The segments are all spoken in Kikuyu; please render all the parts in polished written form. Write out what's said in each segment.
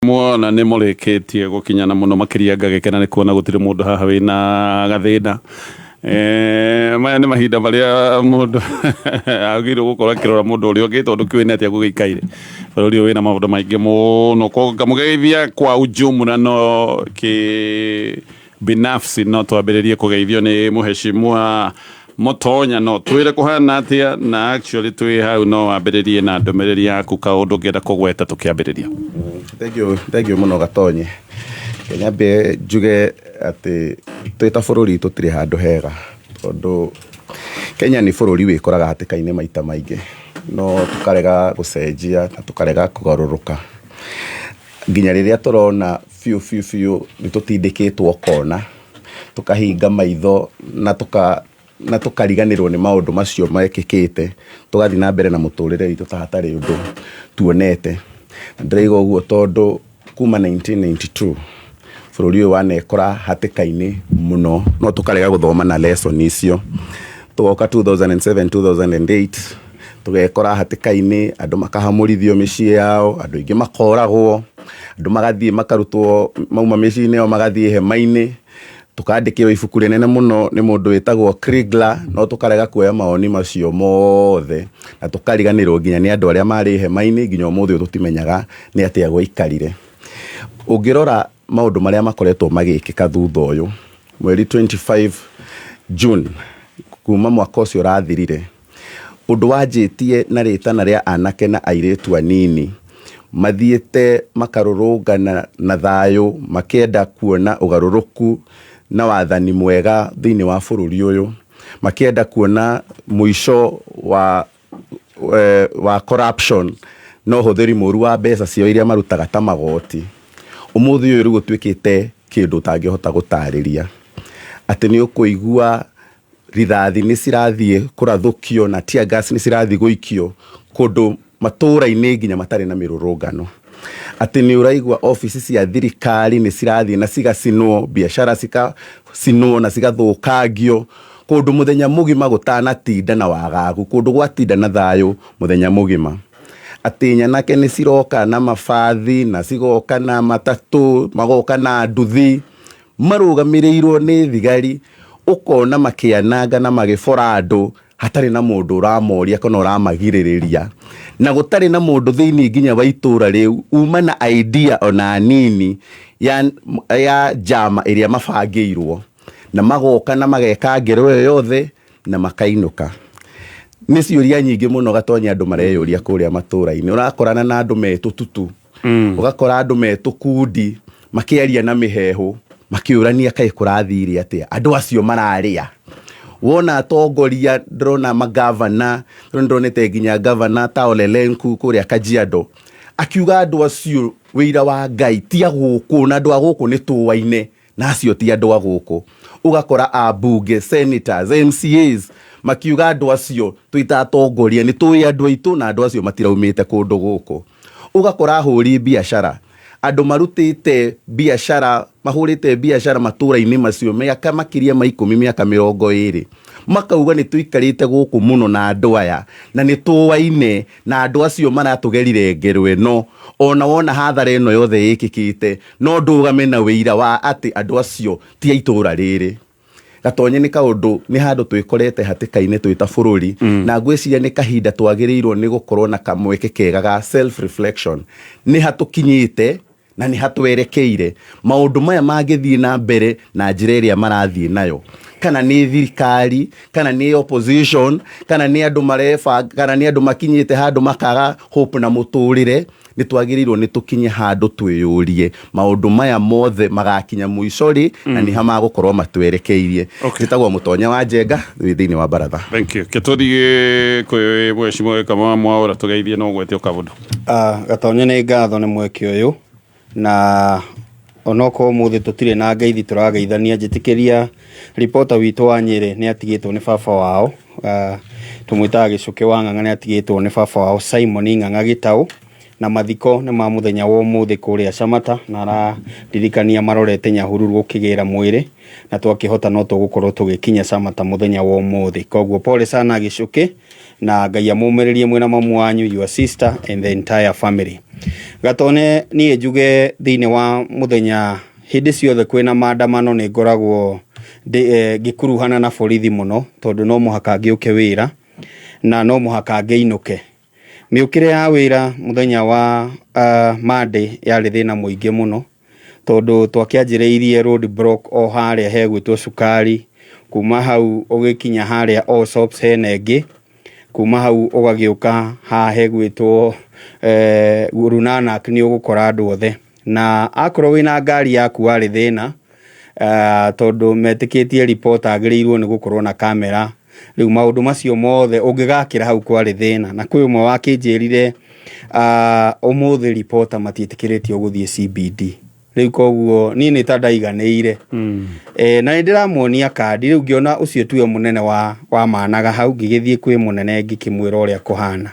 Mwona nĩ mũrĩkĩtie gũkinyana mũno makĩria, ngagĩkena nĩ kuona gũtirĩ mũndũ haha wĩna gathĩna. Maya nĩ mahinda marĩa mũndũ agĩrĩirwo gũkorwo akĩrora mũndũ ũrĩa ũngĩ, tondũ kĩũĩ nĩ atĩa gũgĩikaire. Bũrũri ũyũ wĩna maũndũ maingĩ mũno, koguo ngamũgeithia kwa ujumla, no kĩ binafsi no twambĩrĩrie kũgeithio nĩ mũheshimiwa Mũtonya. No twĩre kũhana atĩa, na actually twĩ hau no wambĩrĩrie na ndũmĩrĩri yaku, kaũndũ ũngĩenda kũgweta tũkĩambĩrĩria. Thank you, thank you mũno, Gatonye. Nyambe njuge atĩ twĩ ta bũrũri tũtirĩ handũ hega, tondũ Kenya nĩ bũrũri wĩkoraga hatĩka-inĩ maita maingĩ, no tũkarega gũcenjia na tũkarega kũgarũrũka nginya rĩrĩa tũrona biũ biũ biũ nĩ tũtindĩkĩtwo kona, tũkahinga maitho na tũkariganĩrwo nĩ maũndũ macio mekĩkĩte, tũgathiĩ na mbere na mũtũrĩre witũ ta hatarĩ ũndũ tuonete. Ndĩraiga ũguo tondũ kuma 1992 bũrũri ũyũ wanekora hatĩka-inĩ mũno, no tũkarega gũthoma na lesson icio. Tũgoka 2007, 2008, tũgekora hatĩka-inĩ, andũ makahamũrithio mĩciĩ yao, andũ aingĩ makoragwo, andũ magathiĩ makarutwo, mauma mĩciĩ-inĩ yao magathiĩ hema-inĩ. Tũkandĩkĩrwo ibuku rĩnene mũno nĩ mũndũ wĩtagwo Kriegler, no tũkarega kuoya mawoni macio mothe na tũkariganĩrwo nginya nĩ andũ arĩa marĩ hema-inĩ. Nginya ũmũthĩ ũyũ tũtimenyaga nĩ atĩa gwaikarire. Ũngĩrora maũndũ marĩa makoretwo magĩkĩka thutha ũyũ, mweri 25 June kuma mwaka ũcio ũrathirire, ũndũ wanjĩtie na rĩtana rĩa anake na airĩtu anini mathiĩte makarũrũngana na thayũ, makĩenda kuona ũgarũrũku na wathani mwega thĩinĩ wa bũrũri ũyũ, makĩenda kuona mũico wa corruption na ũhũthĩri mũru wa mbeca ciao iria marutaga ta magoti. Ũmũthĩ ũyũ rĩu ũtuĩkĩte kĩndũ ũtangĩhota gũtarĩria, atĩ nĩ ũkũigua rithathi nĩ cirathiĩ kũrathũkio na tear gas nĩ cirathiĩ gũikio kũndũ matũũra-inĩ nginya matarĩ na mĩrũrũngano, atĩ nĩ ũraigua obici cia thirikari nĩ cirathiĩ na cigacinwo, biacara cigacinwo na cigathũkangio kũndũ mũthenya mũgima gũtanatinda na wagagu, kũndũ gwatinda na thayũ mũthenya mũgima, atĩ nyanake nĩ ciroka na mabathi na cigoka na matatũ, magoka na nduthi marũgamĩrĩirwo nĩ thigari, ũkona makĩananga na magĩbora andũ hatarĩ na mũndũ ũramoria kana ũramagirĩrĩria, na gũtarĩ na mũndũ thĩinĩ nginya wa itũra rĩu uma na idea ona nini ya njama ĩrĩa mabangĩirwo, na magoka na mageka ngero ĩyo yothe na makainũka. Nĩ ciũria nyingĩ mũno, Gatonya, andũ mareyũria kũrĩa matũra-inĩ. Ũrakorana na andũ me tũtutu, ũgakora andũ me tũkundi makĩaria na mĩheehũ, makĩũrania kaĩ kũrathire atĩa, andũ acio mararĩa. Wona atongoria, ndĩrona magavana, ndĩronete nginya gavana ta Ole Lenku kũrĩa Kajiado akiuga andũ acio wĩira wa Ngai ti a gũkũ, na andũ a gũkũ nĩ tũaine na acio ti andũ a gũkũ. Ũgakora ambunge, senators, MCAs makiuga andũ acio twĩta atongoria nĩ tũĩ andũ aitũ na andũ acio matiraumĩte kũndũ gũkũ. Ũgakora ahũri biacara, andũ marutĩte biacara, mahũrĩte biacara matũra-inĩ macio mĩaka makĩria ma 10, mĩaka 20, makauga nĩ tũikarĩte gũkũ mũno na andũ aya na nĩ tũaine na andũ acio maratũgerire ngero ĩno, ona wona hathara ĩno yothe ĩkĩkĩte, no ndũgame na wĩira wa atĩ andũ acio ti a itũra rĩrĩ. Gatonye, nĩ kaũndũ nĩ handũ twĩkorete hatĩka-inĩ twĩ ta bũrũri, na ngwĩciria nĩ kahinda twagĩrĩirwo nĩ gũkorwo na kamweke kega ga self reflection, nĩ hatũkinyĩte na nĩ hatwerekeire. Maũndũ maya mangĩthiĩ na mbere na njĩra ĩrĩa marathiĩ nayo, kana nĩ thirikari, kana nĩ opposition, kana nĩ andũ marebanga, kana nĩ andũ makinyĩte handũ makaga hope na mũtũrĩre, nĩ twagĩrĩirwo nĩ tũkinye handũ twĩyũrie maũndũ maya mothe magakinya mũico rĩ na nĩ ha magũkorwo matwerekeirie. Njĩtagwo Mũtonya wa Njenga, wĩ thĩinĩ wa baratha. Thank you. Ke tũthiĩ kwĩ mheshimiwa Kamau Mwaũra, tũgeithie no ũgwete o kaũndũ. Ah, Gatonye, nĩ ngatho nĩ mweke ũyũ, na onokorwo ũmũthĩ tũtirĩ na ngeithi tũrageithania, njĩtĩkĩria ripota witũ wa Nyĩrĩ nĩ atigĩtwo nĩ baba wao, tũmwĩtaga Gĩcũkĩ wa Ng'ang'a, nĩ atigĩtwo nĩ baba wao Simon Ng'ang'a Gĩtaũ, na mathiko nĩ ma mũthenya wa ũmũthĩ kũrĩa Camata, na araririkania marorete Nyahururu gũkĩgĩra mwĩrĩ, na twakĩhota no tũgũkorwo tũgĩkinya Camata mũthenya wa ũmũthĩ. Koguo pole sana, Gĩcũkĩ. Na Ngai amũmĩrĩrie mwĩna mamu wanyu, your sister and the entire family. Gatone niĩ njuge thĩinĩ wa mũthenya hĩndĩ ciothe kwĩna maandamano nĩ ngoragwo ngĩkuruhana na borithi mũno tondũ no mũhaka ngĩũke wĩra na no mũhaka ngĩinũke. Mĩũkĩre ya wĩra mũthenya wa Monday yarĩ thĩna mũingĩ mũno tondũ twakĩanjĩrĩirie road block o harĩa hegwĩtwo Cukari, kuma hau ũgĩkinya harĩa Allsops hena ĩngĩ, kuma hau ũgagĩũka haha hegwĩtwo Runanak nĩ ũgũkora andũ othe. Na akorwo wĩna ngari yaku warĩ thĩna tondũ metĩkĩtie reporter agĩrĩirwo nĩ gũkorwo na kamera. Rĩu maũndũ macio mothe ũngĩgakĩra hau kwarĩ thĩna. Na kwĩ ũmwe wakĩnjĩrire ũmũthĩ reporter matiĩtĩkĩrĩtio gũthiĩ CBD. Rĩu koguo niĩ nĩ ta ndaiganĩire. Na nĩ ndĩramuonia kandi rĩu ngĩona ũcio tiwe mũnene wa managa hau, ngĩgĩthiĩ kwĩ mũnene ngĩkĩmwĩra ũrĩa kũhana.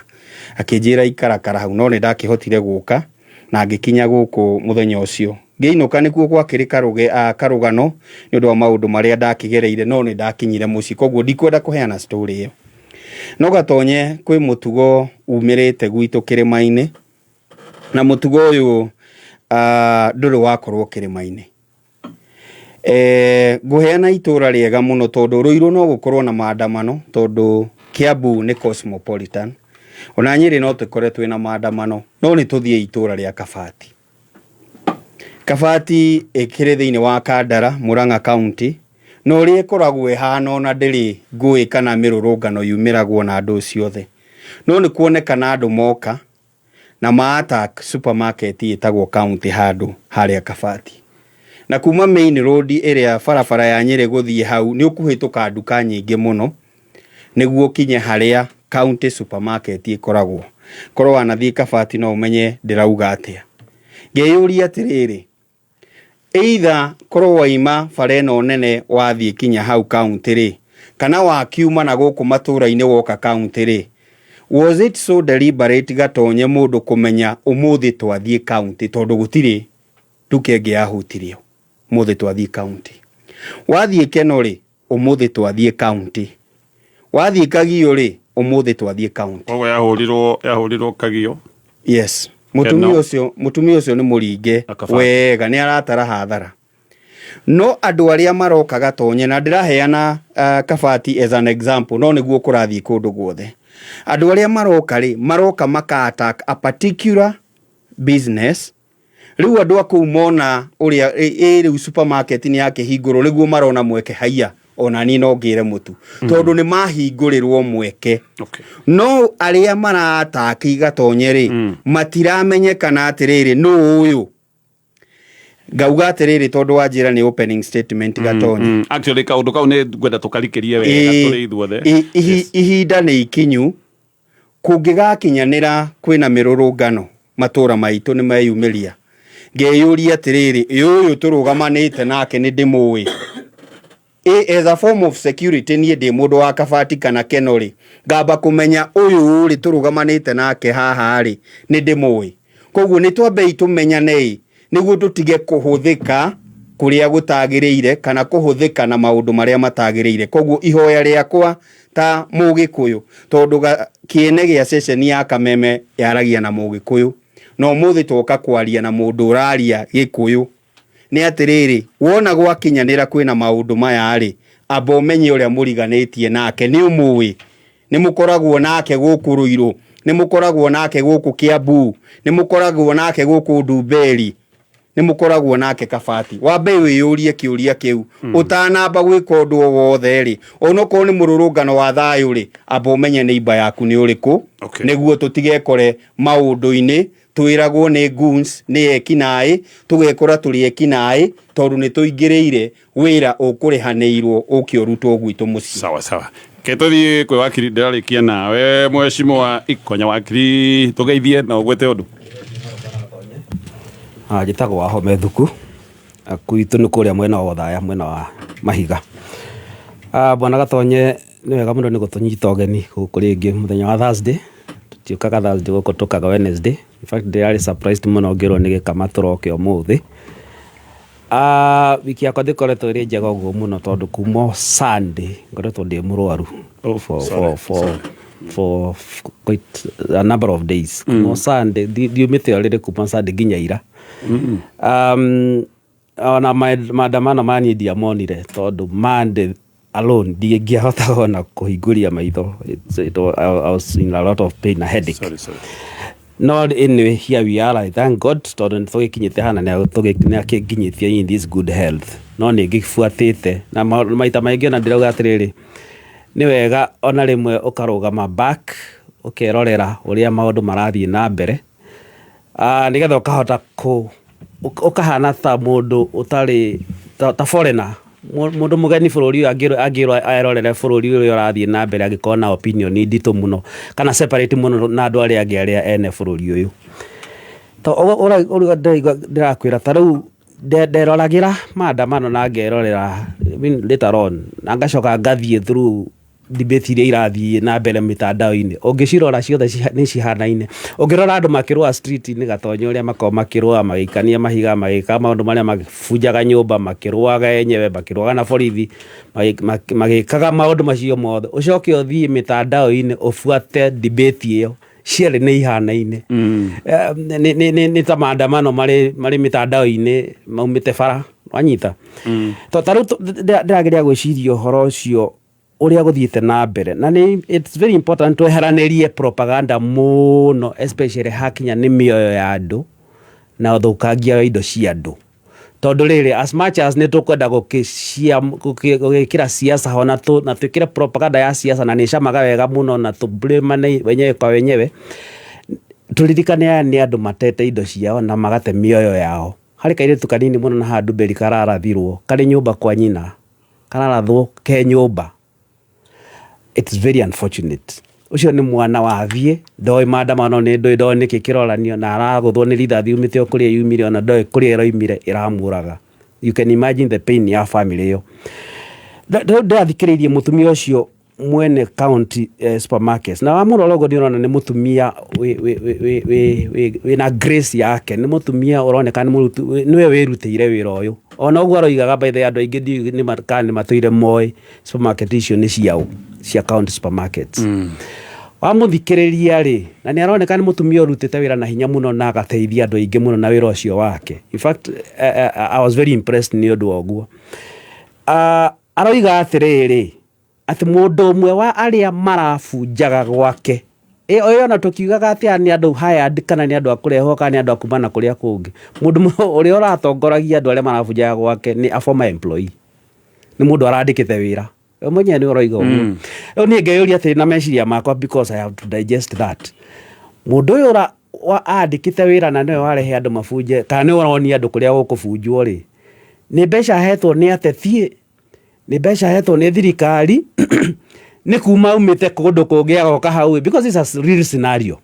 Akĩnjĩra ikarakara hau no nĩ ndakĩhotire gũka na ngĩkinya gũkũ mũthenya ũcio. Ngĩinũka nĩkuo gwakĩrĩ karũgano nĩ ũndũ wa maũndũ marĩa ndakĩgereire no nĩ ndakinyire mũciĩ koguo ndikwenda kũheana story ĩyo. No Gatonye kwĩ mũtugo umĩrĩte gwitũ kĩrĩma-inĩ na mũtugo ũyũ ndũrĩ wakorwo kĩrĩma-inĩ. Ngũheana itũra rĩega mũno tondũ Ruiru no gũkorwo na maandamano tondũ Kiambu nĩ cosmopolitan. Ona Nyĩrĩ no tũkore twĩna maandamano no nĩ tũthiĩ itũra rĩa Kabati. Kabati ĩkĩrĩ thĩinĩ wa Kandara, Murang'a County, na ũrĩa ĩkoragwo ĩhana ona ndĩrĩ ngũĩ kana mĩrũrũngano yumĩragwo na andũ ciothe. No nĩ kuonekana andũ moka na ma attack supermarket ĩtagwo County handũ harĩa Kabati. Na kuma main road ĩrĩa barabara ya Nyĩrĩ gũthiĩ hau nĩ ũkũhĩtũka nduka nyingĩ mũno nĩguo ũkinye harĩa County supermarket ĩkoragwo. Korwo wanathiĩ Kabati no ũmenye ndĩrauga atĩa. Ngeyũria atĩrĩrĩ, either korwo waima bara ĩno nene wathiĩ kinya hau county rĩ, kana wakiuma na gũkũ matũra-inĩ woka county rĩ, was it so deliberate Gatonye mũndũ kũmenya ũmũthĩ twathiĩ county tondũ gũtirĩ nduka ĩngĩ yahutirio ũmũthĩ twathiĩ county. Wathiĩ Keno rĩ, ũmũthĩ twathiĩ county. Wathiĩ Kagio rĩ, ũmũthĩ twathiĩ county. Koguo yahũrirwo Kagio. Yes. Mũtumia ũcio, mũtumia ũcio nĩ mũringe wega, nĩ aratara hathara. No andũ arĩa maroka Gatonye, na ndĩraheana Kabati as an example, no nĩguo kũrathiĩ kũndũ guothe. Andũ arĩa maroka rĩ, maroka maka attack a particular business. Rĩu andũ a kũu mona ũrĩa ĩ rĩu supermarket nĩ yakĩhingũrwo nĩguo marona mweke haiya ona niĩ no ngĩre mũtu tondũ nĩ mahingũrĩrwo mweke. No arĩa marataki Gatonye rĩ, matiramenyekana atĩrĩrĩ nũ ũyũ. Ngauga atĩrĩrĩ tondũ wanjĩra nĩ opening statement Gatonye. Actually kaũndũ kau nĩ ngwenda tũkarikĩrie wega tũrĩ ithuothe. Ihinda nĩ ikinyu kũngĩgakinyanĩra kwĩna mĩrũrũngano matũra maitũ nĩ meyumĩria. Ngeyũria atĩrĩrĩ, ĩ ũyũ tũrũgamanĩte nake nĩ ndĩmũĩ. As a form of security niĩ ndĩ mũndũ wa Kabati kana Keno rĩ, ngamba kũmenya ũyũ rĩ tũrũgamanĩte nake haha rĩ, nĩ ndĩmũĩ. Koguo nĩ twambei tũmenyane nĩguo tũtige kũhũthĩka kũrĩa gũtagĩrĩire kana kũhũthĩka na maũndũ marĩa matagĩrĩire. Koguo ihoya rĩakwa ta Mũgĩkũyũ, tondũ kĩene gĩa ceceni ya Kameme yaragia na Mũgĩkũyũ, na ũmũthĩ twoka kwaria na mũndũ ũraria Gĩkũyũ, nĩ atĩrĩrĩ, wona gwakinyanĩra kwĩna maũndũ maya rĩ, amba ũmenye ũrĩa mũriganĩtie nake nĩ ũmũĩ, nĩ mũkoragwo nake gũkũ Ruiru, nĩ mũkoragwo nake gũkũ Kiambu, nĩ mũkoragwo nake gũkũ Ndumberi, nĩ mũkoragwo nake Kabati. Wambe wĩyũrie kĩũria kĩu ũtanamba gwĩka ũndũ o wothe rĩ, onokorwo nĩ mũrũrũngano wa thayũ rĩ, amba ũmenye neighbor yaku nĩ ũrĩkũ, nĩguo tũtigekore maũndũ-inĩ twĩragwo nĩ goons, nĩ ekinaĩ, tũgekora tũrĩ ekinaĩ tondũ nĩ tũingĩrĩire wĩra ũkũrĩhanĩirwo ũke ũrutwo gwitũ mũciĩ. Sawa sawa. Ke tũthiĩ kwĩ wakiri, ndĩrarĩkia nawe mheshimiwa Ikonya. Wakiri, tũgeithie na ũgwĩte ũndũ. Njĩtagwo Wahome Thuku, gwitũ nĩ kũrĩa mwena wa Othaya, mwena wa Mahiga. Bwana Gatonye, nĩ wega mũno nĩ gũtũnyita ũgeni gũkũ rĩngĩ mũthenya wa Thursday. Tũtiũkaga Thursday gũkũ, tũkaga Wednesday. In fact ndĩrarĩ surprised mũno ngĩrwo nĩ gĩkama tũroke ũmũthĩ. Wiki yakwa ndĩkoretwo ĩrĩ njega ũguo mũno tondũ kuma Sunday ngoretwo ndĩ mũrwaru for, for, sorry. For quite a number of days. Kuma Sunday ndiumĩte ũrĩrĩ kuma Sunday nginya ira. Ona maandamano maniĩ ndiamonire tondũ Monday alone ndingĩahota ona kũhingũria maitho. I was in a lot of pain na headache. Sorry, sorry. No anyway, here we are. I thank God tondũ nĩ tũgĩkinyĩte hana nĩ akĩnginyĩtie in this good health. No nĩ ngĩbuatĩte na maita maingĩ ona ndĩrauga atĩrĩrĩ, nĩ wega ona rĩmwe ũkarũgama back ũkerorera ũrĩa maũndũ marathiĩ na mbere, nĩgetha ũkahota kũ ũkahana ta mũndũ ũtarĩ ta foreigner, mũndũ mũgeni bũrũri ũyũ angĩrwo erorere bũrũri ũrĩa ũrathiĩ na mbere, angĩkorwo na opinion nditũ mũno kana separate mũno na andũ arĩa angĩ arĩa ene bũrũri ũyũ. To ũrĩa ndĩraigua ndĩrakwĩra, ta rĩu nderoragĩra maandamano na ngerorera, I mean, later on na ngacoka ngathiĩ through debate iria irathiĩ na mbere mitandao-inĩ. Ũngĩcirora ciothe nĩ cihanaine. Ũngĩrora andũ makĩrũa street-inĩ, Gatonyo, ũrĩa makoragwo makĩrũa, magĩikania mahiga, magĩka maũndũ marĩa, magĩbunjaga nyũmba, makĩrũaga enyewe, makĩrũaga na borithi, magĩkaga maũndũ macio mothe, ũcoke ũthiĩ mitandao-inĩ ũbuate debate ĩyo, cierĩ nĩ ihanaine. Nĩ ta maandamano marĩ mitandao-inĩ maumĩte bara wanyita. To ta rĩu ndĩrageria gwĩciria ũhoro ũcio ũrĩa gũthiĩte na mbere, na nĩ it's very important tweheranĩrie propaganda mũno, especially hakinya nĩ mĩoyo ya andũ na ũthũkangia wa indo cia andũ, tondũ rĩrĩ, as much as nĩ tũkwenda gũgĩkĩra siasa ho na twĩkĩre propaganda ya siasa na nĩ ĩcamaga wega mũno na tũblamane wenyewe kwa wenyewe, tũririkane aya nĩ andũ matete indo ciao na magate mĩoyo yao. Harĩ kairĩtu kanini mũno na haha Ndumberi kararathirwo karĩ nyũmba kwa nyina, kararathwo ke nyũmba. It's very unfortunate. Ũcio nĩ mwana wathiĩ ndoĩ maandamano nĩ ndũĩ, ndoĩ nĩkĩ kĩroranio, na aragũthwo nĩ rithathi yumĩte o kũrĩa yumire, ona ndoĩ kũrĩa ĩroimire ĩramũraga. You can imagine the pain ya family ĩyo. Rĩu ndĩrathikĩrĩirie mũtumia ũcio mwene county supermarkets, na wamũrora ũguo nĩ ũrona nĩ mũtumia wĩna grace yake, nĩ mũtumia ũroneka nĩ mũruti nĩwe wĩrutĩire wĩra ũyũ. Ona ũguo aroigaga, by the way, andũ aingĩ ndiũĩ kana nĩ matũire moĩ supermarket icio nĩ ciaũ, cia county supermarkets. Wamũthikĩrĩria rĩ, na nĩ aroneka nĩ mũtumia ũrutĩte wĩra na hinya mũno na agateithia andũ aingĩ mũno na wĩra ũcio wake. In fact, I was very impressed nĩ ũndũ wa ũguo. Aroiga atĩrĩrĩ, atĩ mũndũ ũmwe wa arĩa marabunjaga gwake ĩyo, ona tũkiugaga atĩ aya nĩ andũ hired kana nĩ andũ a kũrehwo kana nĩ andũ a kuma na kũrĩa kũngĩ, mũndũ ũrĩa ũratongoragia andũ arĩa marabunjaga gwake nĩ a former employee, nĩ mũndũ arandĩkĩte wĩra. We mwenyewe nĩ ũroiga ũguo. Rĩu niĩ ngeyũria atĩrĩ na meciria makwa, because I have to digest that, mũndũ ũyũ andĩkĩte wĩra na nĩwe warehe andũ mabunje kana nĩwe ũronia andũ kũrĩa gũkũbunjwo rĩ, nĩ mbeca ahetwo nĩ ateti, nĩ mbeca ahetwo nĩ thirikari, nĩ kuma aumĩte kũndũ kũngĩ agoka hau? Because it's a real scenario.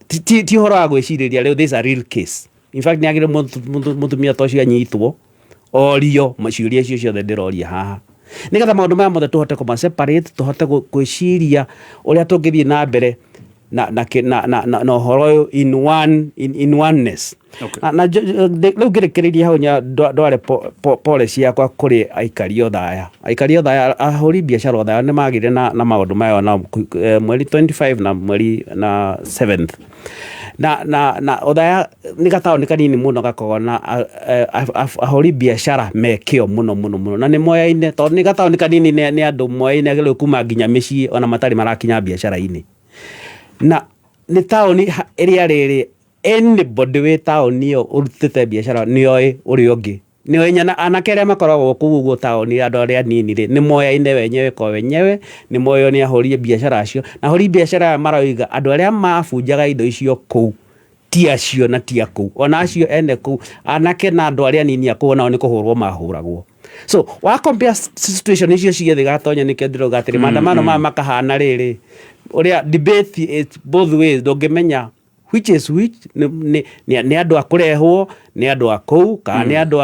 Ti ũhoro wa gwĩcirĩria rĩu, this is a real case. In fact, nĩ agĩrĩire mũtumia ta ũcio anyitwo orio ciũria icio ciothe ndĩroria haha, nĩgetha maũndũ maya mothe tũhote kũma separate, tũhote gwĩciria ũrĩa tũngĩthiĩ na mbere na ũhoro ũyũ in oneness. Na rĩu ngĩrĩkĩrĩria hau, ndware pole ciakwa kũrĩ aikari Othaya, aikari Othaya, ahũri biacara Othaya nĩ magĩire na maũndũ maya na mweri 25 na mweri na 7th na Othaya nĩ gataũni kanini mũno gakoragwo na ahũri biacara me kĩo mũno mũno mũno na nĩ moyaine, tondũ nĩ gataũni kanini, nĩ andũ moyaine rĩu kuma nginya mĩciĩ ona matarĩ marakinya biacara-inĩ, na nĩ taũni ĩrĩa rĩrĩ anybody wĩ taũni ĩyo ũrutĩte biacara nĩ oĩ ũrĩa ũngĩ, nĩ oĩ nyana anake arĩa makoragwo kũu ũguo taũni, andũ arĩa anini rĩ, nĩ moyaine wenyewe kwa wenyewe, nĩ moyo nĩ ahũri biacara acio, na ahũri biacara aya maroiga andũ arĩa mabunjaga indo icio kũu ti acio na ti a kũu, ona acio ene kũu, anake na andũ arĩa anini a kũu, onao nĩ kũhũrwo mahũragwo. So wa compare situation icio ciothe, Gatonya, nĩkĩo ndĩrauga atĩrĩ maandamano maya makahana rĩrĩ ũrĩa debate is both ways, ndũngĩmenya which is which, nĩ andũ a kũrehwo, nĩ andũ a kũu kana nĩ andũ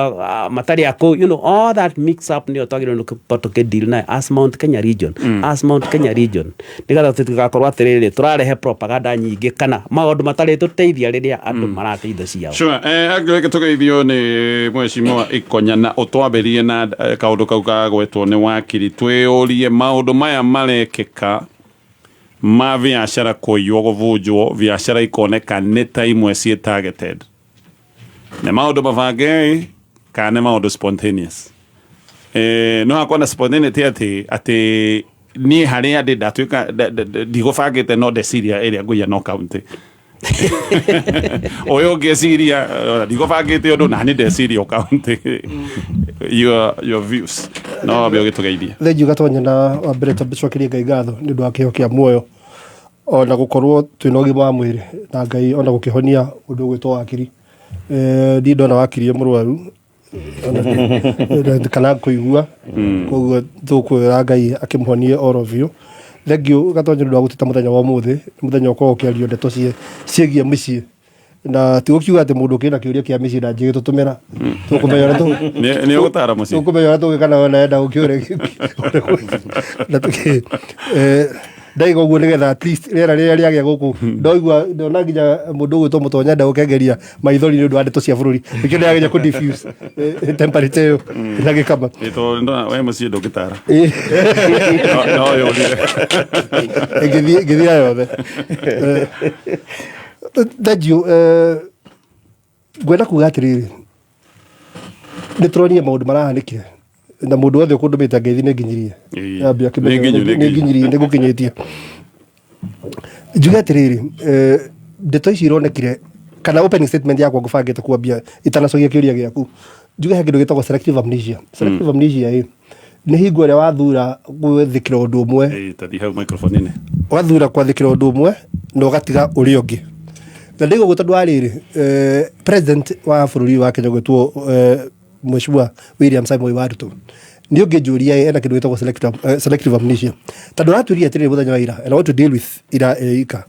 matarĩ a kũu, all that mix up nĩyo twagĩrĩirwo nĩ gũkorwo tũkĩdeal nayo as Mount Kenya region, as Mount Kenya region, nĩgetha tũtigakorwo atĩrĩrĩ tũrarehe propaganda nyingĩ kana maũndũ matarĩ tũteithia rĩrĩa andũ marate indo ciao. Sure. Angĩreke tũgeithio nĩ mheshimiwa Ikonya na ũtwambĩrie na kaũndũ kau kagwetwo nĩ wakiri, twĩyũrie maũndũ maya marekĩka. Ma biacara kũiywo, gũbunjwo, biacara ikoneka nĩ ta imwe ciĩ targeted. Nĩ maũndũ mabange kana nĩ maũndũ spontaneous? No hakorwo na spontaneity atĩ niĩ harĩa ndĩ ndatuĩka ndigũbangĩte, no ndeciria ĩrĩa ngũiya no county ũyũ ũngĩ eciria ndigũbangĩte ũndũ na nĩ ndeciria o county. Your views, no wambe ũgĩtũgeithia. Thengiũ Gatonya, na wa mbere tũcokerie Ngai ngatho nĩ ũndũ wa kĩheo kĩa muoyo, ona gũkorwo twĩna ũgima wa mwĩrĩ, na Ngai ona gũkĩhonia ũndũ ũgwĩtwo wakiri. Niĩ ndona wakiri e mũrwaru kana kũigua, koguo tũkwĩra Ngai akĩmũhonie oro biũ. Thengiũ Gatonya nĩ ũndũ wa gũtĩta mũthenya wa ũmũthĩ. Nĩ mũthenya ũkoragwo ũkĩario ndeto ciĩgiĩ mĩciĩ, na ti gũkiuga atĩ mũndũ ũkĩrĩ na kĩũria kĩa mĩciĩ ndangĩgĩtũtũmĩra, tũkũmenya ũrĩa Nĩ ũgũtara mũciĩ. Tũkũmenya ũrĩa tũgĩka nayo na enda gũkĩũria na ndaiga ũguo nĩgetha at least rĩera rĩrĩa rĩagĩa gũkũ ndoigua ndona nginya mũndũ ũgwĩtwo Mũtonya enda gũkengeria maithori nĩ ũndũ wa ndeto cia bũrũri, nĩkĩo ndĩrageria kũ diffuse temperature ĩyo na gĩkama. Ĩ, tondũ ndona we mũciĩ ndũngĩtara. No yũrire. Ĩngĩthira yothe. Thengiũ. Ngwenda kuga atĩrĩrĩ, nĩ tũronire maũndũ marahanĩkire na mũndũ wothe ũkũndũmĩte ngeithi nĩ nginyirie. Ambia akĩmenya. Nĩ nginyu, nĩ nĩ nginyirie, nĩ gũkinyĩtie. Njuge atĩrĩrĩ, ndeto ici ironekire kana opening statement yakwa ngũbangĩte kwambia itanacokia kĩũria gĩaku, njuge he kĩndũ gĩtagwo selective amnesia. Selective amnesia ĩ nĩ hingo ĩrĩa wathura gwĩthĩkĩra ũndũ ũmwe. Ĩ, tathi hau microphone-inĩ. Wathura kwathĩkĩra ũndũ ũmwe na ũgatiga ũrĩa ũngĩ. Na ndĩgũgũ tondũ wa rĩrĩ, president wa bũrũri wa Kenya gwĩtwo Mheshimiwa William Samoei wa Ruto, nĩ ũngĩnjũria ĩ, ena kĩndũ gĩtagwo selective amnesia, tondũ aratwĩrire atĩrĩrĩ mũthenya wa ira, and I want to deal with ira ĩika,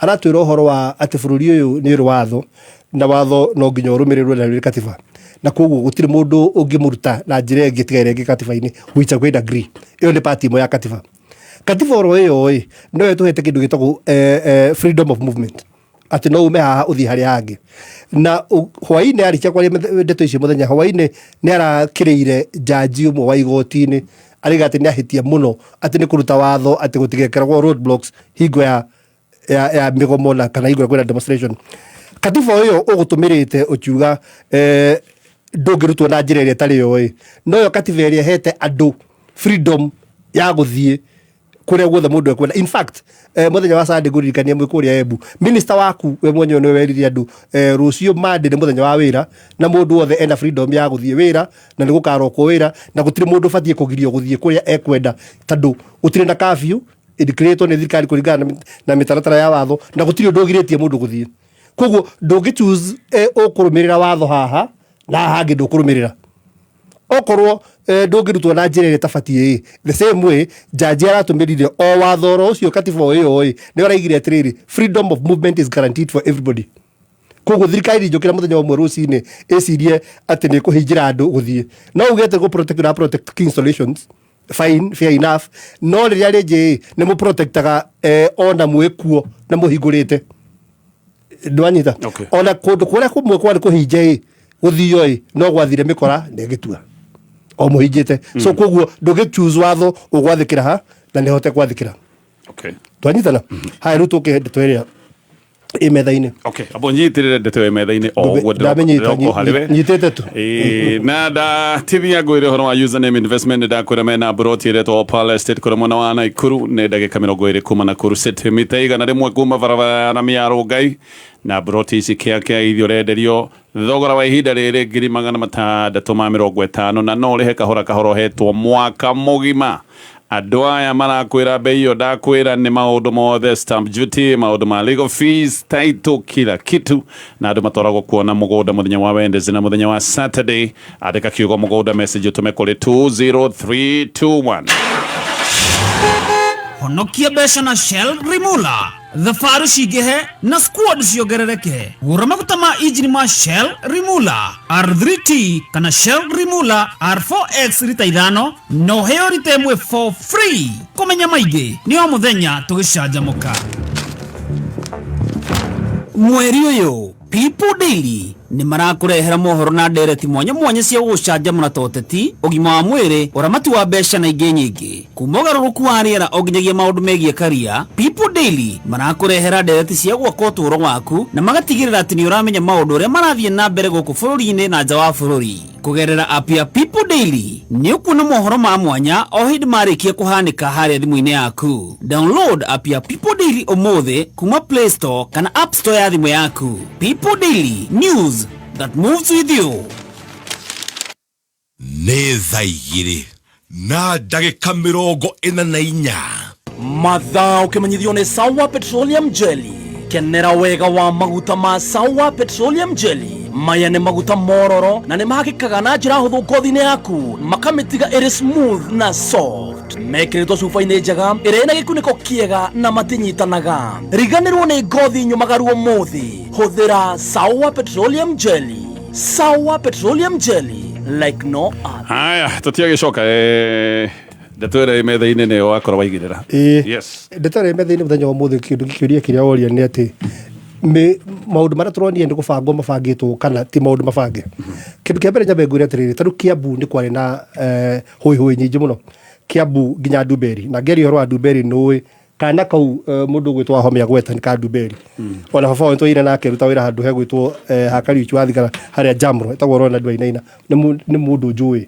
aratwĩra ũhoro wa atĩ bũrũri ũyũ nĩ ũrĩ watho, na watho no nginya ũrũmĩrĩrwo na rĩrĩ katiba, na koguo gũtirĩ mũndũ ũngĩmũruta na njĩra ĩngĩ tiga ĩrĩa ĩngĩ katiba-inĩ, which I quite agree. Ĩyo nĩ part ĩmwe ya katiba. Katiba oro ĩyo ĩ no ĩtũhete kĩndũ gĩtagwo freedom of movement, atĩ no ume haha ũthiĩ harĩa hangĩ. Na hwaĩ-inĩ arĩkia kwaria ndeto icio mũthenya hwaĩ-inĩ, nĩ arakĩrĩire jaji ũmwe wa igoti-inĩ, arĩga atĩ nĩ ahĩtia mũno atĩ nĩ kũruta watho atĩ gũtigekeragwo roadblocks hingo ya mĩgomo na kana hingo ĩrĩa kwĩna demonstration. Katiba ĩyo ũgũtũmĩrĩte ũkiuga ndũngĩrutwo na njĩra ĩrĩa ĩtarĩ yo ĩ, noyo katiba ĩrĩa ĩhete andũ freedom ya gũthiĩ kũrĩa guothe mũndũ ekwenda. In fact, mũthenya wa Sunday, ngũririkania mwĩ kũrĩa Embu, minister waku we mwenyewe nĩwe werire andũ rũciũ Monday nĩ mũthenya wa wĩra, na mũndũ wothe ena freedom ya gũthiĩ wĩra, na nĩ gũkarokwo wĩra, na gũtirĩ mũndũ ũbatiĩ kũgirio gũthiĩ kũrĩa ekwenda, tondũ gũtirĩ na curfew ĩdeclaretwo nĩ thirikari kũringana na mĩtaratara ya watho, na gũtirĩ ũndũ ũgirĩtie mũndũ gũthiĩ. Koguo ndũngĩ choose ũkũrũmĩrĩra watho haha na haha hangĩ ndũkũrũmĩrĩra. Okorwo ndũngĩrutwo na njĩra ĩrĩa ĩtabatiĩ ĩ, the same way jaji aratũmĩrire o watho oro ũcio, katiba o ĩyo ĩ nĩyo araigire atĩrĩrĩ, freedom of movement is guaranteed for everybody. Koguo thirikari ndĩnjũkĩra mũthenya ũmwe rũcinĩ ĩcirie atĩ nĩ ĩkũhingĩra andũ gũthiĩ. No uge atĩ gũ protect na protect installations, fine, fair enough, no rĩrĩa rĩngĩ nĩ mũprotectaga ona mwĩkuo na mũhingũrĩte, ndwanyita? Okay. Ona kũndũ kũrĩa kũmwe kwarĩ kũhinje ĩ gũthio ĩ, no gwathire mĩkora na ĩgĩtua o mũhinjĩte. So koguo ndũngĩ choose watho ũgwathĩkĩra ha na nĩ hote gwathĩkĩra. Twanyitana haya, rĩu tũke ndeto ĩrĩa ĩ metha-inĩ. Okay, abo nyitĩrĩre ndeto ĩ metha-inĩ o ũguo. Ndamenyita. Ndĩroka harĩ we. Nyitĩte tu. Ĩĩ, na ndatithia ngwĩre ũhoro wa Username Investment. Ndakwĩra mena mburoti ĩretwo Opal Estate kũrĩa mwena wa Naikuru, nĩ ndagĩka 20 kuma Nakuru City, mita 100 kuma barabara ya rami ya Rũngai. Na mburoti ici kĩa ithiĩ ũrenderio thogora wa ihinda rĩrĩ 650,000, na no ũrĩhe kahora kahora ũhetwo mwaka mũgima. Andũ aya marakwĩra bei ĩyo ndakwĩra nĩ maũndũ mothe, stamp duty, maũndũ ma legal fees, title, kila kitu. Na andũ matwaragwo kuona mũgũnda mũthenya wa Wednesday na mũthenya wa Saturday. Andĩka kiugo mũgũnda message ũtũme kũrĩ 20321. Honokia mbeca na Shell Rimula, thabarĩ cingĩhe na squad ciongerereke. Gũra maguta ma injini ma Shell Rimula R3T kana Shell Rimula R4X rita 5, na ũheo rita 1 for free. Kũmenya maingĩ nĩ o mũthenya tũgĩcanjamũka. Mweri ũyũ People Daily. Nĩ marakũrehera mohoro na ndereti mwanya mwanya cia gũgũcanjamũra ta ũteti, ũgima wa mwĩrĩ, ũramati wa mbeca na ingĩ nyingĩ. Kuma ũgarũrũku wa rĩera o nginyagia maũndũ megiĩ karia, People Daily marakũrehera ndereti cia gwaka ũtũũro waku na magatigĩrĩra atĩ nĩ ũramenya maũndũ ũrĩa marathiĩ na mbere gũkũ bũrũri-inĩ na nja wa bũrũri. Kũgerera app ya People Daily nĩ ũkuona mohoro ma mwanya o hĩndĩ marĩkia kũhanĩka harĩa thimũ-inĩ yaku. Download app ya People Daily ũmũthĩ kuma Play Store kana App Store ya thimũ yaku. People Daily, news that moves with you. Nĩ thaa 2 na ndagĩka 44. Mathaa ũkĩmenyithio nĩ Sawa Petroleum Jelly. Kenera wega wa maguta ma Sawa Petroleum Jelly. Maya nĩ maguta mororo na nĩ mahakĩkaga na njĩra hũthũ ngothi-inĩ yaku, makamĩtiga ĩrĩ smooth na soft. Mekĩrĩtwo cuba-inĩ njega ĩrĩa ĩna gĩkunĩko kĩega na matinyitanaga. Riganĩrwo nĩ ngothi nyũmagaru ũmũthĩ. Hũthĩra Sawa Petroleum Jelly. Sawa Petroleum Jelly, like no other. Haya, tũtiagĩcoka ndeto ĩrĩa ĩ metha-inĩ nĩyo wakorwo waigĩrĩra. Ĩĩ. Yes. Ndeto ĩrĩa ĩ metha-inĩ mũthenya wa ũmũthĩ, kĩndũ kĩũria kĩrĩa woria nĩ atĩ maũndũ marĩa tũronire nĩ gũbangwo mabangĩtwo kana ti maũndũ mabange. Kĩndũ kĩa mbere nyambe ngwĩre atĩrĩrĩ, tarĩu Kiambu nĩ kwarĩ na hũihũi nyingĩ mũno Kiambu nginya Ndumberi, na ngĩaria ũhoro wa Ndumberi nĩ ũĩ kana kau mũndũ ũgwĩtwo Wahome agweta nĩ ka Ndumberi. Ona baba wao nĩtwaire nake ruta wĩra handũ hegwĩtwo ha Kariuki wa Thigara harĩa Jamro etagwo Ronald Wainaina, nĩ mũndũ njũĩ.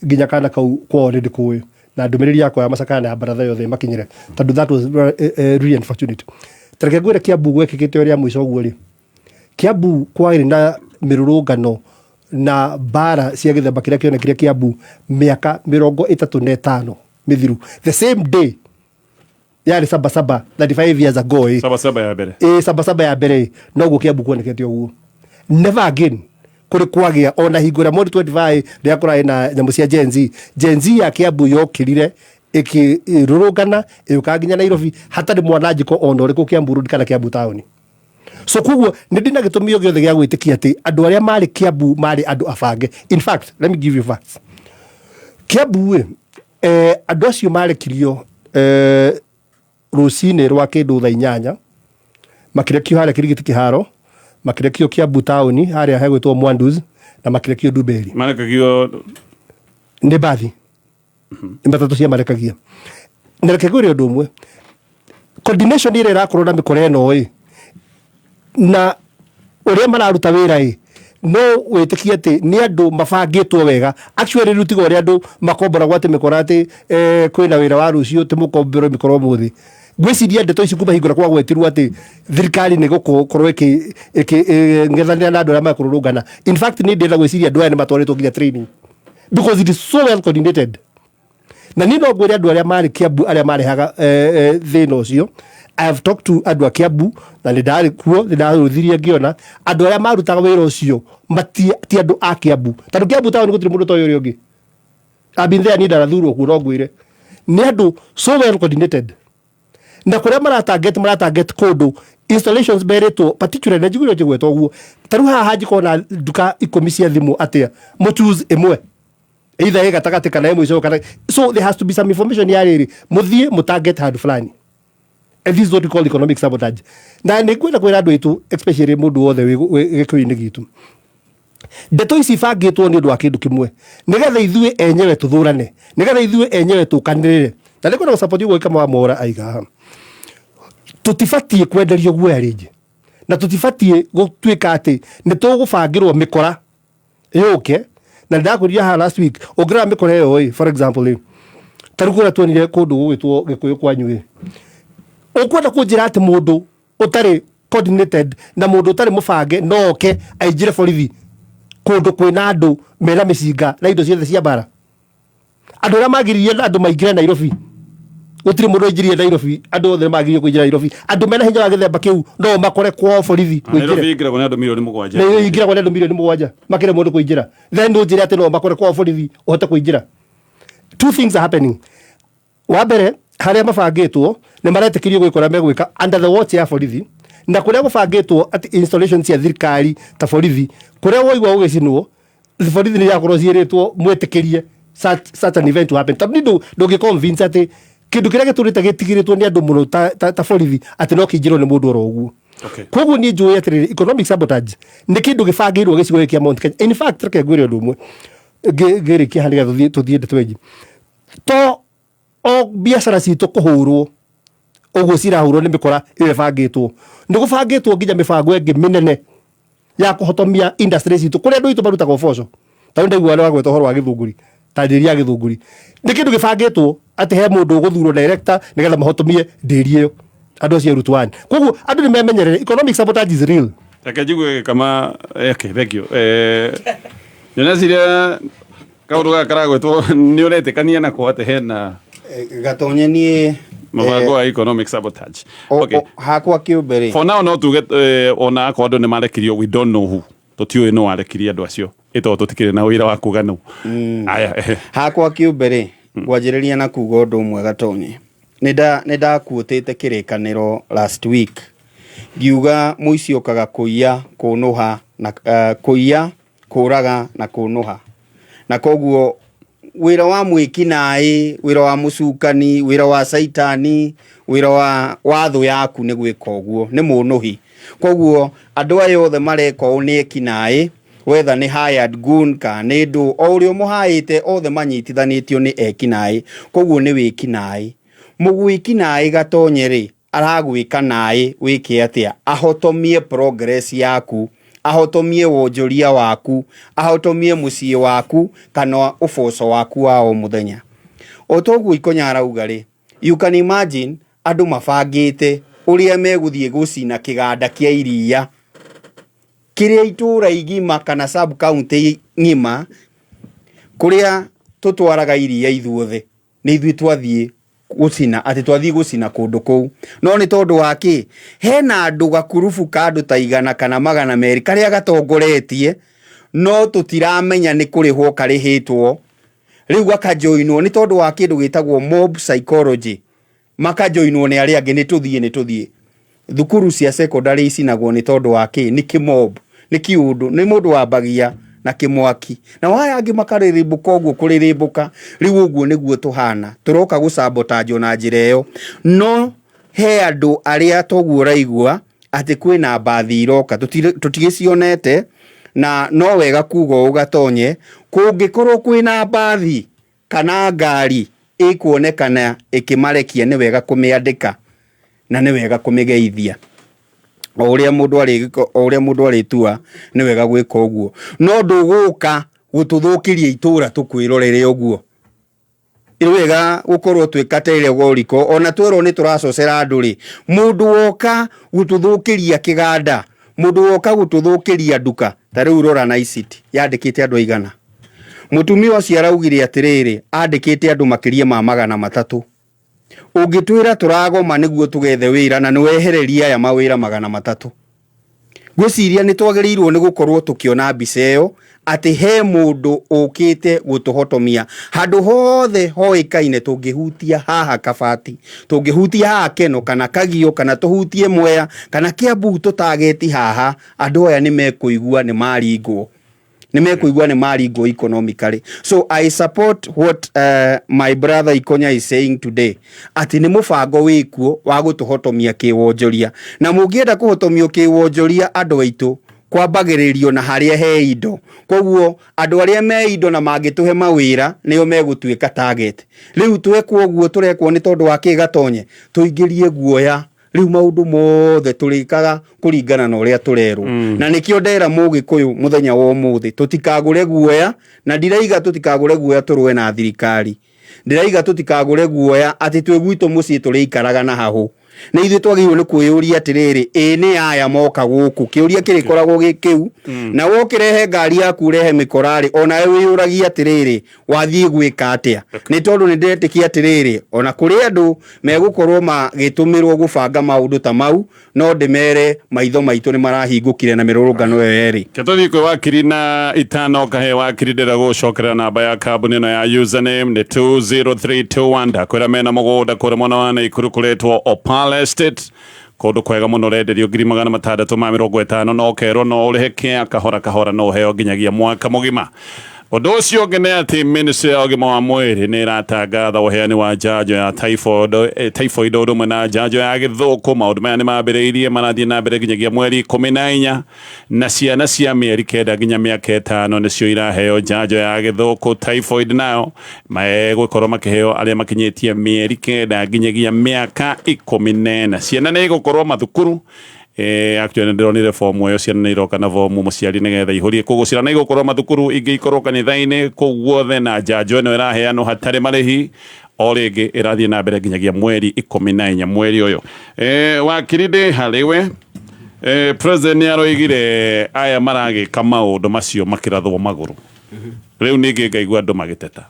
Nginya kana kau kwao nĩ ndĩkũĩ, na ndũmĩrĩri yakwa ya macakaya na ya baratha yothe ĩmakinyĩre, tondũ that was really unfortunate. Ta reke ngwĩre Kiambu gwekĩkĩte ũrĩa mũico ũguo rĩ, Kiambu kwarĩ na mĩrũrũngano na mbara cia gĩthemba kĩrĩa kĩonekire Kiambu mĩaka 35 mĩthiru, the same day yarĩ Sabasaba 35 years ago ĩ. Sabasaba ya mbere. Ĩ, Sabasaba ya mbere ĩ, noguo Kiambu kuonekete ũguo. Never again kũrĩ kwagĩa ona hingo ĩrĩa mweri 25 rĩrĩa kũrarĩ na nyamũ cia Gen Z. Gen Z ya Kiambu yokĩrire ĩkĩrũrũngana ĩgĩũka nginya Nairobi hatarĩ mwanangĩko ona ũrĩkũ Kiambu Road kana Kiambu taũni. So koguo nĩ ndĩ na gĩtũmi o gĩothe gĩa gwĩtĩkia atĩ andũ arĩa marĩ Kiambu marĩ andũ abange. In fact, let me give you facts. Kiambu ĩ, andũ acio marekirio rũcinĩ rwa kĩndũ thaa 8, makĩrekio harĩa Kirigiti Kĩharo, makĩrekio Kiambu taũni harĩa hegwĩtwo Mwandus, na makĩrekio Ndumberi. Marekagio nĩ mbathi, nĩ matatũ cia marekagia. Na reke ngwĩre ũndũ ũmwe, coordination ĩrĩa ĩrakorwo na mĩkora ĩno ĩ, na ũrĩa mararuta wĩra ĩ, no wĩtĩkie atĩ nĩ andũ mabangĩtwo wega. Actually rĩu tiga ũrĩa andũ makomboragwo atĩ mĩkora atĩ kwĩna wĩra wa rũciũ tĩmũkombore mĩkora ũmũthĩ. Ngwĩciria ndeto ici kuma hingo ĩrĩa kwagwetirwo atĩ thirikari nĩ gũkorwo ĩkĩng'ethanĩra na andũ arĩa mekũrũrũngana. In fact nĩ ndĩrenda gwĩciria andũ aya nĩ matwarĩtwo nginya training because it is so well coordinated. Na niĩ no ngwĩre andũ arĩa marĩ Kiambu arĩa marehaga thĩna ũcio, I have talked to andũ a Kiambu na nĩ ndarĩ kuo, nĩ ndarũthirie ngĩona andũ arĩa marutaga wĩra ũcio ti andũ a Kiambu, tondũ Kiambu taũni gũtirĩ mũndũ ũtoĩ ũrĩa ũngĩ. I've been there, niĩ ndarathurwo kuo, no ngwĩre nĩ andũ so well coordinated, na kũrĩa maratarget, maratarget kũndũ installations merĩtwo particularly, na njiguire ũkĩgweta ũguo. Ta rĩu haha hangĩkorwo na nduka 10 cia thimũ atĩa, mũ choose ĩmwe either ĩ gatagatĩ kana ĩ mũico kana, so there has to be some information ya rĩrĩ mũthiĩ mũtarget handũ fulani. And this is what we call economic sabotage. Na nĩ ngwenda kwĩra andũ aitũ, especially mũndũ wothe wĩ gĩkũyũ-inĩ gitũ, ndeto ici ibangĩtwo nĩ ũndũ wa kĩndũ kĩmwe, nĩgetha ithuĩ enyewe tũthũrane, nĩgetha ithuĩ enyewe tũkanĩrĩre. Na nĩ ngwenda gũsupport ũguo kama wa Mwaũra aiga haha, tũtibatiĩ kwenderio guoya rĩngĩ, na tũtibatiĩ gũtuĩka atĩ nĩ tũgũbangĩrwo mĩkora yũke. Na nĩndakwĩrire haha last week, ũngĩrora mĩkora ĩyo ĩ, for example ĩ, ta rĩu kũrĩa tuonire kũndũ gũgwĩtwo Gĩkũyũ kwanyu ĩ, ũkwenda kũnjĩra atĩ mũndũ ũtarĩ coordinated na mũndũ ũtarĩ mũbange no oke aingĩre borithi kũndũ kwĩna andũ mena mĩcinga na indo ciothe cia mbara? Andũ arĩa magiririe andũ maingĩre Nairobi, gũtirĩ mũndũ waingĩrire Nairobi, andũ othe nĩmagiririo kũingĩra Nairobi. Andũ mena hinya wa gĩthemba kĩu no makore kwao borithi kũingĩre. Nairobi ingĩragwo nĩ andũ 7 milioni. Nairobi ingĩragwo nĩ andũ 7 milioni makĩremwo nĩ kũingĩra, then ũnjĩre atĩ no makore kwao borithi ũhote kũingĩra? Two things are happening. Wa mbere, harĩa mabangĩtwo nĩ maretĩkĩrio gwĩka ũrĩa megwĩka under the watch ya borithi, na kũrĩa gũbangĩtwo atĩ installation cia thirikari ta borithi, kũrĩa woigua gũgĩcinwo, borithi nĩ irakorwo ciĩrĩtwo mwĩtĩkĩrie such an event to happen, tondũ niĩ ndũngĩ convince atĩ kĩndũ kĩrĩa gĩtũrĩte gĩtigĩrĩtwo nĩ andũ mũno ta borithi atĩ no kĩingĩrwo nĩ mũndũ oro ũguo. Koguo niĩ njũĩ atĩrĩrĩ, economic sabotage nĩ kĩndũ gĩbangĩirwo gĩcigo gĩkĩ kĩa Mount Kenya. In fact, reke ngwĩre ũndũ ũmwe ngĩrĩkia haha nĩgetha tũthiĩ ndeto ĩngĩ. To o biacara citũ kũhũrwo ũguo cirahũrwo nĩ mĩkora ĩyo ĩbangĩtwo, nĩ gũbangĩtwo nginya mĩbango ĩngĩ mĩnene ya kũhotomia industry citũ kũrĩa andũ aitũ marutaga ũboco. Ta rĩu ndaigua nĩ wagweta ũhoro wa Gĩthũngũri, ta ndĩri ya Gĩthũngũri nĩ kĩndũ gĩbangĩtwo atĩ he mũndũ ũgũthurwo director nĩgetha mahotomie ndĩri ĩyo andũ acio arutwo ani. Koguo andũ nĩ memenyerere, economic sabotage is real. Reke njigue kama, okay, thank you. Nyonaciria kaũndũ gaka karagwetwo nĩ ũretĩkania nako atĩ hena Gatonye niĩ mũbango wa economic sabotage? Okay. Hakwa kĩũmbe rĩ, For now no tuge ona akorwo andũ nĩ marekirio, we don't know who, tũtiũĩ nũ warekirie andũ acio ĩtondũ tũtikĩrĩ na wĩra wa kuga nũ aya. Hakwa kĩũmbe rĩ, ngwanjĩrĩria na kuga ũndũ ũmwe, Gatonye. Nĩ ndakuũtĩte kĩrĩkanĩro last week ngiuga mũici ũkaga kũiya, kũnũha na kũiya, kũraga na kũnũha, na koguo wĩra wa mwĩkinaĩ, wĩra wa mũcukani, wĩra wa caitani, wĩra wa thũ yaku nĩ gwĩka ũguo, nĩ mũnũhi. Koguo andũ aya othe mareka ũũ nĩ ekinaĩ, whether nĩ hired goon kana nĩ ndũ o ũrĩa ũmũhaĩte, othe manyitithanĩtio nĩ ekinaĩ. Koguo nĩ wĩkinaĩ. Mũgwĩkinaĩ, Gatonye rĩ, aragwĩka naĩ wĩke atĩa? Ahotomie progress yaku, ahotomie wonjoria waku, ahotomie mũciĩ waku kana ũboco waku wa o mũthenya. O toguo Ikonya arauga rĩ, you can imagine andũ mabangĩte ũrĩa megũthiĩ gũcina kĩganda kĩa iria kĩrĩa itũũra igima kana sub county ng'ima kũrĩa tũtwaraga iria ithuothe. Nĩ ithuĩ twathiĩ gũcina, atĩ twathiĩ gũcina kũndũ kũu, no nĩ tondũ wa kĩ? Hena andũ gakurubu ka andũ ta 100 kana 200 karĩa gatongoretie, no tũtiramenya nĩ kũrĩhwo karĩhĩtwo. Rĩu gakajoinwo nĩ tondũ wa kĩndũ gĩtagwo mob psychology, makajoinwo nĩ arĩa angĩ, nĩ tũthiĩ, nĩ tũthiĩ. Thukuru cia secondary icinagwo nĩ tondũ wa kĩ? Nĩ kĩmob, nĩ kĩũndũ, nĩ mũndũ wambagia na kĩmwaki, nao aya angĩ makarĩrĩmbũka ũguo kũrĩrĩmbũka. Rĩu ũguo nĩguo tũhana, tũroka gũcabotanjwo na njĩra ĩyo. No he andũ arĩa toguo ũraigua atĩ kwĩna mbathi iroka, tũtigĩcionete, na no wega kuga ũũ, Gatonye, kũngĩkorwo kwĩna mbathi kana ngari ĩkuonekana ĩkĩmarekia, nĩ wega kũmĩandĩka na nĩ wega kũmĩgeithia. O ũrĩa mũndũ arĩ, o ũrĩa mũndũ arĩtua, nĩ wega gwĩka ũguo, no ndũgũka gũtũthũkĩria itũra tũkwĩrorere ũguo. Nĩ wega gũkorwo twĩ categorical ona twerwo nĩ tũracocera andũ rĩ. Mũndũ woka gũtũthũkĩria kĩganda, mũndũ woka gũtũthũkĩria nduka, ta rĩu rora na ICT yandĩkĩte andũ aigana? Mũtumia ũcio araugire atĩrĩrĩ, andĩkĩte andũ makĩria ma 300. Ũngĩtwĩra tũragoma nĩguo tũgethe wĩra na nĩwehereria aya mawĩra 300, ngwĩciria nĩ twagĩrĩirwo nĩ gũkorwo tũkĩona mbica ĩyo atĩ he mũndũ ũkĩte gũtũhotomia handũ hothe hoĩkaine. Tũngĩhutia haha Kabati, tũngĩhutia haha Keno kana Kagio, kana tũhutie Mwea kana Kiambu, tũtageti haha, andũ aya nĩ mekũigua nĩ maringwo, nĩ mekũigua nĩ maringwo economically. So I support what my brother Ikonya is saying today, atĩ nĩ mũbango wĩkuo wa gũtũhotomia kĩwonjoria. Na mũngĩenda kũhotomio kĩwonjoria, andũ aitũ, kwambagĩrĩrio na harĩa he indo. Koguo andũ arĩa me indo na mangĩtũhe mawĩra nĩo megũtuĩka target. Rĩu twekwo ũguo tũrekwo nĩ tondũ wa kĩ, Gatonye? Tũingĩrie guoya. Rĩu maũndũ mothe tũrĩkaga kũringana na ũrĩa tũrerwo, na nĩkĩo ndera mũgĩkũyũ mũthenya wa ũmũthĩ tũtikagũre guoya. Na ndiraiga tũtikagũre guoya tũrũe na thirikari, ndĩraiga tũtikagũre guoya atĩ twĩ gwitũ mũciĩ tũrĩikaraga na hahũ. Nĩ ithuĩ twagĩrĩirwo nĩ kwĩyũria atĩrĩrĩ, ĩ nĩ aya moka gũkũ? Kĩũria kĩrĩkoragwo gĩ kĩu. Na wokĩrehe ngari yaku ũrehe mĩkorarĩ, onawe wĩyũragia atĩrĩrĩ, wathiĩ gwĩka atĩa? Nĩ tondũ nĩ ndĩretĩkia atĩrĩrĩ, ona kũrĩ andũ megũkorwo magĩtũmĩrwo gũbanga maũndũ ta mau, no ndĩmere maitho maitũ nĩ marahingũkire na mĩrũrũngano ĩyo yerĩ. Ketũthiĩ kwĩ wakiri na itano kahe wakiri. Ndĩrenda gũcokerera namba ya kambuni ĩno ya username nĩ 20321. Ndakwĩra mena mũgũnda kũrĩa mwena wa Naikuru kũretwo Opal Estate, kũndũ kwega mũno. Ũrenderio ngiri 650, no ũkerwo no ũrĩhe kĩa kahora kahora, no ũheo nginyagia mwaka mũgima. Ũndũ ũcio ũngĩ nĩ atĩ ministry ya ũgima wa mwĩrĩ nĩ ĩratangatha ũheani wa njanjo ya typhoid, typhoid ũndũ ũmwe na njanjo ya gĩthũkũ. Maũndũ maya nĩ mambĩrĩirie marathiĩ na mbere nginyagia mweri 14, na ciana cia mĩeri 9 nginya mĩaka 5 nĩcio iraheo njanjo ya gĩthũkũ. Typhoid nayo megũkorwo makĩheo arĩa makinyĩtie mĩeri 9 nginyagia mĩaka 14. Ciana nĩ igũkorwo mathukuru. Actually nĩ ndĩronire fomu ĩyo, ciana nĩ iroka na fomu mũciari nĩgetha ihũrie. Koguo ciana igũkorwo mathukuru, ingĩ ikorwo kanitha-inĩ, kũu guothe, na njanjo ĩno ĩraheanwo hatarĩ marĩhi. O rĩngĩ ĩrathiĩ na mbere nginyagia mweri 14 mweri ũyũ. Wakiri, ndĩ harĩ we. President nĩ aroigire aya maragĩka maũndũ macio makĩrathwo magũrũ. Rĩu ningĩ ngaigua andũ magĩteta,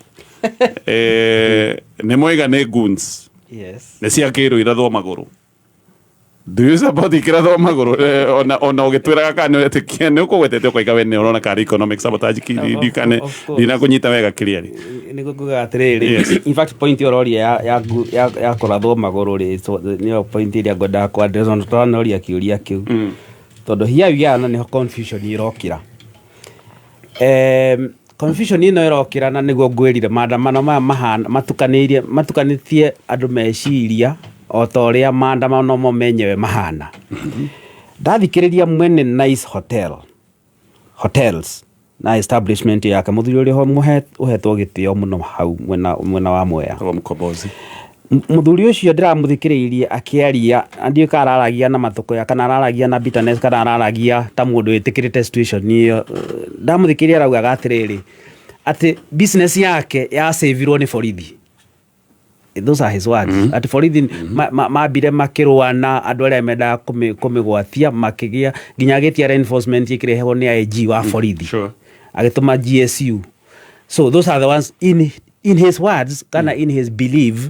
nĩ moiga nĩ goons. Nĩ ciakĩrwo irathwo magũrũ. Do you support ikĩrathwo magũrũ? Ona ũgĩtwĩraga kana nĩ ũretĩkia, nĩ ũkũgwetete ũkoiga we nĩ ũrona karĩ economic sabotage. Of course. Ndinakũnyita wega clearly. Nĩguo ngugaga atĩrĩrĩ, in fact point ĩyo ũroria ya kũrathwo magũrũ rĩ, so, nĩyo point ĩrĩa ngwendaga kũ address ona tũtanoria kĩũria kĩu, tondũ here we are na nĩho confusion ĩrokĩra. Confusion ĩno ĩrokĩra na nĩguo ngwĩrire maandamano maya mahana matukanĩirie matukanĩtie andũ meciria o ta ũrĩa maandamano mo menyewe mahana. Ndathikĩrĩria mwene Nice Hotel Hotels na establishment yake, mũthuri ũrĩa ho ũhetwo gĩtĩo mũno hau mwena wa Mwea. Tagwo Mkombozi. Mũthuri ũcio ndĩramũthikĩrĩirie akĩaria na ndiũĩ kana araragia na matũkũya kana araragia na bitterness kana araragia ta mũndũ wĩtĩkĩrĩte situation ĩyo. Ndamũthikĩrĩria araugaga atĩrĩrĩ, atĩ business yake yasavirwo nĩ borithi. Those are his words, atĩ borithi mambire makĩrũa na andũ arĩa mendaga kũmĩgwatia, makĩgĩa nginya agĩtia reinforcement ĩkĩrehwo nĩ IG wa borithi, agĩtũma GSU. So those are the ones, in his words kana in his belief,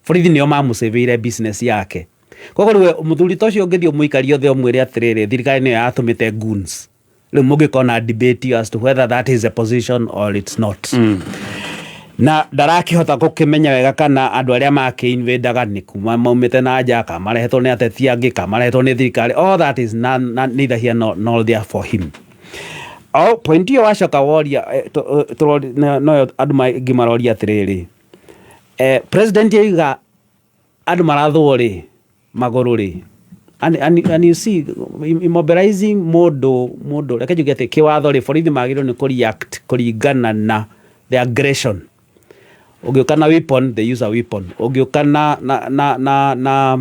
borithi nĩo mamũcĩvĩire business yake. Koguo rĩu mũthuri ta ũcio ũngĩthiĩ ũmũikarie othe ũmwĩre atĩrĩrĩ, thirikari nĩyo yatũmĩte goons, rĩu mũngĩkona debate as to whether that is a position or it's not, na ndarakĩhota gũkĩmenya wega kana andũ arĩa makĩinvadaga nĩ kuma maumĩte na nja, kana marehetwo nĩ ateti angĩ, kana marehetwo nĩ thirikari. All that is none, neither here nor there for him. O point ĩyo wacoka woria, noyo andũ maingĩ maroria atĩrĩrĩ, president yaiga andũ marathwo rĩ magũrũ rĩ, and you see immobilizing mũndũ, reke njuge atĩ kĩwatho rĩ, borithi magĩrĩirwo nĩ kũreact kũringana na the aggression. Ũngĩũka na weapon, they use a weapon. Ũngĩũka na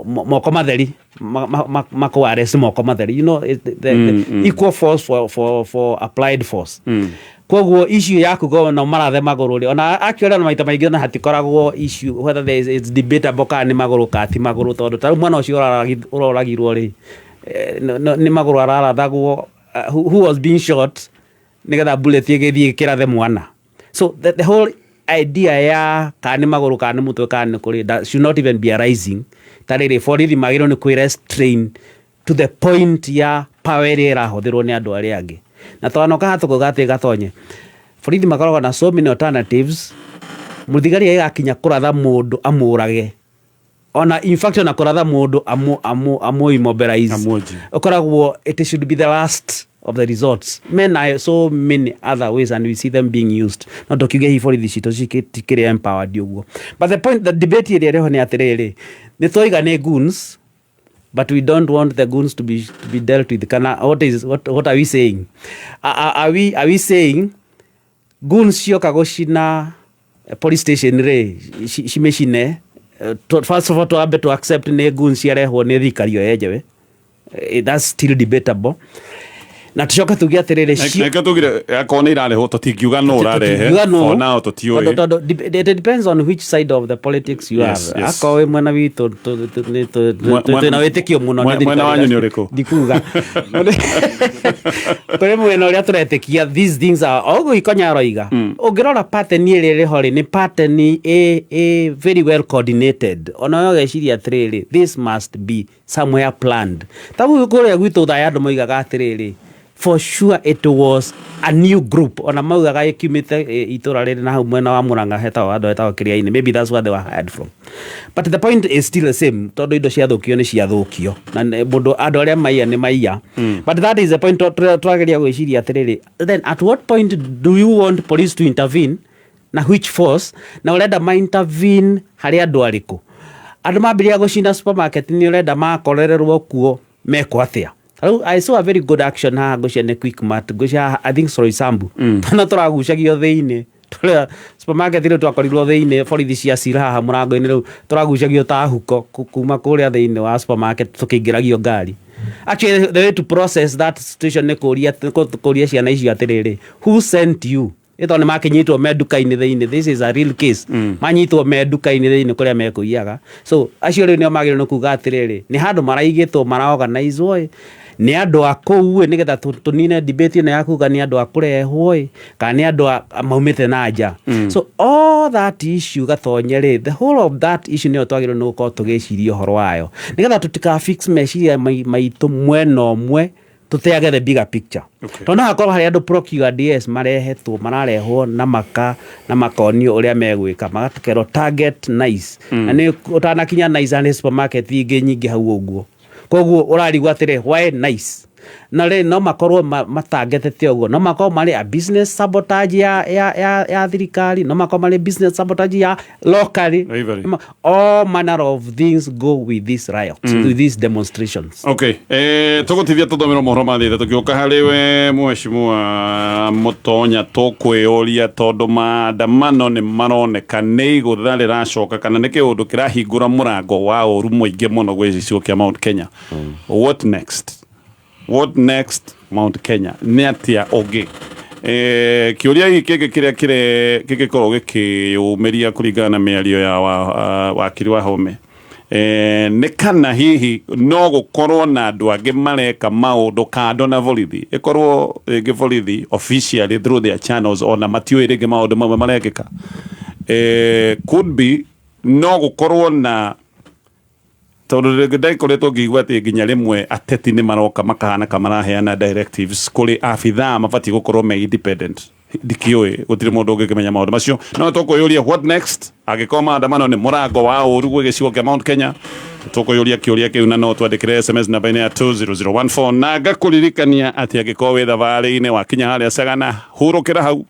moko matheri, makũ arrest moko matheri. The equal force for applied force. Koguo issue yaku go no marathe magũrũ rĩ, ona actually ona maita maingĩ ona hatikoragwo issue whether there is, it's debatable kana nĩ magũrũ kana ti magũrũ, tondũ ta rĩu mwana ũcio ũroragirwo rĩ, nĩ magũrũ ararathagwo, who was being shot nĩgetha bullet ĩgĩthiĩ ĩkĩrathe mwana. So the whole idea ya kana nĩ magũrũ kana nĩ mũtwe kana nĩ kũrĩ, that should not even be arising. Ta rĩrĩ, borithi magĩrĩirwo nĩ kwĩ restrain to the point ya power ĩrĩa ĩrahũthĩrwo nĩ andũ arĩa angĩ, na twanoka haha tũkauga atĩ gatonye borithi makoragwo na so many alternatives. Mũthigari agĩgakinya kũratha mũndũ amũrage, ona in fact ona kũratha mũndũ amu immobilize Amuoji. ũkoragwo, it should be the last of the resorts. Men are so many other ways and we see them being used. No tũkiuge hihi borithi citũ cikĩrĩ empowered ũguo, but the point, the debate ĩrĩa ĩrĩho nĩ atĩrĩrĩ, nĩ twaiga nĩ goons, but we don't want the goons to be dealt with, kana what are we saying? Are we saying goons cioka gũcina police station rĩ, cimĩcine? First of all, twambe to accept nĩ goons ciarehwo nĩ thirikari ĩyo yenyewe. That's still debatable, na tucoke tuge atĩrĩrĩ, Reke tugire akorwo nĩ irarehwo, tũtingiuga no ũrarehe. Tũtingiuga no. For now tũtiũĩ. Tondũ it depends on which side of the politics you are. Akorwo wĩ mwena witũ, twĩna wĩtĩkio mũno nĩ Mwena thirikari. Wanyu nĩ ũrĩkũ? Ndikuga kũrĩ mwena ũrĩa tũretĩkia. These things are oguo ikonya aroiga. Ũngĩrora pattern ĩrĩa ĩrĩ ho rĩ, nĩ pattern ĩ very well coordinated. Ona we ũgeciria atĩrĩrĩ, this must be somewhere planned. Ta rĩu kũrĩa gwitũ thaya andũ moigaga atĩrĩrĩ, For sure it was a new group, ona maugaga ĩkiumĩte itũra rĩrĩ na hau mwena wa Murang'a, hetagwo handũ hetagwo Kĩrĩa-inĩ. Maybe that's where they were hired from, but the point is still the same, tondũ indo ciathũkio nĩ ciathũkio na mũndũ andũ arĩa maiya nĩ maiya. But that is the point twageria gwĩciria atĩrĩrĩ, then at what point do you want police to intervene, na which force, na ũrenda ma intervene harĩ andũ arĩkũ? Andũ mambĩrĩria gũcina supermarket, nĩ ũrenda makorererwo kuo mekwo atĩa? Rĩu I saw a very good action haha, ngũcia nĩ Quickmart, ngũcia haha, I think Soisambu, twana tũragucagio thĩinĩ tũrĩa supermarket rĩu twakorirwo thĩinĩ, borithi cia cira haha mũrango-inĩ, rĩu tũragucagio ta huko kuma kũrĩa thĩinĩ wa supermarket tũkĩingĩragio ngari. Actually, the way to process that situation nĩ kũria ciana icio atĩrĩrĩ, who sent you? Ĩtondũ nĩ makinyitwo me nduka-inĩ thĩinĩ, this is a real case, manyitwo me nduka-inĩ thĩinĩ kũrĩa mekũiyaga. So acio rĩu nĩo magĩrĩirwo nĩ kuga atĩrĩrĩ, nĩ handũ maraigĩtwo, maraorganizwo ĩ, nĩ andũ a kũu ĩ, nĩgetha tũnine debate ĩno ya kuga nĩ andũ a kũrehwo ĩ, kana nĩ andũ a maumĩte na nja. So all that issue, Gatonye rĩ, the whole of that issue nĩyo twagĩrĩirwo nĩ gũkorwo tũgĩciria ũhoro wayo, nĩgetha tũtika fix meciria maitũ mwena ũmwe, tũteage the bigger picture. Tondũ no hakorwo harĩ andũ procured, yes, marehetwo, mararehwo na maka na makonio ũrĩa megwĩka, magakerwo target Nice. Na nĩ ũtanakinya Nice, nĩ supermarket ingĩ nyingĩ hau ũguo, koguo ũrarigwo atĩrĩ, why Nice? Na rĩ, no makorwo matangetete ũguo, no makorwo marĩ a business sabotage ya thirikari, no makorwo marĩ business sabotage ya locally. Rivalry. All manner of things go with these riots, with these demonstrations. Okay, tũgũtithia tũthomero mohoro ma thĩtha, tũgĩũka harĩ we mheshimiwa Mũtonya, tũkwĩyũria tondũ maandamano nĩ maroneka nĩ igũtha rĩracoka kana nĩ kĩũndũ kĩrahingũra mũrango wa ũru mũingĩ mũno gwĩ gĩcigo kĩa Mount Kenya. What next? What next, Mount Kenya? Nĩ atĩa ũngĩ? Kĩũria gĩkĩ kĩngĩ kĩrĩa kĩngĩkorwo gĩkĩyũmĩria kũringana na mĩario ya wakiri wa Home, nĩ kana hihi no gũkorwo na andũ angĩ mareka maũndũ kando na borithi, ĩkorwo rĩngĩ borithi officially through their channels ona matiũĩ rĩngĩ maũndũ mamwe marekĩka. Could be no gũkorwo na, tondũ rĩngĩ ndakoretwo ngĩigua atĩ nginya rĩmwe ateti nĩ maroka makahana ka maraheana directives kũrĩ abithaa mabatiĩ gũkorwo me independent. Ndikĩũĩ, gũtirĩ mũndũ ũngĩkĩmenya maũndũ macio, no tũkwĩyũria what next angĩkorwo maandamano nĩ mũrango wa ũru gwĩ gĩcigo kĩa Mount Kenya. Tũkwĩyũria kĩũria kĩu, na no twandĩkĩre SMS namba-inĩ ya 20014, na ngakũririkania atĩ angĩkorwo wĩ thabarĩ-inĩ, wakinya harĩa Sagana, hurũkĩra hau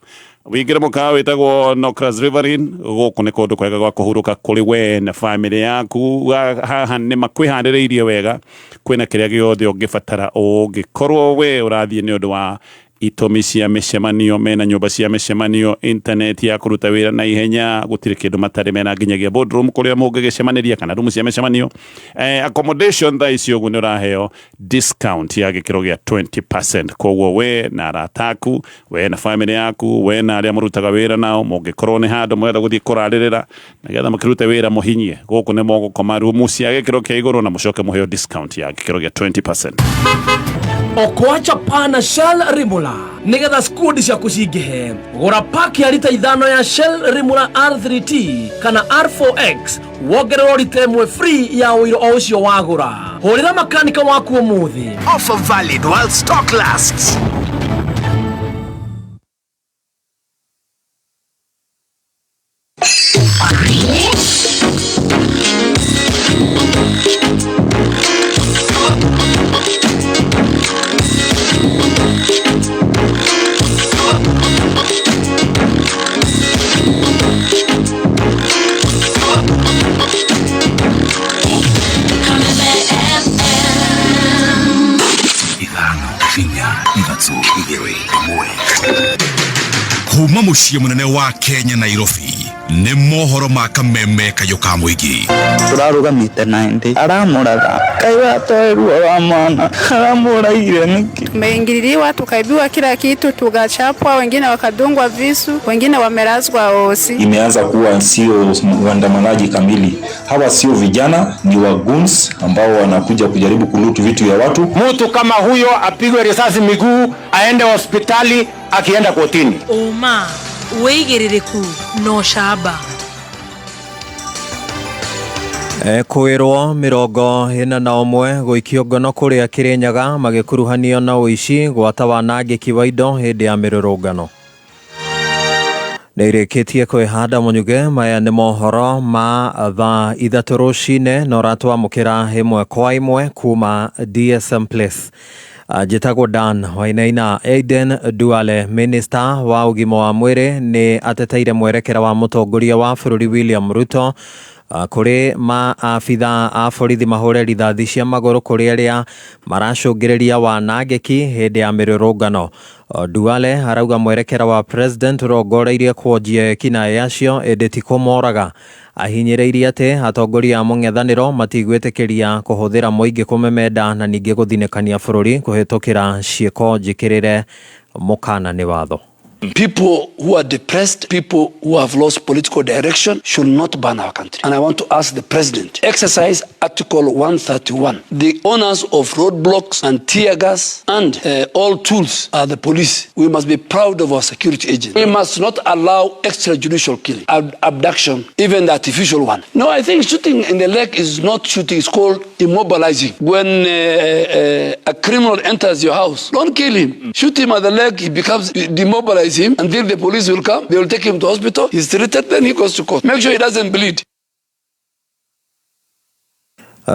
wingĩre mũkawa wĩtagwo Nocras Riverine. Gũkũ nĩ kũndũ kwega gwa kũhurũka kũrĩ we na famĩlĩ yaku. Haha nĩ makwĩharĩrĩirie wega, kwĩna kĩrĩa gĩothe ũngĩbatara. Ũngĩkorwo we ũrathiĩ nĩ ũndũ wa itũmi cia mĩcemanio, mena nyũmba cia mĩcemanio, internet ya kũruta wĩra na ihenya, gũtirĩ kĩndũ matarĩ mena, nginyagia boardroom kũrĩa mũngĩgĩcemanĩria kana rumu cia mĩcemanio. Accommodation thaa ici ũguo nĩ ũraheo discount ya gĩkĩro gĩa 20%. Koguo we na arata aku, we na family yaku, we na arĩa mũrutaga wĩra nao, mũngĩkorwo nĩ handũ mũrenda gũthiĩ kũrarĩrĩra nĩgetha mũkĩrute wĩra mũhinyie, gũkũ nĩ mũgũkoma rumu cia gĩkĩro kĩa igũrũ na mũcoke mũheo discount ya gĩkĩro gĩa 20%. Okoa chapa na Shell Rimula nigetha skundi ciaku cingĩhe. Gũra paki ya rita 5 ya Shell Rimula R3T kana R4X, wongererwo rita 1 free ya ũiro o ũcio wagũra. Hũrĩra makanika waku ũmũthĩ. Offer valid while stock lasts. 5, 4, 3, 2, 1. Kuma mũciĩ mũnene wa Kenya, Nairobi, nĩ mohoro ma kameme kayũ ka mũingĩ. Tũrarũgamĩte na ndĩ aramũraga kaĩ watoe ruo rwa mwana aramũragire nĩkĩ? Tumeingililiwa, tukaibiwa kila kitu, tukachapwa, wengine wakadungwa visu, wengine wamelazwa hosi. Imeanza kuwa sio waandamanaji kamili. Hawa sio vijana, ni wagoons ambao wanakuja kujaribu kuloot vitu ya watu. Mtu kama huyo apigwe risasi miguu, aende hospitali, akienda kotini. Ũma, wĩigĩrĩrĩku na ũcamba. Kwĩrwo 41 gũikio ngono kũrĩa Kĩrĩnyaga magĩkuruhanio na ũici gwata wanangĩki wa indo hĩndĩ ya mĩrũrũngano. Nĩirĩkĩtie kwĩhanda mũnyuge. Maya nĩ mohoro ma thaa 3 rũcinĩ na ũratwamũkĩra ĩmwe kwa ĩmwe kuma DSM Place. Njĩtagwo Dan Wainaina. Aiden Duale, minister wa ũgima wa mwĩrĩ, nĩ ateteire mwerekera wa mũtongoria wa bũrũri William Ruto kũrĩ ma abitha a borithi mahũre rithathi cia magũrũ kũrĩ arĩa maracũngĩrĩria wanangĩki hĩndĩ ya mĩrũrũngano. Duale arauga mwerekera wa president ũrongoreirie kuonjia ekinaĩ acio ĩndĩ ti kũmoraga. Ahinyĩrĩirie atĩ atongoria a mũng'ethanĩro matigwĩtĩkĩria kũhũthĩra mũingĩ kũmemenda na ningĩ gũthinĩkania bũrũri kũhĩtũkĩra ciĩko njĩkĩrĩre mũkana nĩ watho. People who are depressed, people who have lost political direction should not burn our country. And I want to ask the president, exercise Article 131. The owners of roadblocks and tear gas and all tools are the police. We must be proud of our security agents. We must not allow extrajudicial killing, abduction, even the artificial one. No, I think shooting in the leg is not shooting, it's called immobilizing. When a criminal enters your house, don't kill him. Shoot him at the leg, he becomes demobilized him until the police will come. They will take him to hospital. He's treated, then he goes to court. Make sure he doesn't bleed.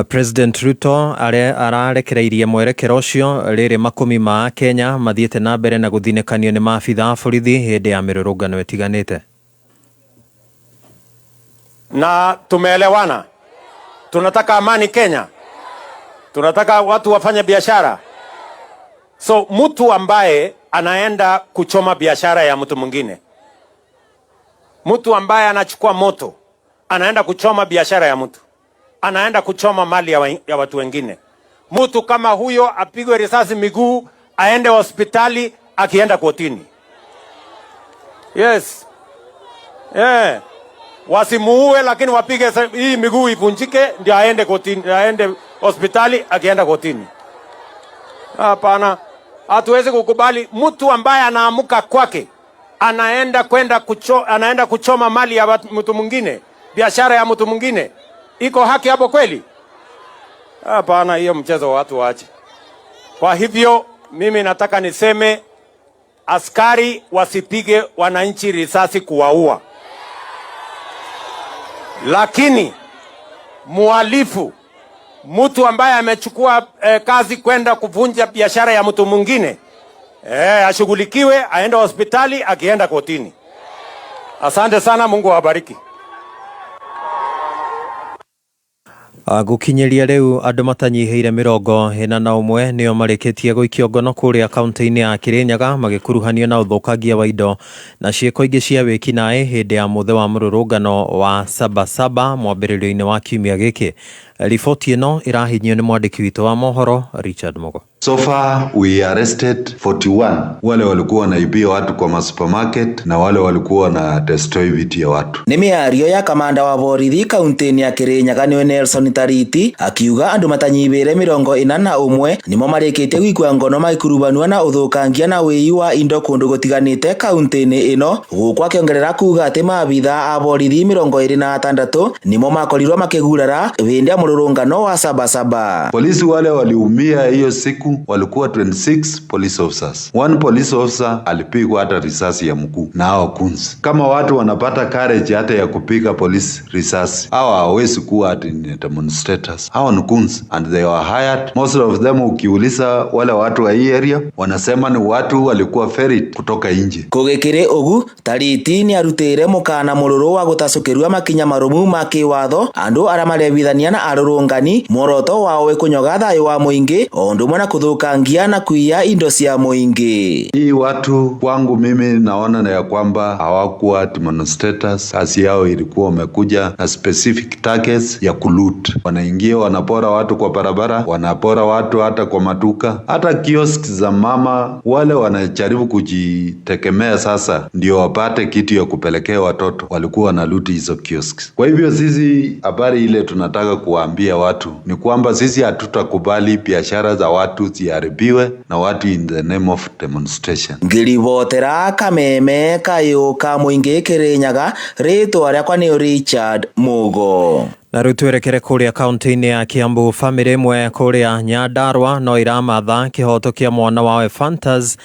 President Ruto ararekereirie mwerekera ũcio rĩrĩ makũmi ma Kenya mathiĩte na mbere na gũthinĩkanio nĩ maabitha a borithi hĩndĩ ya mĩrũrũngano ĩtiganĩte. Na tumeelewana, tunataka amani Kenya, tunataka watu wafanye biashara. So mtu ambaye anaenda kuchoma biashara ya mtu mwingine, mtu ambaye anachukua moto anaenda kuchoma biashara ya mtu, anaenda kuchoma mali ya watu wengine, mtu kama huyo apigwe risasi miguu, aende hospitali, akienda kotini. Yes. Yeah. Wasimuue, lakini wapige hii miguu ivunjike, ndio aende kotini, aende hospitali, akienda kotini. Hapana, hatuwezi kukubali mtu ambaye anaamuka kwake anaenda kwenda anaenda kuchoma mali ya mtu mwingine, biashara ya mtu mwingine. Iko haki hapo kweli? Hapana, hiyo mchezo watu waache. Kwa hivyo mimi nataka niseme, askari wasipige wananchi risasi kuwaua. Lakini muhalifu, mtu ambaye amechukua kazi kwenda kuvunja biashara ya mtu mwingine, ashughulikiwe, aende hospitali, akienda kotini. Asante sana, Mungu awabariki. Gũkinyĩria rĩu andũ matanyihĩire 41 nĩo marĩkĩtie gũikio ngono kũrĩa kaunti-inĩ ya Kĩrĩnyaga magĩkuruhanio na ũthũkangia wa indo na ciĩko ingĩ cia wĩkinaĩ hĩndĩ ya mũthĩ wa mũrũrũngano wa Sabasaba mwambĩrĩrio-inĩ wa kiumia gĩkĩ. Riboti ĩno ĩrahinyio nĩ mwandĩki witũ wa mohoro Richard Mugo. So far we arrested 41 wale walikuwa wanaibia watu kwa masupermarket na wale walikuwa na destroy vitu ya watu. Nĩ mĩario ya kamanda wa borithi kaunti-inĩ ya Kĩrĩnyaga nĩwe Nelson Tariti akiuga andũ matanyihĩire 41 nĩmo marĩkĩtie gũikua ngono magĩkuruhanio na ũthũkangia na wĩi wa indo kũndũ gũtiganĩte kaunti-inĩ ĩno, gũkũ akĩongerera kuga atĩ maabitha a borithi 26 nĩmo makorirwo makĩgurara hĩndĩ ya mũrũrũngano wa Sabasaba. Polisi wale waliumia hiyo siku walikuwa 26 police officers. One police officer alipigwa hata risasi ya mguu na hao kunzi. Kama watu wanapata courage hata ya kupiga police risasi, hawa hawawezi kuwa ati ni demonstrators. Hawa ni kunzi and they were hired. Most of them ukiuliza wale watu wa hii area wanasema ni watu walikuwa ferried kutoka nje. Kũgĩkĩrĩ ũgu Tariti nĩarutĩire mũkana mũrũrũ wa gũtacũkĩrua makinya marũmu ma kĩwatho andũ arĩa marebithania na arũrũngani muoroto wao wĩ kũnyoga thayũ wa mũingĩ o ũndũ ũmwe na kũthũkangia na kuiya indo cia mũingĩ. Hii watu kwangu mimi naona na ya kwamba hawakuwa demonstrators, kazi yao ilikuwa wamekuja na specific targets ya kuloot. Wanaingia wanapora watu kwa barabara, wanapora watu hata kwa maduka, hata kiosks za mama wale wanajaribu kujitegemea sasa ndio wapate kitu ya kupelekea watoto, walikuwa wanaloot hizo kiosks. Kwa hivyo sisi habari ile tunataka kuwaambia watu ni kwamba sisi hatutakubali biashara za watu ziharibiwe na watu in the name of demonstration. Ngĩribotera kameme kayũ ka mũingĩ Kĩrĩnyaga, rĩtwa rĩakwa nĩ Richard Mugo. Na rĩu twerekere kũrĩa kaunti-inĩ ya Kiambu. Bamĩrĩ ĩmwe kũrĩa Nyandarua no iramatha kĩhoto kĩa mwana wao Ephantus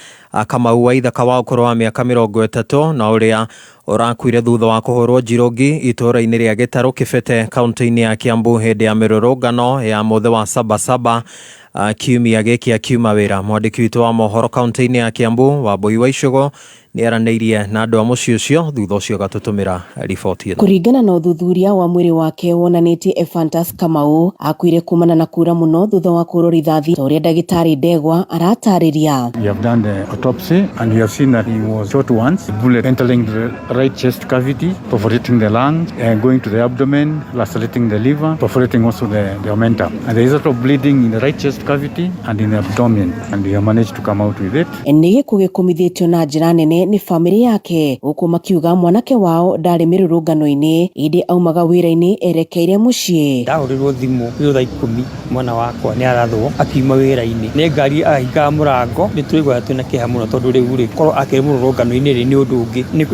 Kamau wa ithaka wa ũkũrũ wa mĩaka 30 na ũrĩa ũrakuire thutha wa kũhũrwo njirũngi itũũra-inĩ rĩa Gĩtarũ Kĩbete kaunti-inĩ ya Kiambu hĩndĩ ya mĩrũrũngano ya mũthĩ wa Sabasaba kiumia gĩkĩ akiuma wĩra. Mwandĩki witũ wa mohoro kaunti-inĩ ya Kiambu Wambui wa Icũgũ nĩ aranĩirie na andũ a mũciĩ ũcio thutha ũcio agatũtũmĩra riboti ĩno. Kũringana na ũthuthuria wa mwĩrĩ wake wonanĩtie Ephantus Kamau akuire kumana na kura mũno thutha wa kũhũrwo rithathi ta ũrĩa ndagĩtarĩ Ndegwa aratarĩria. We have done the autopsy and we have seen that he was shot once, bullet entering the right chest cavity, perforating the lungs, and going to the abdomen, lacerating the liver, perforating also the omentum. And there is a lot of bleeding in the right chest cavity and in the abdomen, and we have managed to come out with it. Nĩ gĩkuũ gĩkũmithĩtio na njĩra nene nĩ bamĩrĩ yake gũkũ makiuga mwanake wao ndarĩ mĩrũrũngano-inĩ ĩndĩ aumaga wĩra-inĩ erekeire mũciĩ. Ndahũrĩrwo thimũ ĩyo thaa 10 mwana wakwa nĩ arathwo akiuma wĩra-inĩ nĩ ngari ahingaga mũrango. Nĩ tũraigua twĩna kĩeha mũno tondũ rĩu rĩ korwo akĩrĩ mũrũrũngano-inĩ rĩ nĩ ũndũ ũngĩ nĩ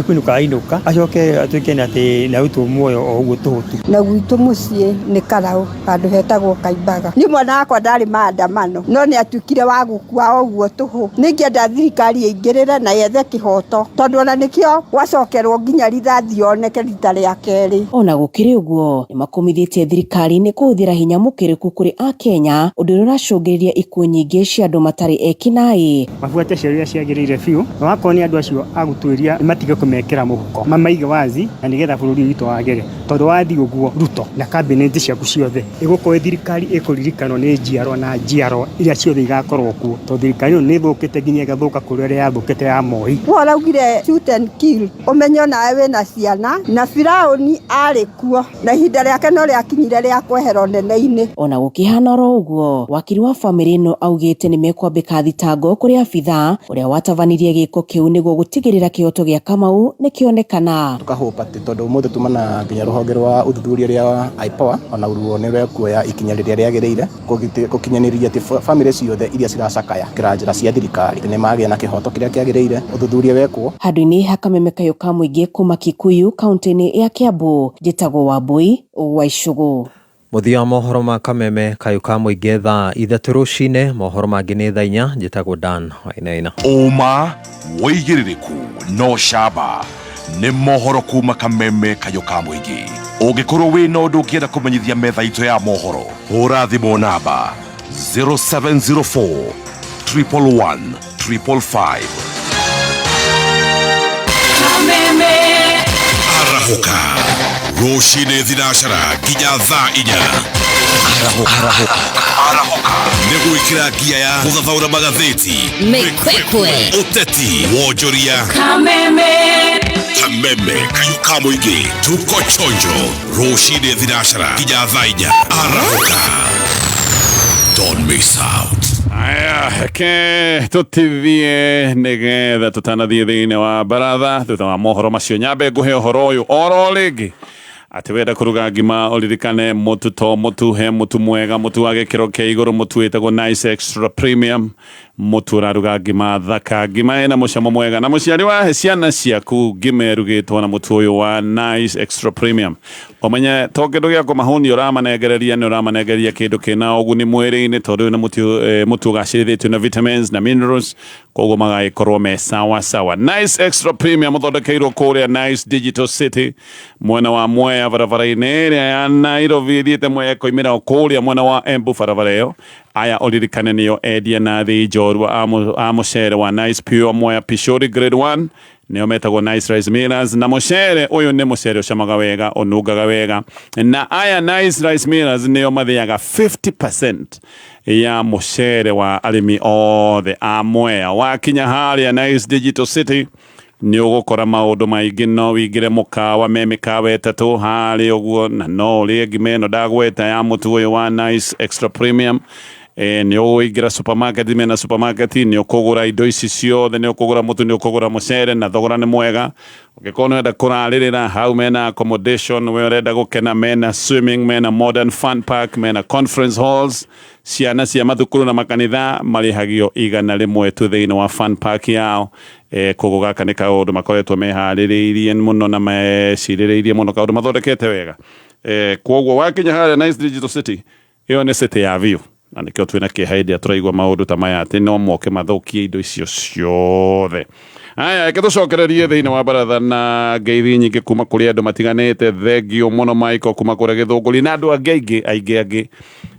kũinũka ainũka acoke atuĩke nĩ atĩ nĩ arutwo muoyo o ũguo tũhũ tu. Na gwitũ mũciĩ nĩ Karaũ handũ hetagwo Kaimbaga. Niĩ mwana wakwa ndarĩ maandamano no nĩ atuĩkire wa gũkua o ũguo tũhũ. Nĩngĩenda thirikari ĩingĩrĩre na yethe kĩhoto tondũ ona nĩkĩo gwacokerwo nginya rithathi yoneke rita rĩa kerĩ. Ona gũkĩrĩ ũguo nĩ makũmithĩtie thirikari nĩ kũhũthĩra hinya mũkĩrĩku kũrĩ akenya ũndũ ũrĩa ũracũngĩrĩria ikuũ nyingĩ cia andũ matarĩ ekinaĩ. Mabuate ciũria ciagĩrĩire biũ na wakorwo nĩ andũ acio a gũtuĩria matige kũmekĩra mũhuko mamaige wazi na nĩgetha bũrũri witũ wagĩre tondũ wathiĩ ũguo Ruto na kabineti ciaku ciothe ĩgũkorwo thirikari ĩkũririkanwo nĩ njiarwa na njiarwa iria ciothe igakorwo kuo tondũ thirikari ĩno nĩ ĩthũkĩte nginya ĩgathũka kũrĩ ũrĩa yathũkĩte ya Moi. We ũraugire shoot and kill ũmenye onawe wĩna ciana na Firaũni arĩ kuo na ihinda rĩake no rĩakinyire rĩa kwehera ũnene-inĩ. Ona gũkĩhana oro ũguo wakiri wa bamĩrĩ ĩno augĩte nĩ mekwambĩka thitango kũrĩ abithaa ũrĩa watabanirie gĩko kĩu nĩguo gũtigĩrĩra kĩhoto gĩa Kamau nĩkĩonekana. Tũkahũpa atĩ tondũ ũmũthĩ tumana nginya rũhonge rwa ũthuthuria rĩa IPOA ona ruo nĩ rwekuoya ikinya rĩrĩa rĩagĩrĩire gũkinyanĩria atĩ bamĩrĩ ciothe iria ciracakaya kĩra njĩra cia thirikari nĩ magĩa na kĩhoto kĩrĩa kĩagĩrĩire ũthuthuria wekwo. Handũ-inĩ ha kameme kayũ ka mũingĩ kuma Kikuyu kaunti-inĩ ya Kiambu njĩtagwo Wambui wa Icũgũ. Mũthia wa mohoro ma kameme kayũ ka mũingĩ thaa 3 rũcinĩ mohoro mangĩ nĩ thaa 4 njĩtagwo Dan Wainaina. Ũma wĩigĩrĩrĩku no camba nĩ mohoro kuma kameme kayũ ka mũingĩ. Ũngĩkorwo wĩna ũndũ ũngĩenda kũmenyithia metha itũ ya mohoro hũra thimũ namba 0704 111 555. Arahũka rũcinĩ thinacara nginya thaa 4. Arahũka nĩ gwĩkĩra ngia ya gũthathaũra magathĩti Mĩkwekwe. ũteti wonjoria Kameme. Kameme kayũ ka mũingĩ tuko chonjo rũcinĩ thinacara nginya thaa 4. Arahũka, don't miss out. Aya, reke tũtithie nĩgetha tũtanathiĩ thĩinĩ wa baratha thutha wa mohoro macio nyambe ngũhe ũhoro ũyũ oro rĩngĩ atĩ wenda kũruga ngima ũririkane mũtu to mũtu he mũtu mwega mũtu wa gĩkĩro kĩa igũrũ mũtu wĩtagwo Nice Extra Premium mũtu ũraruga ngima thaka ngima ĩna mũcamo mwega na mũciari wahe ciana ciaku ngima ĩrugĩtwo na mũtu ũyũ wa Nice Extra Premium ũmenye to kĩndũ gĩa kũmahũnia ũramanengereria nĩ ũramanengereria kĩndũ kĩna ũguni mwĩrĩ-inĩ tondũ ũyũ nĩ mũtu ũgacĩrithĩtio na vitamins na minerals koguo magagĩkorwo me sawa sawa. Nice Extra Premium ũthondekeirwo kũrĩa Nice Digital City mwena wa Mwea barabara-inĩ ĩrĩa ya Nairobi ĩthiĩte Mwea ĩkoimĩra o kũrĩa mwena wa Embu barabara ĩyo. Aya ũririkane nĩo endia na thĩ njorua a mũcere wa Nice Pure Mwea Pishori Grade 1 nĩo metagwo Nice Rice Millers na mũcere ũyũ nĩ mũcere ũcamaga wega ũnungaga wega na aya Nice Rice Millers nĩo mathĩaga 50% ya mũcere wa arĩmi othe a Mwea. Wakinya harĩa Nice Digital City nĩ ũgũkora maũndũ maingĩ no wĩingĩre mũkawa me mĩkawa 3 harĩa ũguo na no ũrĩe ngima ĩno ndagweta ya mũtu ũyũ wa Nice Extra Premium. Nĩ ũgũingĩra supermarket mena supermarket nĩ ũkũgũra indo ici ciothe nĩ ũkũgũra mũtu nĩ ũkũgũra mũcere na thogora nĩ mwega. Ũngĩkorwo nĩ ũrenda kũrarĩrĩra hau mena accommodation we ũrenda gũkena mena swimming mena modern fun park mena conference halls ciana cia mathukuru na makanitha marĩhagio 100 tu thĩinĩ wa fun park yao. Koguo gaka nĩ kaũndũ makoretwo meharĩrĩirie mũno na mecirĩrĩirie mũno kaũndũ mathondekete wega. Kwoguo wakinya harĩa Nice Digital City, ĩyo nĩ city ya biũ, na nĩkĩo twĩna kĩeha hĩndĩ ĩrĩa tũraigua maũndũ ta maya atĩ no moke mathũkie indo icio ciothe. Aya, reke tũcokererie thĩinĩ wa baratha na ngeithi nyingĩ kuma kũrĩ andũ matiganĩte. Thengio mũno Michael kuma kũrĩa Gĩthũngũri na andũ angĩ aingĩ aingĩ angĩ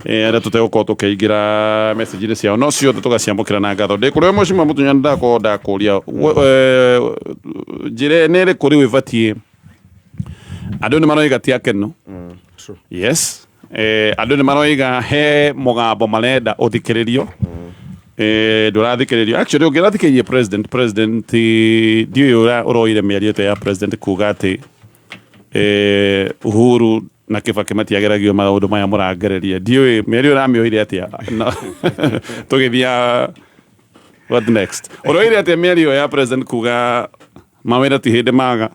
arĩa tũtegũkorwo tũkĩingĩra message-inĩ ciao, no ciothe tũgaciamũkĩra na ngatho. Ndĩ kũrĩ mũcima mũtunya, ndakorwo ndakũria njĩra nĩ ĩrĩkũ rĩu ĩbatiĩ. Andũ nĩ maroiga ti akenu. Yes, andũ nĩ maroiga he mũgambo marenda ũthikĩrĩrio, ndũrathikĩrĩrio. Actually, ũngĩrathikĩrĩria president ndiũĩ ũrĩa ũroire mĩario ĩto ya president kuga atĩ Uhuru na Kibaki matiageragio maũndũ maya mũrangereria. Ndiũĩ mĩario ũramĩoire atĩa. No, tũgĩthia what next, ũroire atĩa mĩario ya president kuga mawĩra ti hĩndĩ maga,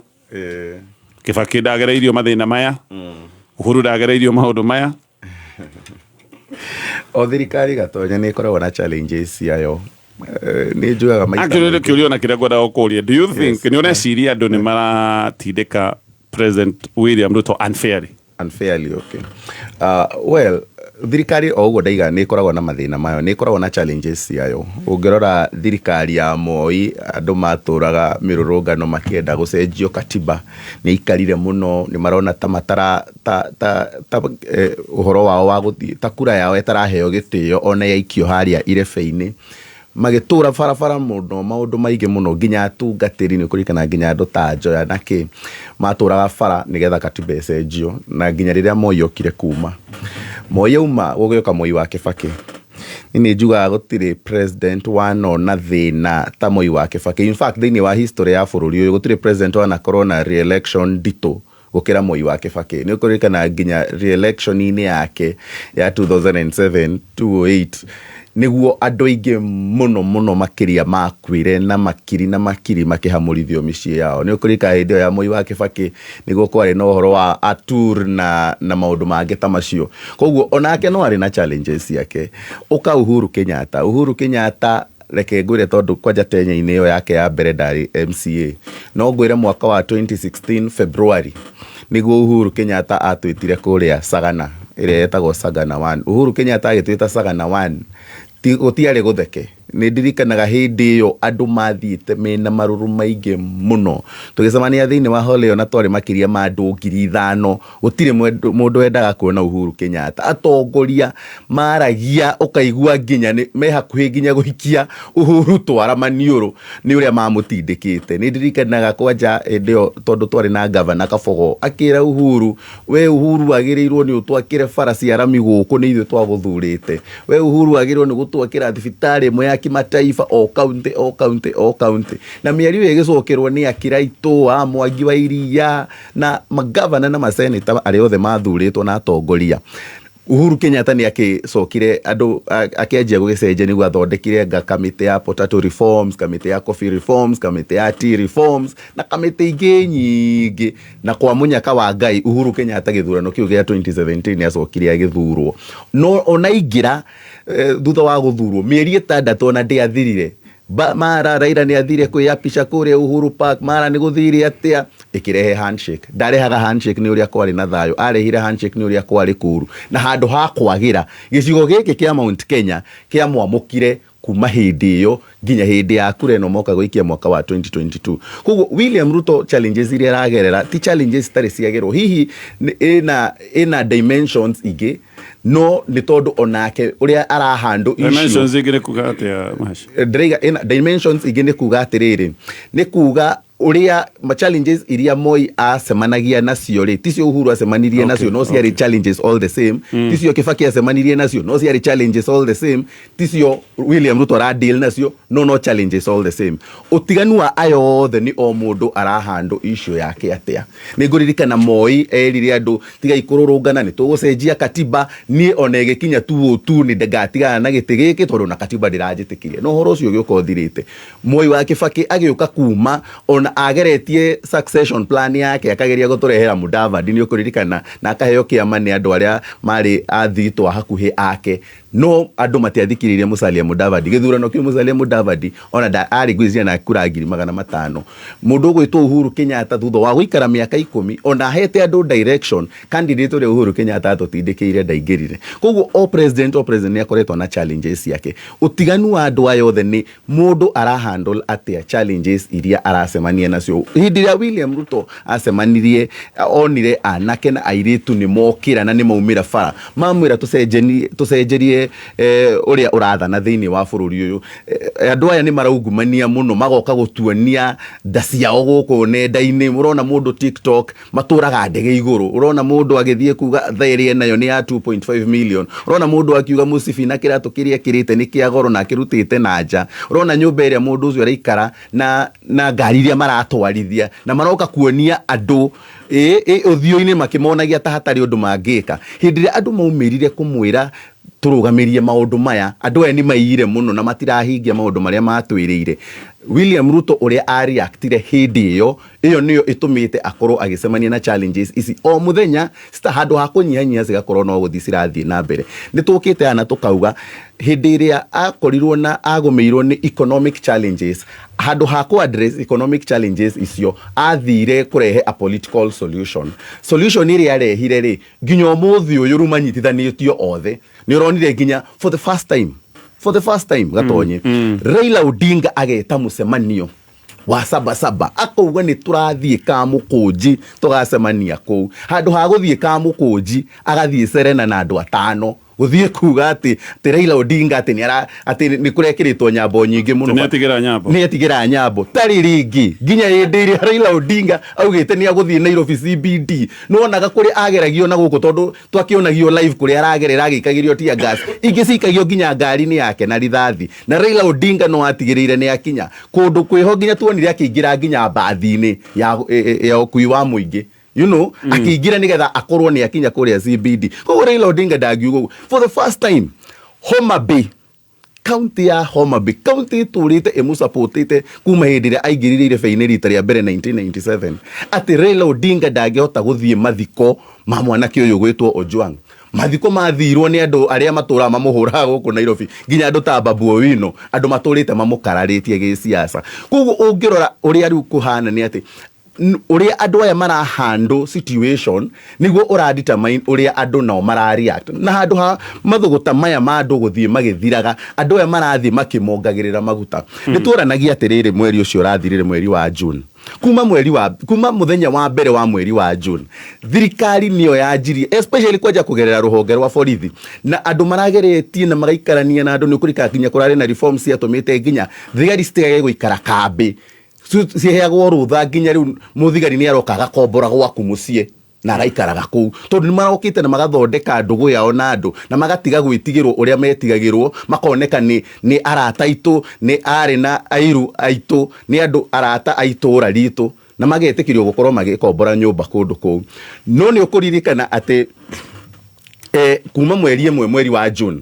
Kibaki ndagereirio mathĩna maya, Uhuru ndagereirio maũndũ maya? O thirikari, Gatonya, nĩ ĩkoragwo na challenges ciayo. Nĩ njugaga maita Actually, maingĩ. kĩũria ona kĩrĩa ngwendaga gũkũria, do you think, nĩ ũreciria andũ nĩ maratindĩka President William Ruto unfairly? Unfairly, okay. Well, thirikari o ũguo ndaiga nĩ ĩkoragwo na mathĩna mayo, nĩ ĩkoragwo na challenges ciayo. Ũngĩrora thirikari ya Moi, andũ matũraga mĩrũrũngano makĩenda gũcenjio katiba, nĩ ikarire mũno, nĩ marona ta matara ta ũhoro wao wa gũthiĩ ta kura yao ĩtaraheo gĩtĩo ona yaikio harĩa irebe-inĩ, magĩtũra barabara mũno, maũndũ maingĩ mũno, nginya atungatĩri, nĩ ũkũririkana nginya andũ ta Njoya na kĩ matũraga bara nĩgetha katiba ĩcenjio. Na nginya rĩrĩa Moi okire, kuma Moi auma gũgĩũka Moi wa Kĩbakĩ. Niĩ nĩ njugaga gũtirĩ president wanona thĩna ta Moi wa Kĩbakĩ. In fact, thĩinĩ wa history ya bũrũri ũyũ gũtirĩ president wanakorwo na re-election nditũ gũkĩra Moi wa Kĩbakĩ. Nĩ ũkũririkana nginya re-election-inĩ yake ya 2007 2008 nĩguo andũ aingĩ mũno mũno makĩria makuire, na makiri na makiri makĩhamũrithio mĩciĩ yao. Nĩ ũkũririkana hĩndĩ ĩyo ya Moi wa Kĩbakĩ nĩguo kwarĩ na ũhoro wa Atur na maũndũ mangĩ ta macio. Koguo onake no arĩ na challenges ciake. Ũka Uhuru Kenyatta. Uhuru Kenyatta, reke ngwĩre, tondũ kwanja tenya-inĩ ĩyo yake ya mbere ndarĩ MCA, no ngwĩre mwaka wa 2016 February nĩguo Uhuru Kenyatta atwĩtire kũrĩa Sagana ĩrĩa yetagwo Sagana 1. Uhuru Kenyatta agĩtwĩta Sagana 1, ti gũtiarĩ gũtheke. Nĩ ndirikanaga hĩndĩ ĩyo andũ mathiĩte mena marũrũ maingĩ mũno, tũgĩcemania thĩinĩ wa hall ĩyo na twarĩ makĩria ma andũ 5,000. Gũtirĩ mũndũ wendaga kuona Uhuru Kenyatta. Atongoria maragia ũkaigua nginya me hakuhĩ nginya gũikia Uhuru twara maniũrũ nĩ ũrĩa mamũtindĩkĩte. Nĩ ndirikanaga kwanja hĩndĩ ĩyo, tondũ twarĩ na gavana Kabogo, akĩra Uhuru, "We Uhuru, wagĩrĩirwo nĩ ũtwakĩre bara cia rami gũkũ, nĩ ithuĩ twagũthurĩte. We Uhuru, wagĩrĩirwo nĩ gũtwakĩra thibitarĩ ĩmwe ya kimataifa o kaunti, o kaunti, o kaunti." Na mĩario ĩyo ĩgĩcokerwo nĩ Akiraitũ a Mwangi wa Iria na magavana na maseneta arĩa othe mathurĩtwo na atongoria. Uhuru Kenyatta nĩ akĩcokire andũ akĩanjia gũgĩcenjia, nĩguo athondekire nga kamĩtĩ ya potato reforms, kamĩtĩ ya coffee reforms, kamĩtĩ ya tea reforms na kamĩtĩ ingĩ nyingĩ. Na kwa mũnyaka wa Ngai, Uhuru Kenyatta gĩthurano kĩu gĩa 2017 nĩ acokire agĩthurwo. No ona aingĩra, thutha wa gũthurwo mĩeri 6 ona ndĩathirire, mara Raila nĩ athire kwĩyapisha kũrĩa Uhuru Park, mara nĩ gũthire atĩa, ĩkĩrehe handshake. Ndarehaga handshake nĩ ũrĩa kwarĩ na thayũ, arehire handshake nĩ ũrĩa kwarĩ kũru. Na handũ ha kwagĩra, gĩcigo gĩkĩ kĩa Mount Kenya kĩamwamũkire kuma hĩndĩ ĩyo nginya hĩndĩ ya kura ĩno moka gũikia mwaka wa 2022. Koguo William Ruto, challenges iria aragerera ti challenges itarĩ ciagerwo. Hihi ĩna dimensions ingĩ, no nĩ tondũ onake ũrĩa arahandũ issue. Dimensions ingĩ nĩ kuga atĩa, Mahesh? Ndĩraiga ĩna dimensions ingĩ nĩ kuga atĩrĩrĩ, nĩ kuga ũrĩa ma challenges iria Moi acemanagia nacio rĩ, ticio Uhuru acemanirie nacio, no ciarĩ challenges all the same. Ticio Kibaki acemanirie nacio, no ciarĩ challenges all the same. Ticio William Ruto ara deal nacio, no challenges all the same. Ũtiganu wa aya othe nĩ o mũndũ arahandũ issue yake atĩa. Nĩ ngũririkana Moi erire andũ, "Tigai kũrũrũngana, nĩ tũgũcenjia katiba. Niĩ ona ĩgĩkinya tu tu nĩ ngatigana na gĩtĩ gĩkĩ tondũ na katiba ndĩranjĩtĩkirie." No ũhoro ũcio ũgĩũka ũthirĩte. Moi wa Kibaki agĩũka, kuma ona ageretie succession plan yake, akageria gũtũrehera Mudavadi, nĩ ũkũririkana, na akaheo kĩama nĩ andũ arĩa marĩ athitũ a hakuhĩ ake. No andũ matiathikĩrĩirie Musalia Mudavadi. Gĩthurano kĩu Musalia Mudavadi ona nda arĩ ngwĩciria na kura 500,000. Mũndũ ũgwĩtwo Uhuru Kenyatta thutha wa gũikara mĩaka 10 ona ahete andũ direction, candidate ũrĩa Uhuru Kenyatta atũtindĩkĩire ndaingĩrire. Koguo o president o president nĩ akoretwo na challenges ciake. Ũtiganu wa andũ aya othe nĩ mũndũ ara handle atĩa challenges iria aracemania nacio. Hĩndĩ ĩrĩa William Ruto acemanirie, onire anake na airĩtu nĩ mokĩra na nĩ maumĩra bara, mamwĩra tũcenjerie ũrĩa ũrathana thĩinĩ wa bũrũri ũyũ. Andũ aya nĩ maraungumania mũno, magoka gũtuonia nda ciao gũkũ nenda-inĩ. Ũrona mũndũ TikTok matũraga ndege igũrũ, ũrona mũndũ agĩthiĩ kuga thaa ĩrĩa enayo nĩ ya 2.5 million, ũrona mũndũ akiuga mũcibi na kĩratũ kĩrĩa ekĩrĩte nĩ kĩa goro na akĩrutĩte na nja, ũrona nyũmba ĩrĩa mũndũ ũcio araikara na ngari iria maratwarithia, na maroka kuonia andũ ũthiũ-inĩ makĩmonagia ta hatarĩ ũndũ mangĩka. Hĩndĩ ĩrĩa andũ maumĩrire kũmwĩra tũrũgamĩrie maũndũ maya, andũ aya nĩ maiyire mũno na matirahingia maũndũ marĩa matwĩrĩire. William Ruto ũrĩa areactire hĩndĩ ĩyo, ĩyo nĩyo ĩtũmĩte akorwo agĩcemania na challenges ici o mũthenya, cita handũ ha kũnyihanyia cigakorwo no gũthiĩ cirathiĩ na mbere. Nĩ tũkĩte haha na tũkauga hĩndĩ ĩrĩa akorirwo na agũmĩirwo nĩ economic challenges, handũ ha kũ address economic challenges icio athire kũrehe a political solution. Solution ĩrĩa arehire rĩ, nginya ũmũthĩ ũyũ rĩu manyitithanĩtio othe. Nĩ ũronire nginya for the first time, for the first time Gatonye, Raila Odinga ageta mũcemanio wa Sabasaba, akauga nĩ tũrathiĩ Kamũkũnji tũgacemania kũu. Handũ ha gũthiĩ Kamũkũnji agathiĩ Serena na andũ atano, gũthiĩ kuga atĩ Raila Odinga atĩ nĩ ara atĩ nĩ kũrekĩrĩtwo nyambo nyingĩ mũno. Nĩ etigĩra nyambo. Nĩ etigĩra nyambo. Tarĩ rĩngĩ nginya hĩndĩ ĩrĩa Raila Odinga augĩte nĩ agũthiĩ Nairobi CBD, nĩwonaga kũrĩa ageragio na gũkũ, tondũ twakĩonagio live kũrĩa aragerera agĩikagĩrio tear gas, ingĩ cikagio nginya ngari-inĩ yake na rithathi. Na Raila Odinga no atigĩrĩire nĩ akinya kũndũ kwĩho, nginya tuonire akĩingĩra nginya mbathi-inĩ ya ũkui wa mũingĩ, akĩingĩra nĩgetha akorwo nĩ akinya kũrĩa CBD. Koguo Raila Odinga ndangiuga ũguo. For the first time Homa Bay, kaunti ya Homa Bay, kaunti ĩtũrĩte ĩmũsupportĩte kuma hĩndĩ ĩrĩa aingĩrire irebe-inĩ rita rĩa mbere 1997, atĩ Raila Odinga ndangĩhota gũthiĩ mathiko ma mwanake ũyũ gwĩtwo Ojwang. Mathiko mathirwo nĩ andũ arĩa matũraga mamũhũraga gũkũ Nairobi, nginya andũ ta Babu Owino, andũ matũrĩte mamũkararĩtie gĩsiasa. Koguo ũngĩrora ũrĩa rĩu kũhana nĩ atĩ ũrĩa andũ aya marahandle situation nĩguo ũradetermine ũrĩa andũ nao marareact. Na handũ ha mathũgũta maya ma andũ gũthiĩ magĩthiraga, andũ aya marathiĩ makĩmongagĩrĩra maguta. Nĩ tuoranagia atĩrĩrĩ, mweri ũcio ũrathirire mweri wa June, kuma mũthenya wa mbere wa mweri wa June, thirikari nĩyo yanjirie especially kwanja kũgerera rũhonge rwa borithi na andũ marageretie na magaikarania na andũ. Nĩ ũkũrikana nginya kũrarĩ na reforms ciatũmĩte nginya thigari citigage gũikara kambĩ, ciheagwo rũtha, nginya rĩu mũthigari nĩ aroka agakombora gwaku mũciĩ na araikaraga kũu, tondũ nĩ marokĩte na magathondeka ndũgũ yao na andũ na magatiga gwĩtigĩrwo ũrĩa metigagĩrwo, makoneka nĩ arata aitũ, nĩ arĩ na airu aitũ, nĩ andũ arata a itũũra ritũ, na magetĩkĩrio gũkorwo magĩkombora nyũmba kũndũ kũu. No nĩ ũkũririkana atĩ kuma mweri ĩmwe mweri wa June,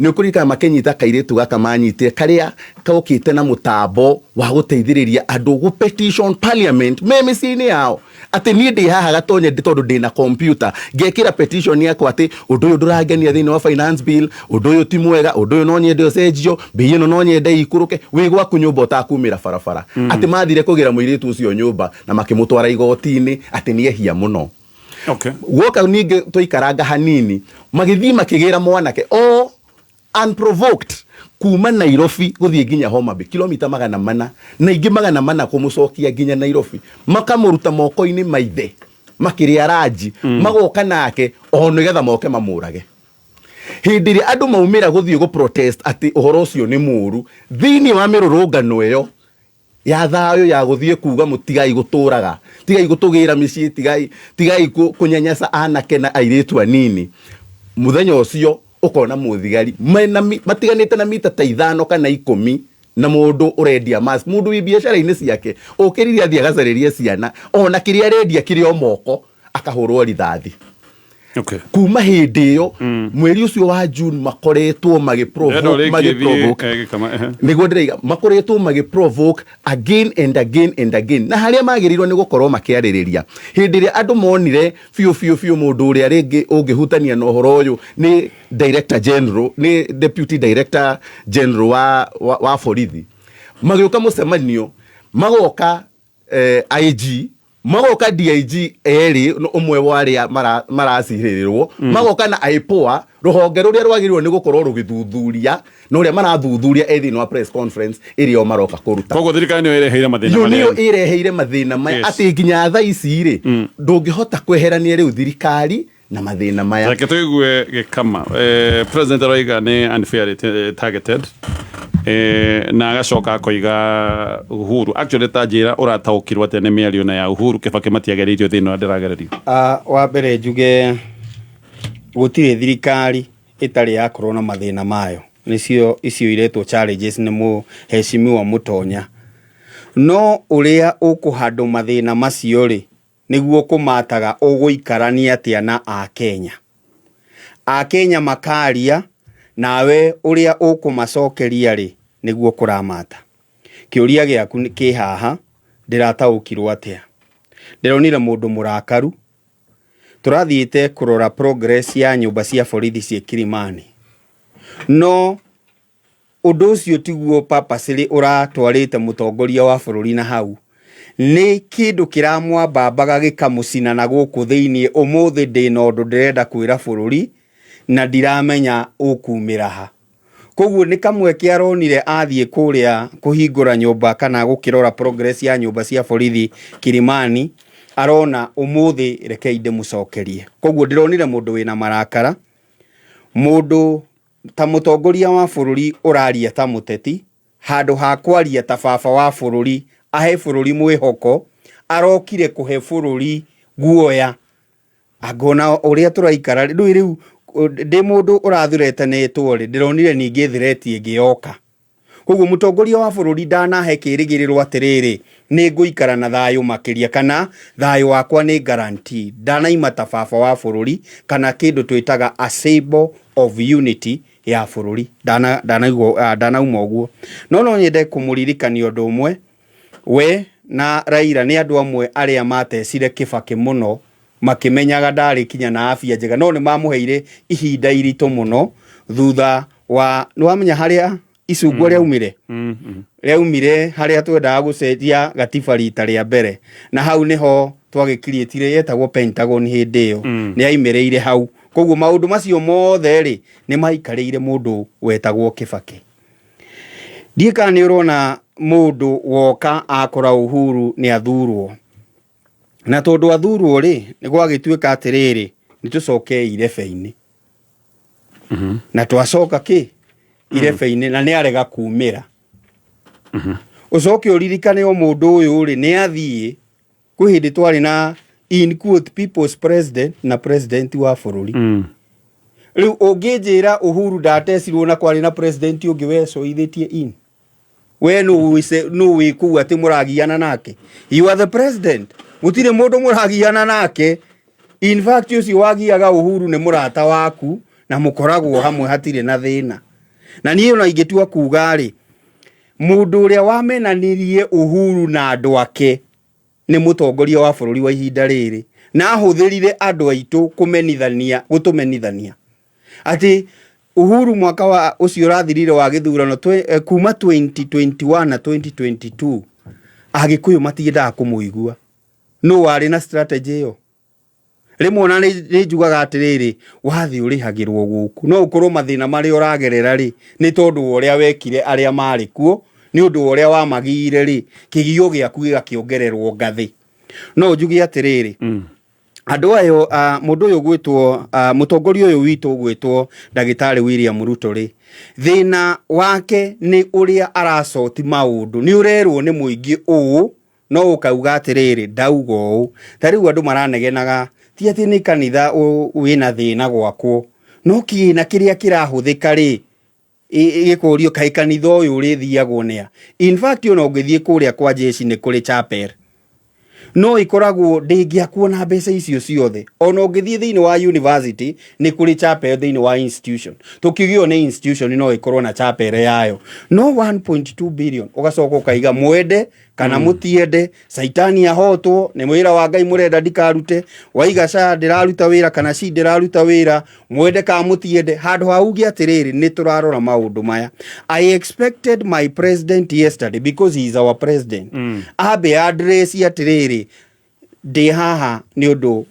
nĩ ũkũririkana makĩnyita kairĩtu gaka manyitire karĩa kokĩte na mũtambo wa gũteithĩrĩria andũ gũ petition parliament me mĩciĩ-inĩ yao, atĩ niĩ ndĩ haha Gatonye tondũ ndĩna computer ngekĩra petition yakwa atĩ ũndũ ũyũ ndũrangenia thĩinĩ wa finance bill, ũndũ ũyũ ti mwega, ũndũ ũyũ no nyende ũcenjio, mbei ĩno no nyende ikũrũke, wĩ gwaku nyũmba ũtakumĩra barabara. Atĩ mathire kũgĩra mũirĩtu ũcio nyũmba na makĩmũtwara igoti-inĩ atĩ nĩ ehia mũno. Guoka ningĩ twaikaranga hanini, magĩthiĩ makĩgĩra mwanake o unprovoked kuma Nairobi gũthiĩ nginya Homa Bay, kilomita 400 na ingĩ 400 kũmũcokia nginya Nairobi, makamũruta moko-inĩ maithe makĩrĩa ranji, magoka nake o nĩgetha moke mamũrage. Hĩndĩ ĩrĩa andũ maumĩra gũthiĩ gũ protest atĩ ũhoro ũcio nĩ mũru thĩinĩ wa mĩrũrũngano ĩyo ya thayũ ya gũthiĩ kuga mũtigai gũtũraga, tigai gũtũgĩra mĩciĩ, tigai kũnyanyasa anake na airĩtu anini, mũthenya ũcio ũkona mũthigari matiganĩte na mita ta 5 kana 10 na mũndũ ũrendia mask, mũndũ wĩ biacara-inĩ ciake ũkĩrire athiĩ agacarĩrie ciana ona kĩrĩa arendia kĩrĩ o moko akahũrwo rithathi. Kuma hĩndĩ ĩyo, mweri ũcio wa June, makoretwo Ndĩrenda ũrĩkie. magĩprovoke. Thiĩ, gĩkama, ehe. Nĩguo ndĩraiga, makoretwo magĩprovoke again and again and again, na harĩa magĩrĩirwo nĩ gũkorwo makĩarĩrĩria hĩndĩ ĩrĩa andũ monire biũ biũ biũ mũndũ ũrĩa rĩngĩ ũngĩhutania na ũhoro ũyũ nĩ director general, nĩ deputy director general wa borithi. Magĩũka mũcemanio, magoka IG, magoka DIG erĩ, ũmwe wa arĩa maracirĩrĩrwo, magoka na IPOA, rũhonge rũrĩa rwagĩrĩirwo nĩ gũkorwo rũgĩthuthuria, na ũrĩa marathuthuria e thĩinĩ wa press conference ĩrĩa o maroka kũruta. Koguo thirikari nĩyo ĩreheire mathĩna Yo nĩyo marĩa ĩreheire mathĩna maya, atĩ nginya thaa ici rĩ, ndũngĩhota kweherania rĩu thirikari na mathĩna maya. Reke tũigue gĩkama. President aroiga nĩ unfairly targeted, na agacoka akoiga Uhuru, actually, ta njĩra ũrataũkirwo atĩa nĩ mĩario na ya Uhuru Kibaki matiagereirio thĩna ũrĩa ndĩragererio. Wa mbere njuge gũtirĩ thirikari ĩtarĩ yakorwo na mathĩna mayo, nĩcio icio iretwo challenges nĩ mũheshimiwa Mũtonya. No ũrĩa ũkũhandũ mathĩna macio rĩ, nĩguo kũmataga ũgũikarania atĩa na Akenya. Akenya makaria nawe, ũrĩa ũkũmacokeria rĩ, nĩguo kũramata. Kĩũria gĩaku kĩ haha, ndĩrataũkirwo atĩa? Ndĩronire mũndũ mũrakaru. Tũrathiĩte kũrora progress ya nyũmba cia borithi ciĩ Kilimani, no ũndũ ũcio tiguo purposely ũratwarĩte mũtongoria wa bũrũri na hau. Nĩ kĩndũ kĩramwambambaga gĩkamũcina na gũkũ thĩiniĩ. Ũmũthĩ ndĩna ũndũ ndĩrenda kwĩra bũrũri na ndiramenya ũkumĩra ha. Koguo nĩ kamweke aronire athiĩ kũrĩa kũhingũra nyũmba kana gũkĩrora progress ya nyũmba cia borithi Kilimani, arona ũmũthĩ rekei ndĩmũcokerie. Koguo ndĩronire mũndũ wĩna marakara, mũndũ ta mũtongoria wa bũrũri ũraria ta mũteti handũ ha kwaria ta baba wa bũrũri, ahe bũrũri mwĩhoko. Arokire kũhe bũrũri guoya. Angona ũrĩa tũraikara rĩu ndĩ mũndũ ũrathuretanĩtwo rĩ, ndĩronire ningĩ threat ĩngĩ yoka. Koguo mũtongoria wa bũrũri ndanahe kĩrĩgĩrĩro atĩrĩrĩ, nĩ ngũikara na thayũ makĩria kana thayũ wakwa nĩ guarantee. Ndanaima ta baba wa bũrũri kana kĩndũ twĩtaga a symbol of unity ya bũrũri. Ndanauma ũguo. No nyende kũmũririkania ũndũ ũmwe. We na Raila nĩ andũ amwe arĩa matecire Kibaki mũno, makĩmenyaga ndarĩ kinya na afya njega, no nĩ mamũheire ihinda iritũ mũno thutha wa nĩ wamenya harĩa icungwa rĩaumire, rĩaumire harĩa twendaga gũcenjia gatiba rita rĩa mbere, na hau nĩho twagĩkiriĩtire yetagwo Pentagon hĩndĩ ĩyo. Nĩ yaimĩrĩire hau. Koguo maũndũ macio mothe rĩ, nĩ maikarĩire mũndũ wetagwo Kibaki. Ndiĩ kana nĩ ũrona mũndũ woka akora Uhuru nĩ athurwo, na tondũ athurwo rĩ, nĩ gwagĩtuĩka atĩrĩrĩ, nĩ tũcokei irebe-inĩ, na twacoka kĩ irebe-inĩ na nĩ arega kumĩra. Ũcoke ũririkane o mũndũ ũyũ rĩ, nĩ athiĩ kwĩ hĩndĩ twarĩ na, in quote, people's president na president wa bũrũri. Rĩu ũngĩnjĩra Uhuru ndatecirwo na kwarĩ na president ũngĩ wecoithĩtie in we nũ wĩ kũu atĩ mũragiana nake? You are the president, gũtirĩ mũndũ mũragiana nake. In fact, ũcio wagiaga Uhuru nĩ mũrata waku na mũkoragwo hamwe, hatirĩ na thĩna. Na niĩ ona ingĩtua kuga rĩ, mũndũ ũrĩa wamenanirie Uhuru na andũ ake nĩ mũtongoria wa bũrũri wa ihinda rĩrĩ, na ahũthĩrire andũ aitũ kũmenithania, gũtũmenithania atĩ Uhuru mwaka wa ũcio ũrathirire wa gĩthurano kuma 2021 na 2022 Agĩkũyũ matiendaga kũmũigua. Nũ warĩ na strategy ĩyo? Rĩmwe ona nĩ njugaga atĩrĩrĩ, wathiĩ ũrĩhagĩrwo gũkũ. No ũkorwo mathĩna marĩa ũragerera rĩ, nĩ tondũ wa ũrĩa wekire arĩa marĩ kuo, nĩ ũndũ wa ũrĩa wamagiire rĩ, kĩgio gĩaku gĩgakĩongererwo ngathĩ. No njuge atĩrĩrĩ, andũ ayo, mũndũ ũyũ gwĩtwo, mũtongoria ũyũ witũ ũgwĩtwo ndagĩtarĩ William Ruto rĩ, thĩna wake nĩ ũrĩa aracoti maũndũ. Nĩ ũrerwo nĩ mũingĩ ũũ, no ũkauga atĩrĩrĩ, ndauga ũũ. Ta rĩu andũ maranegenaga, ti atĩ nĩ kanitha wĩna thĩna gwakwo, no kĩgĩna kĩrĩa kĩrahũthĩka rĩ, gĩkũrio kaĩ kanitha ũyũ ũrĩthiagwo nĩa. In fact, ona ũngĩthiĩ kũrĩa kwa jeshi nĩ kũrĩ chapel. No ĩkoragwo ndĩngĩakwo na mbeca icio ciothe. Ona ũngĩthiĩ thĩinĩ wa university nĩ kũrĩ chapel thĩinĩ wa institution, tũkiuge nĩ institution no ĩkorwo na chapel yayo, no 1.2 billion ũgacoka ũkaiga mwende kana mũtiende, caitani ahotwo nĩ wĩra wa Ngai mũrenda ndikarute. Waiga ca ndĩraruta wĩra kana ci ndĩraruta wĩra, mwende kana mũtiende, handũ ha uge atĩrĩrĩ, nĩ tũrarora maũndũ maya. I expected my president yesterday, because he is our president, ambe address atĩrĩrĩ, ndĩ haha nĩ ũndũ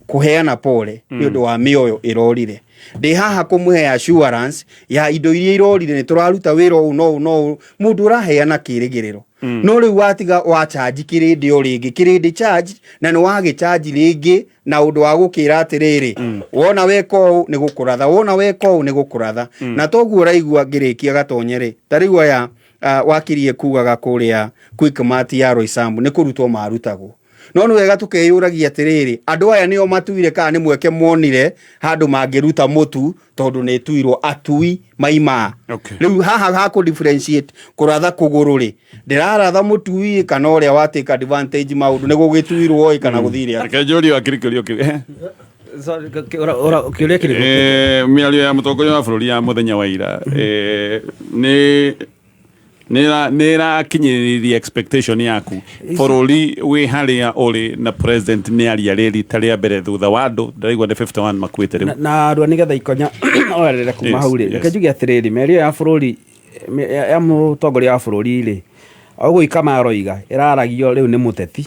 kũheana pole nĩ ũndũ wa mĩoyo ĩrorire, ndĩ haha kũmũhe assurance ya indo iria irorire, nĩ tũraruta wĩra ũũ no ũũ no ũũ, mũndũ ũraheana kĩrĩgĩrĩro. No rĩu watiga wa charge kĩrĩndĩ o rĩngĩ, kĩrĩndĩ charge, na nĩ wagĩcharge rĩngĩ na ũndũ wa gũkĩra atĩrĩrĩ, wona weka ũũ nĩ gũkũratha, wona weka ũũ nĩ gũkũratha. Na toguo ũraigua ngĩrĩkia gatonye rĩ, ta rĩu aya wakirie kugaga kũrĩa Quickmart ya Roysambu nĩ kũrutwo marutagwo, no nĩ wega tũkeyũragia atĩrĩrĩ, andũ aya nĩo matuire kana nĩ mweke monire handũ mangĩruta mũtu, tondũ nĩ tuirwo atui maima. Rĩu haha hakũ differentiate kũratha kũgũrũ rĩ, ndĩraratha mũtui kana ũrĩa wa take advantage maũndũ nĩ gũgĩtuirwo ĩ kana gũthire atĩa? Reke njũrie wakiri kĩũria kĩu. Sorry, kĩũria kĩrĩkũ? Mĩario ya mũtongoria wa bũrũri ya mũthenya wa ira nĩ nĩ ĩrakinyĩrĩria expectation yaku? Bũrũri wĩ harĩa ũrĩ na president nĩ aria rĩ rita rĩa mbere thutha wa andũ ndĩraigua nĩ 51 makuĩte rĩu. Na rua nĩgetha ikonya oerere kuma hau rĩ, reke njuge atĩrĩrĩ, mĩario ya bũrũri ya mũtongoria wa bũrũri rĩ, ũguo ikama aroiga ĩraragio rĩu nĩ mũteti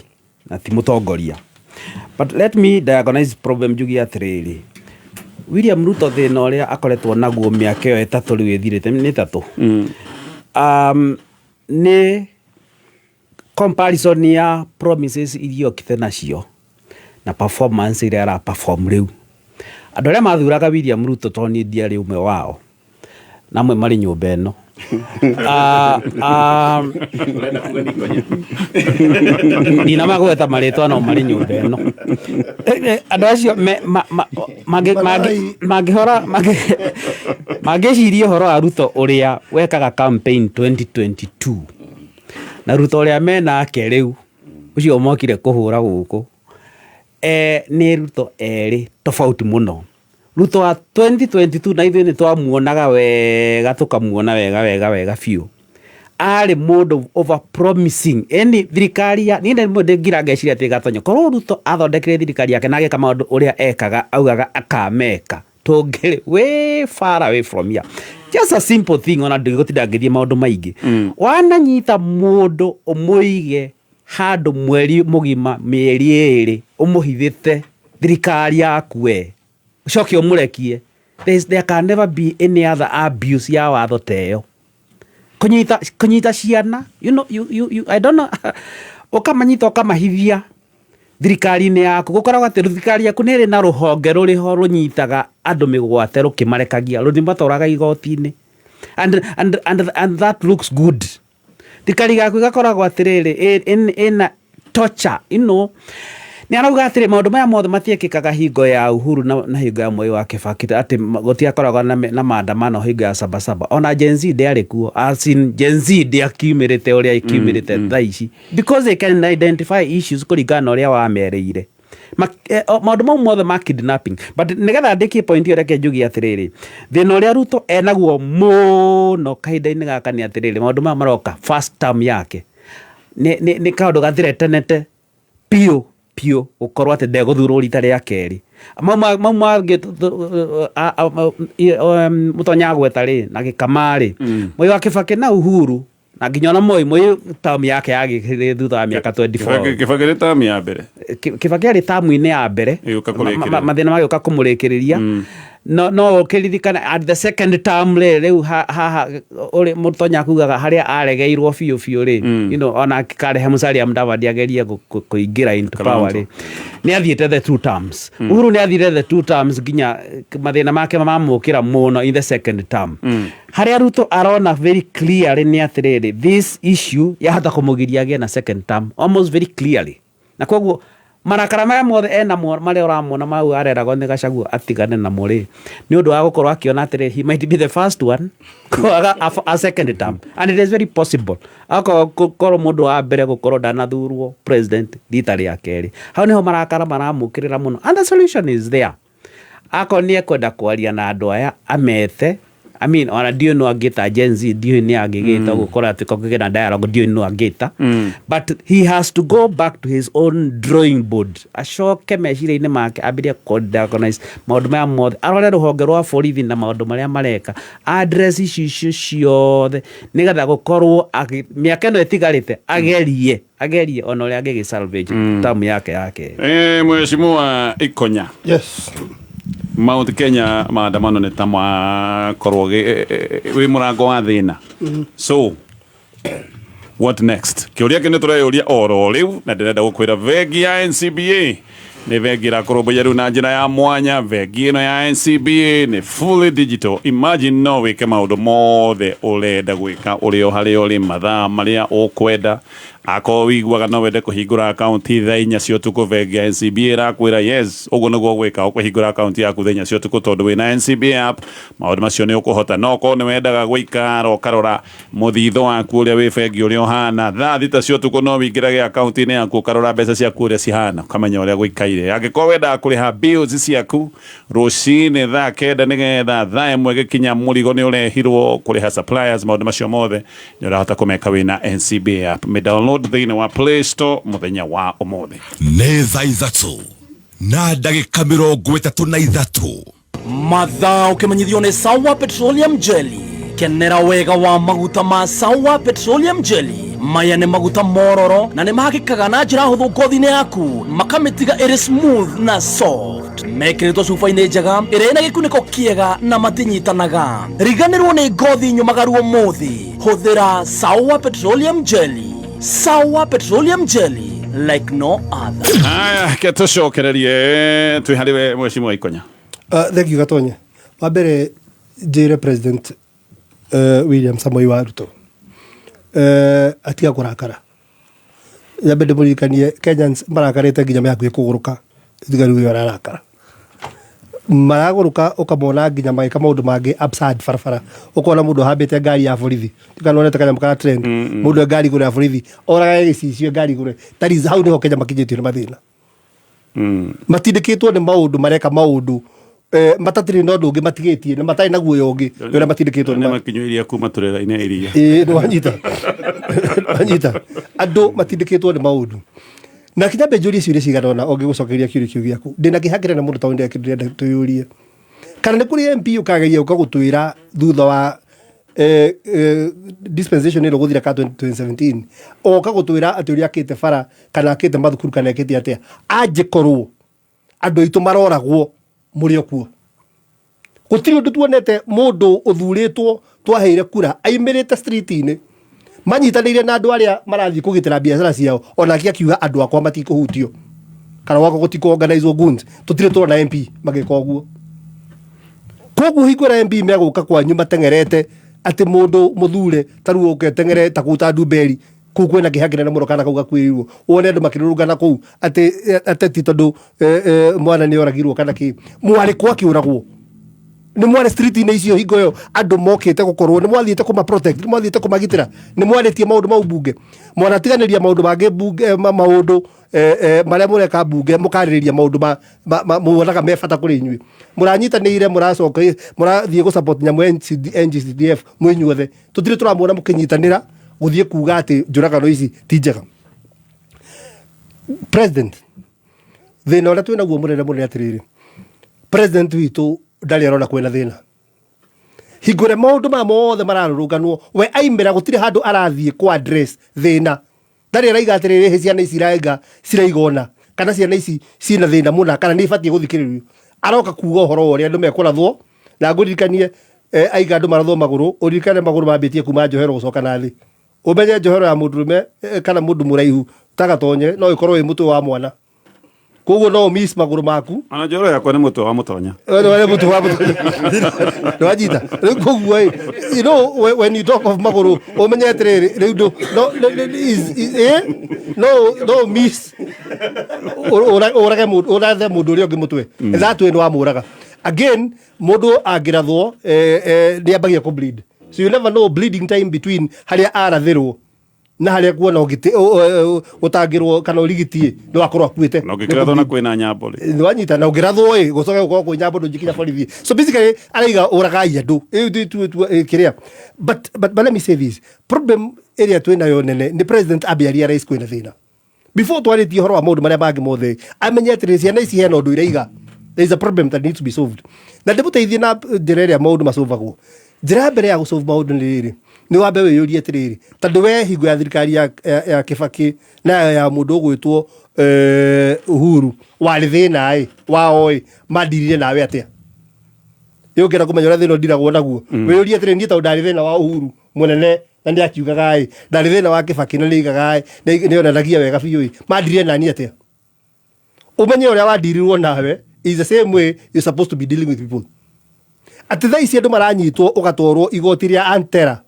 na ti mũtongoria. But let me diagnose problem, njuge atĩrĩrĩ, William Ruto thĩna ũrĩa akoretwo naguo mĩaka ĩyo 3 rĩu ĩthirĩte nĩ 3, nĩ comparison ya promises iria okĩte nacio na performance ĩrĩa ara perform rĩu. Andũ arĩa mathuraga William Ruto, tondũ niĩ ndiarĩ ũmwe wao na amwe marĩ nyũmba ĩno, ndinamagweta marĩtwa no marĩ nyũmba ĩno. Andũ acio mangĩhora mangĩciria ũhoro wa Ruto ũrĩa wekaga campaign 2022 na Ruto ũrĩa menake rĩu, ũcio mokire kũhũra gũkũ, nĩ Ruto erĩ tofauti mũno. Ruto wa 2022 na ithuĩ nĩ twamuonaga wega, tũkamuona wega wega wega biũ, arĩ mũndũ over promising. Eni thirikari ya niĩ rĩmwe ndĩngira ngeciria atĩ Gatonyo, korwo Ruto athondekire thirikari yake na agĩka maũndũ ũrĩa ekaga augaga akameka, tũngĩrĩ way far away from here. Just a simple thing, ona ndĩgũtinda ngĩthiĩ maũndũ maingĩ. Wananyita mũndũ ũmũige handũ mweri mũgima, mĩeri 2, ũmũhithĩte thirikari yaku we, ũcoke ũmũrekie. There can never be any other abuse ya watho ta ĩyo. Kũnyita ciana, you know, you, you, you, I don't know, ũkamanyita ũkamahithia thirikari-inĩ yaku, gũkoragwo atĩ thirikari yaku nĩ ĩrĩ na rũhonge rũrĩho rũnyitaga andũ mĩgwate rũkĩmarekagia, rũtimatwaraga igoti-inĩ, and that looks good. Thirikari yaku ĩgakoragwo atĩrĩrĩ ĩna torture. Nĩ arauga atĩrĩ, maũndũ maya mothe matiekĩkaga hingo ya Uhuru na hingo ya Mwai wa Kibaki, atĩ gũtiakoragwo na maandamano hingo ya Sabasaba, ona Gen Z ndĩarĩ kuo, as in Gen Z ndĩakiumĩrĩte ũrĩa ĩkiumĩrĩte thaa ici, because they can identify issues kũringana na ũrĩa wamerĩire. Maũndũ mau mothe ma kidnapping. But nĩgetha ndĩkie point ĩyo, reke njuge atĩrĩrĩ, thĩna ũrĩa Ruto enaguo mũno kahinda-inĩ gaka nĩ atĩrĩrĩ, maũndũ maya maroka first term yake nĩ kaũndũ gathreatenete biũ biũ gũkorwo atĩ ndegũthurwo rita rĩa kerĩ. Mau mangĩ mũtonya agweta rĩ na gĩkama rĩ, Moi wa Kibaki na Uhuru na nginya ona Moi term yake yagĩkĩrĩ thutha wa mĩaka 24. Kibaki nĩ term ya mbere. Kibaki arĩ term-inĩ ya mbere. Ĩgĩũka kũrĩkĩrĩria. Mathĩna magĩũka kũmũrĩkĩrĩria, no ũkĩririkana at the second term rĩ, rĩu haha ũrĩ mũtonya kugaga harĩa aregeirwo biũ biũ rĩ, ona karehe Musalia Mudavadi agerie kũingĩra into power rĩ, nĩ athiĩte the two terms. Uhuru nĩ athire the two terms nginya mathĩna make mamũkĩra mũno in the second term. Harĩa Ruto arona very clearly nĩ atĩrĩrĩ, this issue yahota kũmũgiria agĩe na second term almost very clearly, na koguo Marakara maya mothe enamo marĩa ũramona mau areragwo nĩ Gachagua atigane namo rĩ, nĩ ũndũ wa gũkorwo akĩona atĩrĩ, he might be the first one kwaga a second term, and it is very possible akorwo korwo mũndũ wa mbere gũkorwo ndanathurwo president rita rĩa kerĩ. Hau nĩho marakara maramũkĩrĩra mũno, and the solution is there. Akorwo nĩ ekwenda kwaria na andũ aya, amete. I mean, ona ndiũĩ no angĩta Gen Z, ndiũĩ nĩ angĩgĩta gũkorwo atĩ kũgĩa na dialogue, ndiũĩ no angĩta, but he has to go back to his own drawing board, acoke meciria-inĩ make, ambĩrĩrie kũ-diagnose maũndũ maya mothe, arore rũhonge rwa borithi na maũndũ marĩa mareka, address icio icio ciothe, nĩgetha gũkorwo mĩaka ĩno ĩtigarĩte agerie ona ũrĩa angĩgĩ salvage term yake ya kerĩ. Mheshimiwa Ikonya. Yes. Mount Kenya maandamano nĩ ta makorwo wĩ mũrango wa thĩna. So what next? Kĩũria kĩ nĩ tũreyũria oro rĩu, na ndĩrenda gũkwĩra bengi ya NCBA nĩ bengi ĩrakũrũmbũiya rĩu na njĩra ya mwanya. Bengi ĩno ya NCBA nĩ fully digital. Imagine no wĩke maũndũ mothe ũrenda gwĩka ũrĩ o harĩa ũrĩ, mathaa marĩa ũkwenda. Akorwo wiguaga no wende kũhingũra akaunti thaa 4 cia ũtukũ, bengi ya NCBA ĩrakwĩra yes, ũguo nĩguo ũgwĩka, ũkũhingũra akaunti yaku thaa 4 cia ũtukũ, tondũ wĩna NCBA app maũndũ macio nĩ ũkũhota. No okorwo nĩ wendaga gũikara ũkarora mũthithũ waku ũrĩa wĩ bengi ũrĩa ũhana, thaa 6 cia ũtukũ no wĩingĩrage akaunti-inĩ yaku ũkarora mbeca ciaku ũrĩa cihana, ũkamenya ũrĩa gũikaire. Angĩkorwo wendaga kũrĩha bills ciaku rũcinĩ thaa 9, nĩgetha thaa 1 gĩkinya mũrigo nĩ ũrehirwo, kũrĩha suppliers, maũndũ macio mothe nĩ ũrahota kũmeka wĩna NCBA app. Mĩ download thĩinĩ wa Play Store mũthenya wa ũmũthĩ. Nĩ thaa 3:33. Mathaa ũkĩmenyithio nĩ Sawa Petroleum Jelly. Kenera wega wa maguta ma Sawa Petroleum Jelly. Maya nĩ maguta mororo na nĩ mahakĩkaga na njĩra hũthũ ngothi-inĩ yaku, makamĩtiga ĩrĩ smooth na soft. Mekĩrĩtwo cuba-inĩ njega ĩrĩa ĩna gĩkunĩko kĩega na matinyitanaga. Riganĩrwo nĩ ngothi nyũmagaru ũmũthĩ, hũthĩra Sawa Petroleum Jelly. Sawa Petroleum Jelly, like no other. Aya, ke tũcokererie twĩ harĩ we Mheshimiwa Ikonya. Thank you, Gatonye. Wa mbere njĩre President William Samoei wa Ruto atiga kũrakara. Nyambe ndĩmũririkanie Kenyans marakarĩte nginya me hakuhĩ kũgũrũka, tiga rĩu ũyũ ararakara. Maragũrũka ũkamona nginya magĩka maũndũ mangĩ absurd barabara, ũkona mũndũ ahambĩte ngari ya borithi, tikanonete kanyamũ kara trend, mũndũ e ngari igũrũ ya borithi oragage gĩcicio ngari igũrũ. That is hau nĩho Kenya makinyĩtio nĩ mathĩna. Matindĩkĩtwo nĩ maũndũ, mareka maũndũ matatirĩ na ũndũ ũngĩ matigĩtie na matarĩ na guoya ũngĩ nĩ ũrĩa matindĩkĩtwo nĩ nĩ makinywo iria kuma tũrera-inĩ iria. Ĩĩ, nĩwanyita, nĩwanyita, andũ matindĩkĩtwo nĩ maũndũ. Na kinya mbe njũrie ciũria cigana ũna ũngĩgũcokeria kĩũria kĩu gĩaku. Ndĩna kĩeha kĩnene mũno tondũ ndĩrenda twĩyũrie kana nĩ kũrĩ MP ũkageria ũka gũtwĩra thutha wa dispensation ĩno gũthira ka 2017, oka gũtwĩra atĩ ũrĩa akĩte bara kana akĩte mathukuru kana ekĩte atĩa, angĩkorwo andũ aitũ maroragwo mũrĩ o kuo. Gũtirĩ ũndũ tuonete mũndũ ũthurĩtwo twaheire kura aimĩrĩte street-inĩ manyitanĩire na andũ arĩa marathiĩ kũgitĩra biacara ciao, onake akiuga andũ akwa matikũhutio kana gwakwa gũtikũ organizwo goons. Tũtirĩ turona MP magĩka ũguo. Koguo hingo ĩrĩa MP megũka kwanyu mateng'erete atĩ mũndũ mũthure ta rĩu ũke teng'ere ta kũu ta Ndumberi, kũu kwĩna kĩeha kĩnene mũno kana kau gakuĩrĩirwo, wone andũ makĩrũrũngana kũu atĩ ateti tondũ mwana nĩ oragirwo kana kĩ, mwarĩ kwa akĩũragwo nĩ mwarĩ street-inĩ icio hingo ĩyo andũ mokĩte gũkorwo nĩ mwathiĩte kũma protect, nĩ mwathiĩte kũmagitĩra, nĩ mwarĩtie maũndũ mau mbunge, mwanatiganĩria maũndũ mangĩ mbunge, maũndũ marĩa mũreka mbunge, mũkarĩrĩria maũndũ muonaga me bata kũrĩ inyuĩ, mũranyitanĩire, mũracoka mũrathiĩ gũ support nyamũ ya NGCDF mwĩ inyuothe. Tũtirĩ tũramuona mũkĩnyitanĩra gũthiĩ kuga atĩ njũragano ici ti njega. President, thĩna ũrĩa twĩ naguo mũnene mũno nĩ atĩrĩrĩ, president witũ ndarĩ arona kwĩna thĩna. Hingo ĩrĩa maũndũ maya mothe mararũrũnganwo, we aimĩra gũtirĩ handũ arathiĩ kũ address thĩna. Ndarĩ araiga atĩrĩrĩ, hĩ ciana ici iraenga ciraigona kana ciana ici ciĩna thĩna mũna kana nĩ ibatiĩ gũthikĩrĩrio. Aroka kuga ũhoro wa ũrĩa andũ mekũrathwo, na ngũririkanie, aiga andũ marathwo magũrũ, ũririkane magũrũ mambĩtie kuma njohero gũcoka na thĩ. Ũmenye njohero ya mũndũrũme, kana mũndũ mũraihu ta Gatonye no ĩkorwo ĩ mũtwe wa mwana. Koguo no miss magũrũ maku. Ona njoro yakwa nĩ mũtwe wa mũtonya. Wale mũtwe wa mũtonya. Nĩwanyita rĩu koguo ĩ, you know when you talk of magũrũ, ũmenye atĩrĩrĩ, rĩu ndũ no eh no no miss ũrage mũndũ, ũrathe mũndũ ũrĩa ũngĩ mũtwe. That way nĩ wamũraga. Again, mũndũ angĩrathwo nĩ ambagia kũ bleed, so you never know bleeding time between harĩa arathĩrwo na harĩa kuona ũtangĩrwo kana ũrigitie nĩ wakorwo akuĩte. Na ũngĩkĩrathwo na kwĩna nyambo rĩ? Nĩwanyita, na ũngĩrathwo ĩ, gũcoke gũkorwo kwĩ nyambo, ndũngĩkinya borithi. So basically araiga ũragai andũ. Ĩu kĩrĩa, but let me say this, problem ĩrĩa twĩ nayo nene nĩ president ambe realize kwĩna thĩna before twarĩtie ũhoro wa maũndũ marĩa mangĩ mothe. Amenye atĩrĩ, ciana ici hena ũndũ iraiga, there is a problem that needs to be solved, na ndĩmũteithie na njĩra ĩrĩa maũndũ masolvagwo. Njĩra ya mbere ya gũsolve maũndũ nĩ rĩrĩ, nĩ wambe wĩyũrie atĩrĩrĩ, tondũ we hingo ya thirikari ya Kĩbakĩ na ya mũndũ ũgwĩtwo Uhuru warĩ thĩna ĩ wao ĩ, mandirire nawe atĩa? Yũkĩra kũmenya ũrĩa thĩna ũndiragwo naguo. Wĩyũrie atĩrĩ, niĩ tondũ ndarĩ thĩna wa Uhuru mũnene na nĩ akiugaga ĩ, ndarĩ thĩna wa Kĩbakĩ na nĩ aigaga ĩ, nĩ onanagia wega biũ ĩ, mandirire nani atĩa? Ũmenye ũrĩa wandirirwo nawe is the same way you're supposed to be dealing with people. Atĩ thaa ici andũ maranyitwo, ũgatwarwo igoti rĩa Antera,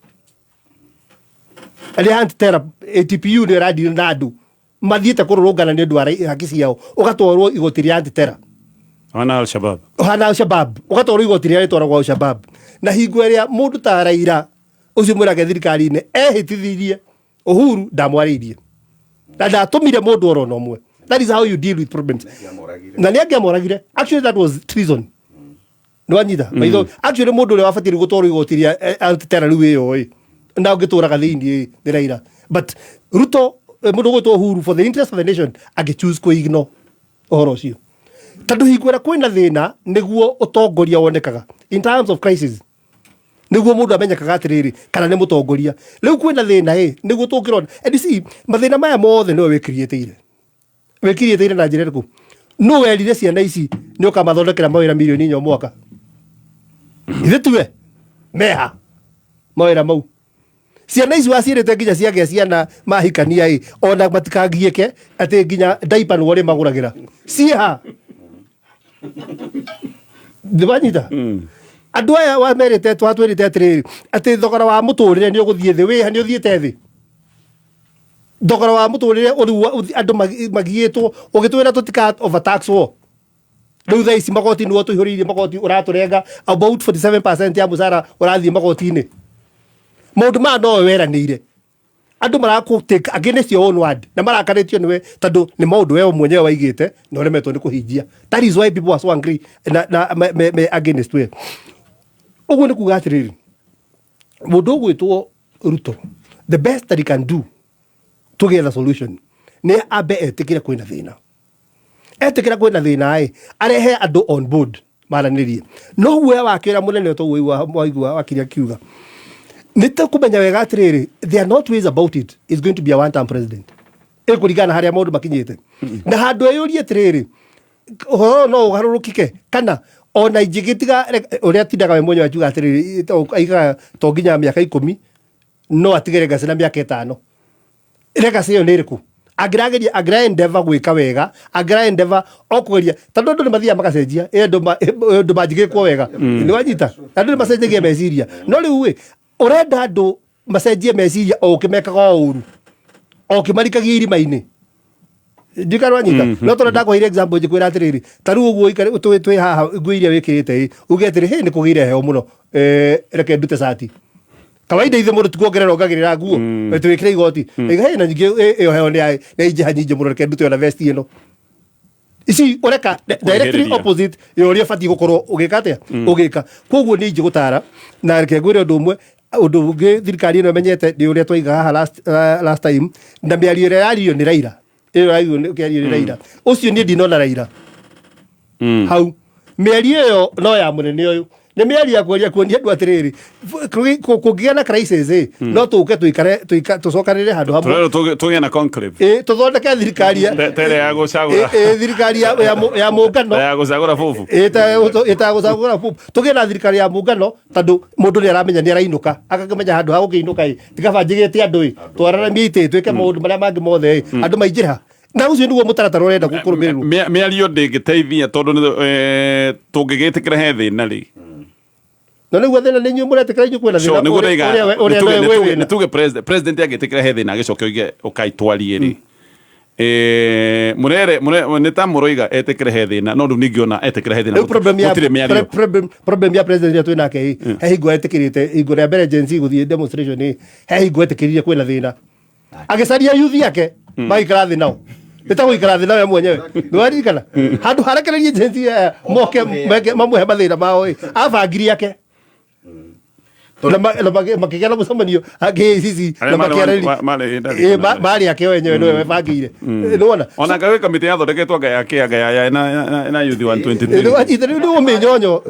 rĩa Antera ATPU nĩ ĩrandiri na andũ mathiĩte kũrũrũngana nĩ ũndũ wa haki ciao, ũgatwarwo igoti rĩa Antera. Wana Al-Shabab. Hana Al-Shabab, ũgatwarwo igoti rĩrĩa rĩtwaragwo Al-Shabab. Na hingo ĩrĩa mũndũ ta Raila ũcio mwĩrage thirikari-inĩ ehĩtithirie Uhuru, ndamwarĩirie na ndatũmire mũndũ oro na ũmwe. That is how you deal with problems. Na nĩ angĩamoragire. Actually, that was treason. Nĩwanyita maitho? Actually, mũndũ ũrĩa wabatiĩ gũtwarwo igoti rĩa anti-terror rĩu ĩyo ĩ na ũngĩtũraga thĩinĩ ĩ nĩ Raila. But Ruto, mũndũ ũgwĩtwo Uhuru, for the interest of the nation, angĩ choose kũ ignore ũhoro ũcio, tondũ hingo ĩrĩa kwĩna thĩna nĩguo ũtongoria wonekaga. In times of crisis nĩguo mũndũ amenyekaga atĩrĩrĩ kana nĩ mũtongoria. Rĩu kwĩna thĩna ĩ nĩguo tũngĩrona. And you see, mathĩna maya mothe nĩwe wĩkiriĩtĩire. Wĩkiriĩtĩire na njĩra ĩrĩkũ? Nũ werire ciana ici nĩ ũkamathondekera mawĩra 4 million o mwaka? Ithe tuwe meha mawĩra mau? Ciana ici waciĩrĩte nginya ciagĩa ciana mahikania ĩ, ona matikagiĩke atĩ nginya diaper nĩwe ũrĩmagũragĩra. Ciĩha? Nĩwanyita? Andũ aya wamerĩte, twatwĩrĩte atĩrĩrĩ, atĩ thogora wa mũtũrĩre nĩ ũgũthiĩ thĩ. Wĩha? Nĩ ũthiĩte thĩ thogora wa mũtũrĩre ũrĩu? Andũ magiĩtwo, ũgĩtwĩra tũtika overtaxwo. Rĩu thaa ici magoti nĩguo tũihũrĩirie magoti, ũratũrenga about 47% ya mũcara ũrathiĩ magoti-inĩ. Maũndũ maya nowe weranĩire. Andũ marakũ take against your own word na marakarĩtio nĩwe tondũ nĩ maũndũ wewe mwenyewe waigĩte na ũremetwo nĩ kũhingia. That is why people are so angry na me against we. Ũguo nĩ kuga atĩrĩrĩ, mũndũ ũgwĩtwo Ruto, the best that he can do to get a solution nĩ ambe etĩkĩre kwĩna thĩna. Etĩkĩra kwĩna thĩna ĩ, arehe andũ on board maranĩrie. No guoya wake ũrĩa mũnene toguo waigua wakiri akiuga, nĩ ta kũmenya wega atĩrĩrĩ, there are not ways about it, is going to be a one term president. Ĩkũringana na harĩa maũndũ makinyĩte na handũ eyũrie atĩrĩrĩ, ũhoro ũyũ no ũgarũrũkike kana ona ingĩgĩtiga ũrĩa atindaga we mwenyewe akiuga atĩrĩrĩ, aigaga to nginya mĩaka 10, no atige legacy na mĩaka 5. Legacy ĩyo nĩ ĩrĩkũ? Angĩrageria, angĩra endeavor gwĩka wega, angĩra endeavor o kũgeria, tondũ andũ nĩ mathiaga magacenjia. Ĩ andũ mangĩgĩkwo wega. Nĩ wanyita? Andũ nĩ macenjagia meciria. No rĩu ĩ, ũrenda andũ macenjie meciria o ũkĩmekaga o ũru, o ũkĩmarikagia irima-inĩ? Ndikana wanyita? No tondũ ndakũheire example, njĩkwĩra atĩrĩrĩ, ta rĩu ũguo ikare twĩ haha, nguo iria wĩkĩrĩte ĩ, uge atĩrĩ, hĩ, nĩ kũgĩire heho mũno, reke ndute cati. Kawaida ithe mũndũ tikuongerera ongagĩrĩra nguo. Twĩkĩre igoti. Ĩga, hĩ, na ningĩ ĩyo heho nĩ ingĩha nyingĩ mũno, reke ndute ona vest ĩno. Ici ũreka directly Kwehereria. opposite ya ũrĩa ũbatiĩ gũkorwo ũgĩka atĩa, ũgĩka. Koguo nĩ ingĩgũtara na reke ngwĩre ũndũ ũmwe. Ũndũ ũngĩ thirikari ĩno ĩmenyete nĩ ũrĩa twaiga haha last time na mĩario ĩrĩa yaririo nĩ Raila, ĩyo yaririo nĩ Raila ũcio. Niĩ ndinona Raila hau. Mĩario ĩyo no ya mũnene ũyũ, nĩ mĩario ya kweria kuonia andũ atĩrĩrĩ, kũngĩgĩa na crisis ĩ, no tũke tũikare tũcokanĩrĩre handũ hamwe. Tũrerwo tũgĩe na conclave. Ĩ, tũthondeke thirikari Ta ĩrĩa ya gũcagũra. Ĩ, thirikari ya mũngano. Ta ya gũcagũra bubu. Ĩ, ta ya gũcagũra bubu. Tũgĩe na thirikari ya mũngano, tondũ mũndũ nĩ aramenya nĩ arainũka, agakĩmenya handũ ha gũkĩinũka ĩ, tikaba njĩgĩte andũ ĩ, twararanie itĩ, twĩke maũndũ marĩa mangĩ mothe ĩ, andũ maingĩra. Na ũcio nĩguo mũtaratara ũrenda kũrũmĩrĩrwo. Mĩario ndĩngĩteithia tondũ tũngĩgĩtĩkĩra he thĩna rĩ. Na nĩguo thĩna nĩ inyuĩ mũretĩkĩra inyuĩ kwĩna So thĩna nĩguo ũrĩa ndaiga ũrĩa we wĩna. nĩ tuge president angĩtĩkĩra he thĩna agĩcoke oige ũkai twarie rĩ. Mũrere nĩ ta mũroiga etĩkĩre he thĩna, no rĩu ningĩona etĩkĩre he thĩna Rĩu problem ya gũtirĩ mĩario. Problem ya president ĩrĩa twĩ nake ĩ, he hingo etĩkĩrĩte, hingo rĩa mbere Gen Z gũthiĩ demonstration ĩ, he hingo etĩkĩrire kwĩna thĩna, agĩcaria youth yake magĩikara thĩ nao, nĩ ta gũikara thĩ nawe mwenyewe. Nĩwaririkana handũ harekererie Gen Z aya moke mamũhe mathĩna mao ĩ, abangiri yake na makĩgĩa na mũcemanio KICC Arĩa na marĩ makĩarĩrĩria. marĩ Ĩ, marĩ ake o enyewe nĩwe webangĩire. Nĩwona? Ona ngawĩ kamĩtĩ yathondeketwo anga ya kĩ anga ya na youth 123. Nĩwanyita rĩu nĩ ũmĩnyonyo.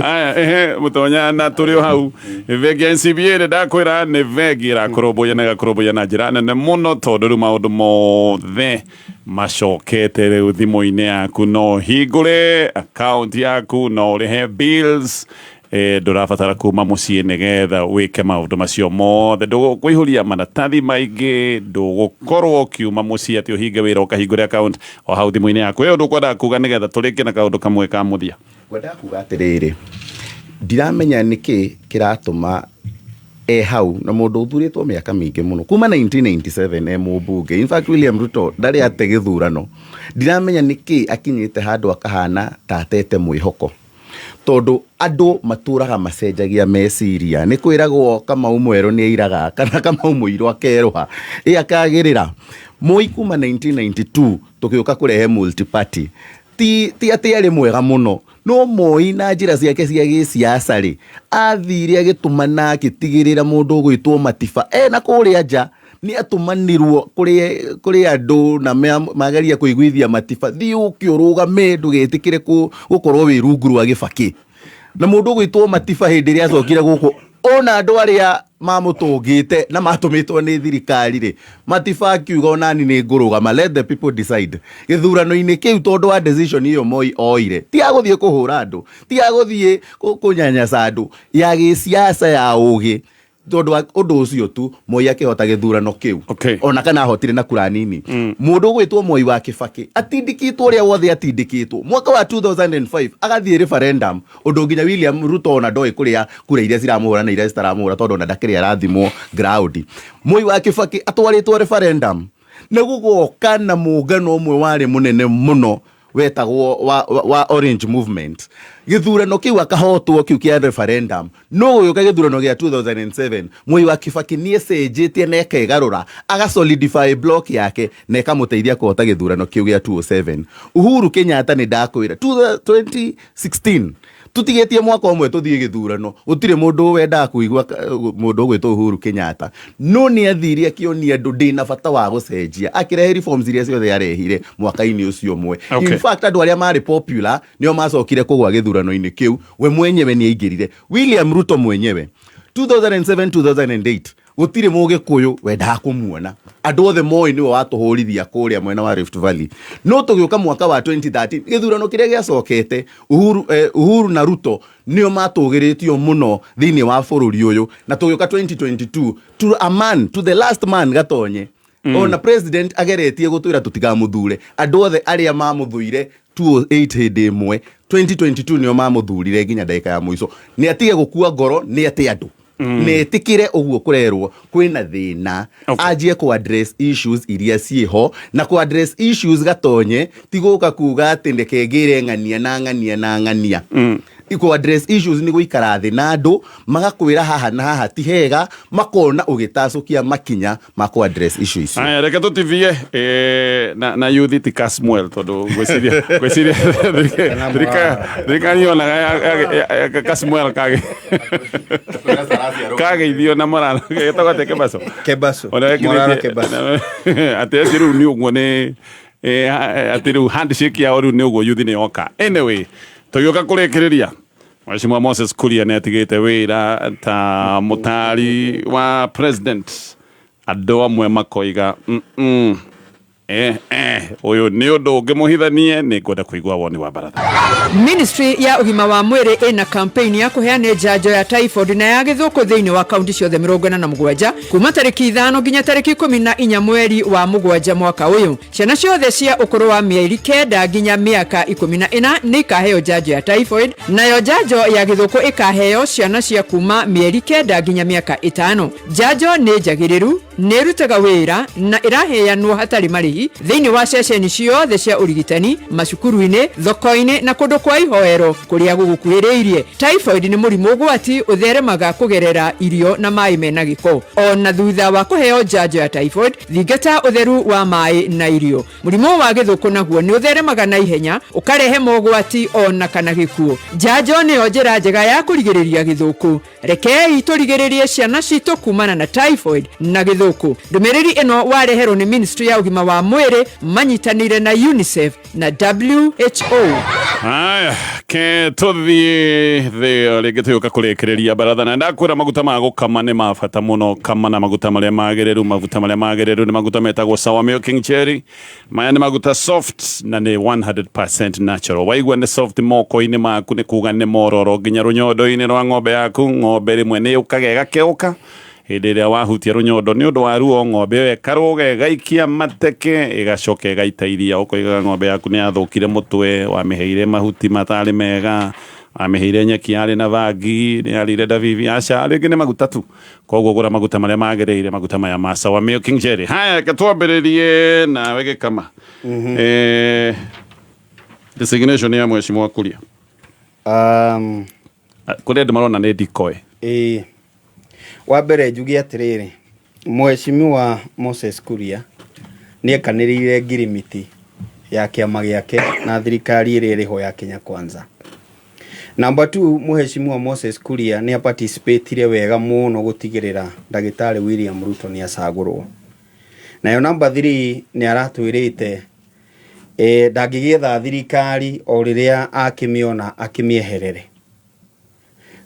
Aya, ehe, Mũtonya, na tũrĩ o hau bengi ya NCBA rĩ, ndakwĩra nĩ bengi ĩrakũrũmbũiya na ĩgakũrũmbũiya na njĩra nene mũno, tondũ rĩu maũndũ mothe macokete rĩu thimũ-inĩ yaku. No hingũre account yaku, no ũrĩhe bills, ndũrabatara kuma mũciĩ nĩgetha wĩke maũndũ macio mothe. Ndũkũihũria maratathi maingĩ, ndũgũkorwo ũkiuma mũciĩ atĩ ũhinge wĩra ũkahingũre account o hau thimũ-inĩ yaku. Ĩyo ndũkwendaga kuga nĩgetha tũrĩkie na kaũndũ kamwe ka mũthia. Ngwendaga kuga atĩrĩrĩ, ndiramenya nĩkĩ kĩratũma e hau na mũndũ ũthurĩtwo mĩaka mĩingĩ mũno kuma 1997 e mũmbunge. In fact, William Ruto ndarĩ ate gĩthurano. Ndiramenya nĩkĩ akinyĩte handũ akahana ta atete mwĩhoko, tondũ andũ matũraga macenjagia meciria. Nĩ kwĩragwo Kamau mwerũ nĩ airaga kana Kamau mũirũ akerũha ĩ akagĩrĩra. Moi kuma 1992 tũgĩũka kũrehe multi-party, ti atĩ arĩ mwega mũno, no Moi na njĩra ciake cia gĩsiasa rĩ, athire agĩtũmana agĩtigĩrĩra mũndũ ũgwĩtwo Matiba ena kũrĩa nja nĩ atũmanirwo kũrĩ andũ na mageria kũiguithia Matiba, thiĩ ũke ũrũgame, ndũgetĩkĩre gũkorwo wĩ rungu rwa Gĩbakĩ. Na mũndũ ũgwĩtwo Matiba hĩndĩ ĩrĩa acokire gũkũ, ona andũ arĩa mamũtũngĩte na matũmĩtwo nĩ thirikari rĩ, Matiba akiuga onani nĩ ngũrũgama, let the people decide gĩthurano-inĩ kĩu, tondũ wa decision ĩyo Moi oire ti ya gũthiĩ kũhũra andũ, ti ya gũthiĩ kũnyanyasa andũ, ya gĩsiasa ya ũgĩ. Tondũ wa ũndũ ũcio tu Moi akĩhota gĩthurano kĩu, ona kana ahotire na kura nini. Mũndũ ũgwĩtwo Moi wa Kĩbakĩ atindĩkĩtwo ũrĩa wothe atindĩkĩtwo, mwaka wa 2005 agathiĩ referendum, ũndũ nginya William Ruto ona ndoĩ kũrĩa kura iria ciramũhũra na iria citaramũhũra, tondũ ona ndakĩrĩ arathimwo ground. Moi wa Kĩbakĩ atwarĩtwo referendum nĩ gũgoka na mũngano ũmwe warĩ mũnene mũno wetagwo wa Orange Movement. Gĩthurano kĩu akahotwo kĩu kĩa referendum. No gũgĩũka gĩthurano gĩa 2007, Moi wa Kĩbakĩ nĩ ecenjetie na ekegarũra, aga solidify block yake na ĩkamũteithia kũhota gĩthurano kĩu gĩa 2007. Uhuru Kenyatta nĩ ndakwĩra 2016, tũtigĩtie mwaka ũmwe tũthiĩ gĩthurano, gũtirĩ mũndũ wendaga kũigua mũndũ ũgwĩtwo Uhuru Kenyatta, no nĩ athire akĩonia andũ ndĩna bata wa gũcenjia, akĩrehe reforms iria ciothe arehire mwaka-inĩ ũcio ũmwe. In fact, andũ arĩa marĩ popular nĩo macokire kũgwa gĩthurano-inĩ kĩu. We mwenyewe nĩ aingĩrire. William Ruto mwenyewe 2007 2008 gũtirĩ mũgĩkũyũ wendaga kũmuona, andũ othe moĩ nĩwe watũhũrithia kũrĩa mwena wa Rift Valley. No tũgĩũka mwaka wa 2013, gĩthurano kĩrĩa gĩacokete, Uhuru na Ruto nĩo matũgĩrĩtio mũno thĩinĩ wa bũrũri ũyũ. Na tũgĩũka 2022, to a man, to the last man, gatonye ona president ageretie gũtwĩra tũtikamũthure, andũ othe arĩa mamũthũire 2008 hĩndĩ ĩmwe, 2022 nĩo mamũthurire nginya ndagĩka ya mũico. Nĩ atige gũkua ngoro, nĩ ate andũ netĩkĩre ũguo kũrerwo kwĩna thĩna, anjie kũ address issues iria ciĩho. Na kũ address issues gatonye ti gũka kuga atĩ reke ngĩre ng'ania na ng'ania na ng'ania. Kũ address issues nĩ gũikara thĩ na andũ magakwĩra haha na haha ti hega, makona ũgĩtacũkia makinya ma kũ address issue icio. Aya, reke tũtivie na yuthi ti Kasmuel, tondũ ngwĩciria thirikari yonaga Kasmuel kageithio na morano getagwo atĩa? Kebaso. Kebaso. Ona Morara wekĩrĩtie- Kebaso. Atĩ eci rĩu nĩ ũguo nĩ atĩ rĩu handshake yao rĩu nĩ ũguo yuthi nĩ yoka. Anyway, tũgĩũka kũrĩkĩrĩria, Mheshimiwa Moses Kuria nĩ atigĩte wĩra ta mũtari wa president. Andũ amwe makoiga. Ũyũ nĩ ũndũ ũngĩmũhithanie, nĩ ngwenda kũigua woni wa baratha. Ministry ya ũgima wa mwĩrĩ ĩna campaign ya kũheana njanjo ya typhoid na ya gĩthũkũ thĩinĩ wa kaunti ciothe 47 kuma tarĩki 5 nginya tarĩki 14 mweri wa 7 mwaka ũyũ. Ciana ciothe cia ũkũrũ wa mĩeri 9 nginya mĩaka 14 nĩ ikaheo njanjo ya typhoid, nayo njanjo ya gĩthũkũ ĩkaheo ciana cia kuma mĩeri 9 nginya mĩaka 5. Njanjo nĩ njagĩrĩru, nĩ ĩrutaga wĩra na ĩraheanwo hatarĩ marĩhi thĩinĩ wa ceceni ciothe cia ũrigitani, macukuru-inĩ, thoko-inĩ na kũndũ kwa ihoero kũrĩa gũgũkuhĩrĩirie. Typhoid nĩ mũrimũ ũgwati ũtheremaga kũgerera irio na maĩ mena gĩko. Ona thutha wa kũheo njanjo ya typhoid, thingata ũtheru wa maĩ na irio. Mũrimũ wa gĩthũkũ naguo nĩ ũtheremaga na ihenya, ũkarehe mogwati ona kana gĩkuũ. Njanjo nĩyo njĩra njega ya kũrigĩrĩria gĩthũkũ. Rekei tũrigĩrĩrie ciana citũ kumana na typhoid na gĩthũkũ. Ndũmĩrĩri ĩno wareherwo nĩ Ministry ya ũgima wa mwĩrĩ manyitanĩire na UNICEF na WHO. Haya, ke tũthiĩ thĩ rĩngĩ tũgĩũka kũrĩkĩrĩria baratha, na ndakwĩra maguta ma gũkama nĩ ma bata mũno. Kama na maguta marĩa magĩrĩru. Maguta marĩa magĩrĩru nĩ maguta metagwo Sour Milking Cherry. Maya nĩ maguta soft na nĩ 100% natural. Waigua nĩ soft moko-inĩ maku nĩ kuga nĩ mororo nginya rũnyondo-inĩ rwa ng'ombe yaku. Ng'ombe rĩmwe nĩ yũkaga ĩgakĩũka hĩndĩ ĩrĩa wahutia rũnyondo nĩ ũndũ wa ruo, ng'ombe ĩyo ĩkarũga ĩgaikia mateke ĩgacoka ĩgaita iria. Ũkoigaga ng'ombe yaku nĩ yathũkire mũtwe, wamĩheire mahuti matarĩ mega, wamĩheire nyeki yarĩ na bangi, nĩ yarĩire ndabibi. Aca, rĩngĩ nĩ maguta tu. Koguo gũra maguta marĩa magĩrĩire, maguta maya ma Sour Milking Jelly. Haya, reke twambĩrĩrie nawe Gĩkama. Resignation ya mheshimiwa Kuria, kũrĩ andũ marona nĩ decoy. Ĩĩ, wa mbere njuge atĩrĩrĩ, Mheshimiwa Moses Kuria nĩ ekanĩrĩire ngirimiti ya kĩama gĩake na thirikari ĩrĩa ĩrĩho ya Kenya Kwanza. Number 2, Mheshimiwa Moses Kuria nĩ aparticipatire wega mũno gũtigĩrĩra ndagĩtarĩ William Ruto nĩ acagũrwo. Nayo number 3, nĩ aratwĩrĩte ndangĩgĩetha thirikari o rĩrĩa akĩmĩona akĩmĩeherere.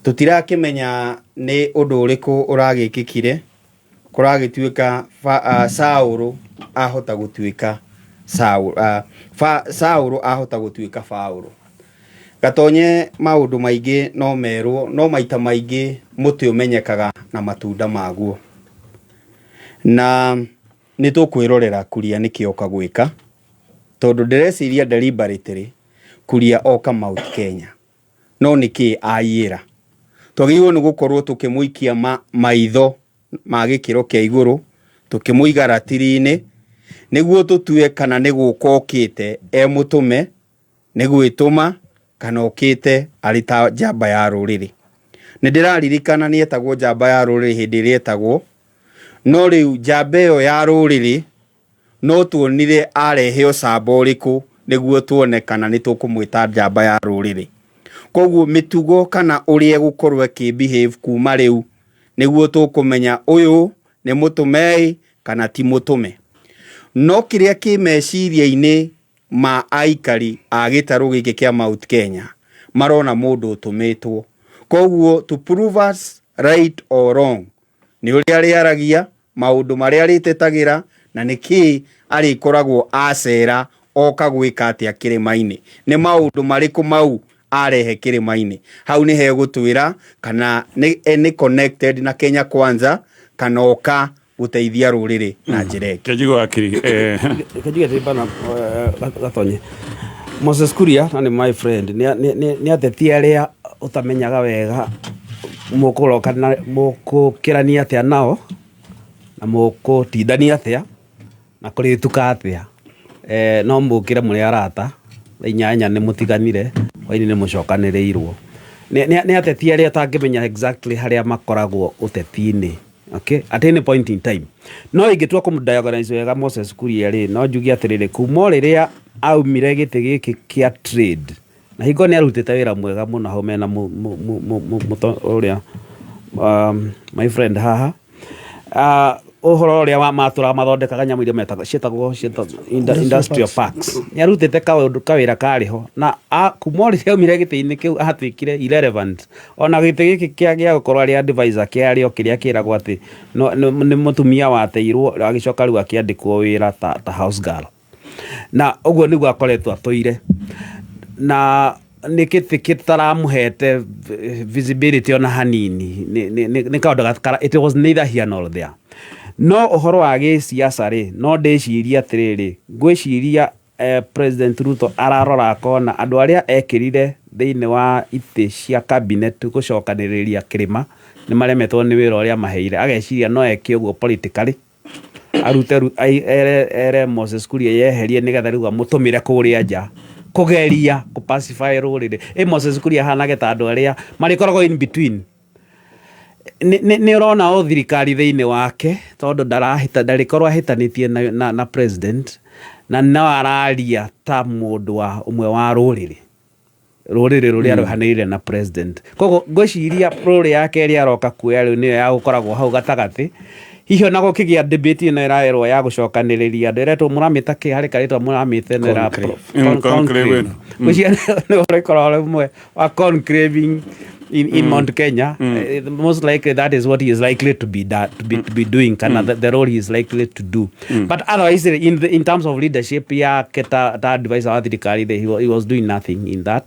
Tũtirakĩmenya nĩ ũndũ ũrĩkũ ũragĩkĩkire kũragĩtuĩka Saũlũ ahota gũtuĩka Saũlũ ahota gũtuĩka Paũlũ. Gatonye maũndũ maingĩ no merwo, no maita maingĩ mũtĩ ũmenyekaga na matunda maguo. Na nĩ tũkwĩrorera Kuria nĩkĩ oka gwĩka, tondũ ndĩreciria deliberately Kuria oka Mount Kenya. No nĩkĩ aiyĩra? Twagĩrĩirwo nĩ gũkorwo tũkĩmũikia maitho ma gĩkĩro kĩa igũrũ, tũkĩmũiga ratiri-inĩ, nĩguo tũtue kana nĩ gũka okĩte e mũtũme, nĩ gwĩtũma, kana okĩte arĩ ta njamba ya rũrĩrĩ. Nĩ ndĩraririkana nĩ etagwo njamba ya rũrĩrĩ hĩndĩ ĩrĩa etagwo, no rĩu njamba ĩyo ya rũrĩrĩ no tuonire arehe ũcamba ũrĩkũ nĩguo tuone kana nĩ tũkũmwĩta njamba ya rũrĩrĩ. Koguo mĩtugo kana ũrĩa egũkorwo ĩkĩ-behave kuma rĩu nĩguo tũkũmenya ũyũ nĩ mũtũme kana ti mũtũme. No kĩrĩa kĩ meciria-inĩ ma aikari a gĩtarũ gĩkĩ kĩa Mount Kenya marona mũndũ ũtũmĩtwo. Koguo to prove us right or wrong nĩ ũrĩa arĩaragia, maũndũ marĩa arĩtetagĩra, na nĩkĩ arĩkoragwo acera oka gwĩka atĩa kĩrĩma-inĩ. Nĩ maũndũ marĩkũ mau arehe kĩrĩma-inĩ. Hau nĩ hegũtwĩra kana nĩ connected na Kenya Kwanza kana oka gũteithia rũrĩrĩ na njĩra ĩngĩ. Kĩnjigo akiri. Kĩnjigo atĩ bana Gatonye. Moses Kuria na nĩ my friend nĩ ateti arĩa ũtamenyaga wega mũkũrokana mũkũkĩrania atĩa nao na mũkũtindania atĩa na kũrĩtuka atĩa. No mũkĩre mũrĩ arata 8 nĩ mũtiganire, hwainĩ nĩ mũcokanĩrĩirwo. Nĩ ateti arĩa ũtangĩmenya exactly harĩa makoragwo ũteti-inĩ. Okay, at any point in time. No ingĩtua kũmũ-diagnose wega Moses Kuria rĩ, no njuge atĩrĩrĩ, kuma o rĩrĩa aumire gĩtĩ gĩkĩ kĩa trade, na hingo nĩ arutĩte wĩra mwega mũno hau mena ũrĩa my friend haha. Ũhoro ũrĩa wa matũraga mathondekaga nyamũ iria metaga ciĩtagwo industrial parks, nĩ arutĩte kaũndũ kawĩra karĩ ho na kuma o rĩrĩa aumire gĩtĩ-inĩ kĩu atuĩkire irrelevant. Ona gĩtĩ gĩkĩ kĩa gũkorwo arĩ advisor kĩarĩ o kĩrĩa kĩragwo atĩ nĩ mũtumia wateirwo, agĩcoka rĩu akĩandĩkwo wĩra ta house girl, na ũguo nĩguo akoretwo atũire, na nĩ gĩtĩ gĩtaramũhete visibility ona hanini. Nĩ kaũndũ it was neither here nor there. No ũhoro wa gĩsiasa rĩ, no ndĩcirie atĩrĩrĩ, ngwĩciria President Ruto ararora akona andũ arĩa ekĩrire thĩinĩ wa itĩ cia cabinet gũcokanĩrĩria kĩrĩma nĩ maremetwo nĩ wĩra ũrĩa maheire. Ageciria no eke ũguo politically, arute ere Moses Kuria yeherie, nĩgetha rĩu amũtũmĩre kũrĩa nja kũgeria kũ-pacify rũrĩrĩ. Ĩ Moses Kuria ahanage ta andũ arĩa marĩkoragwo in between. Nĩ ũrona o thirikari thĩinĩ wake, tondũ ndarahĩta, ndarĩkorwo ahĩtanĩtie na president, na no araria ta mũndũ wa ũmwe wa rũrĩrĩ rũrĩa rũhanĩrĩire na president. Koguo ngwĩciria rũrĩ yake ĩrĩa aroka kuoya rĩu nĩyo ya gũkoragwo hau gatagatĩ. Hihi ona gũkĩgĩa debate ĩno ĩraerwo ya gũcokanĩrĩria andũ, ĩretwo mũramĩta kĩ, harĩ karĩtwa mũramĩte ĩno Conclave. Conclave. Conclave. Ngwĩciria nĩ ũrĩkorwo ũmwe wa conclaving in Mount Kenya. Most likely that is what he is likely to be doing, kana the role he is likely to do. But otherwise, in terms of leadership yake ta advisor wa thirikari, he was doing nothing in that.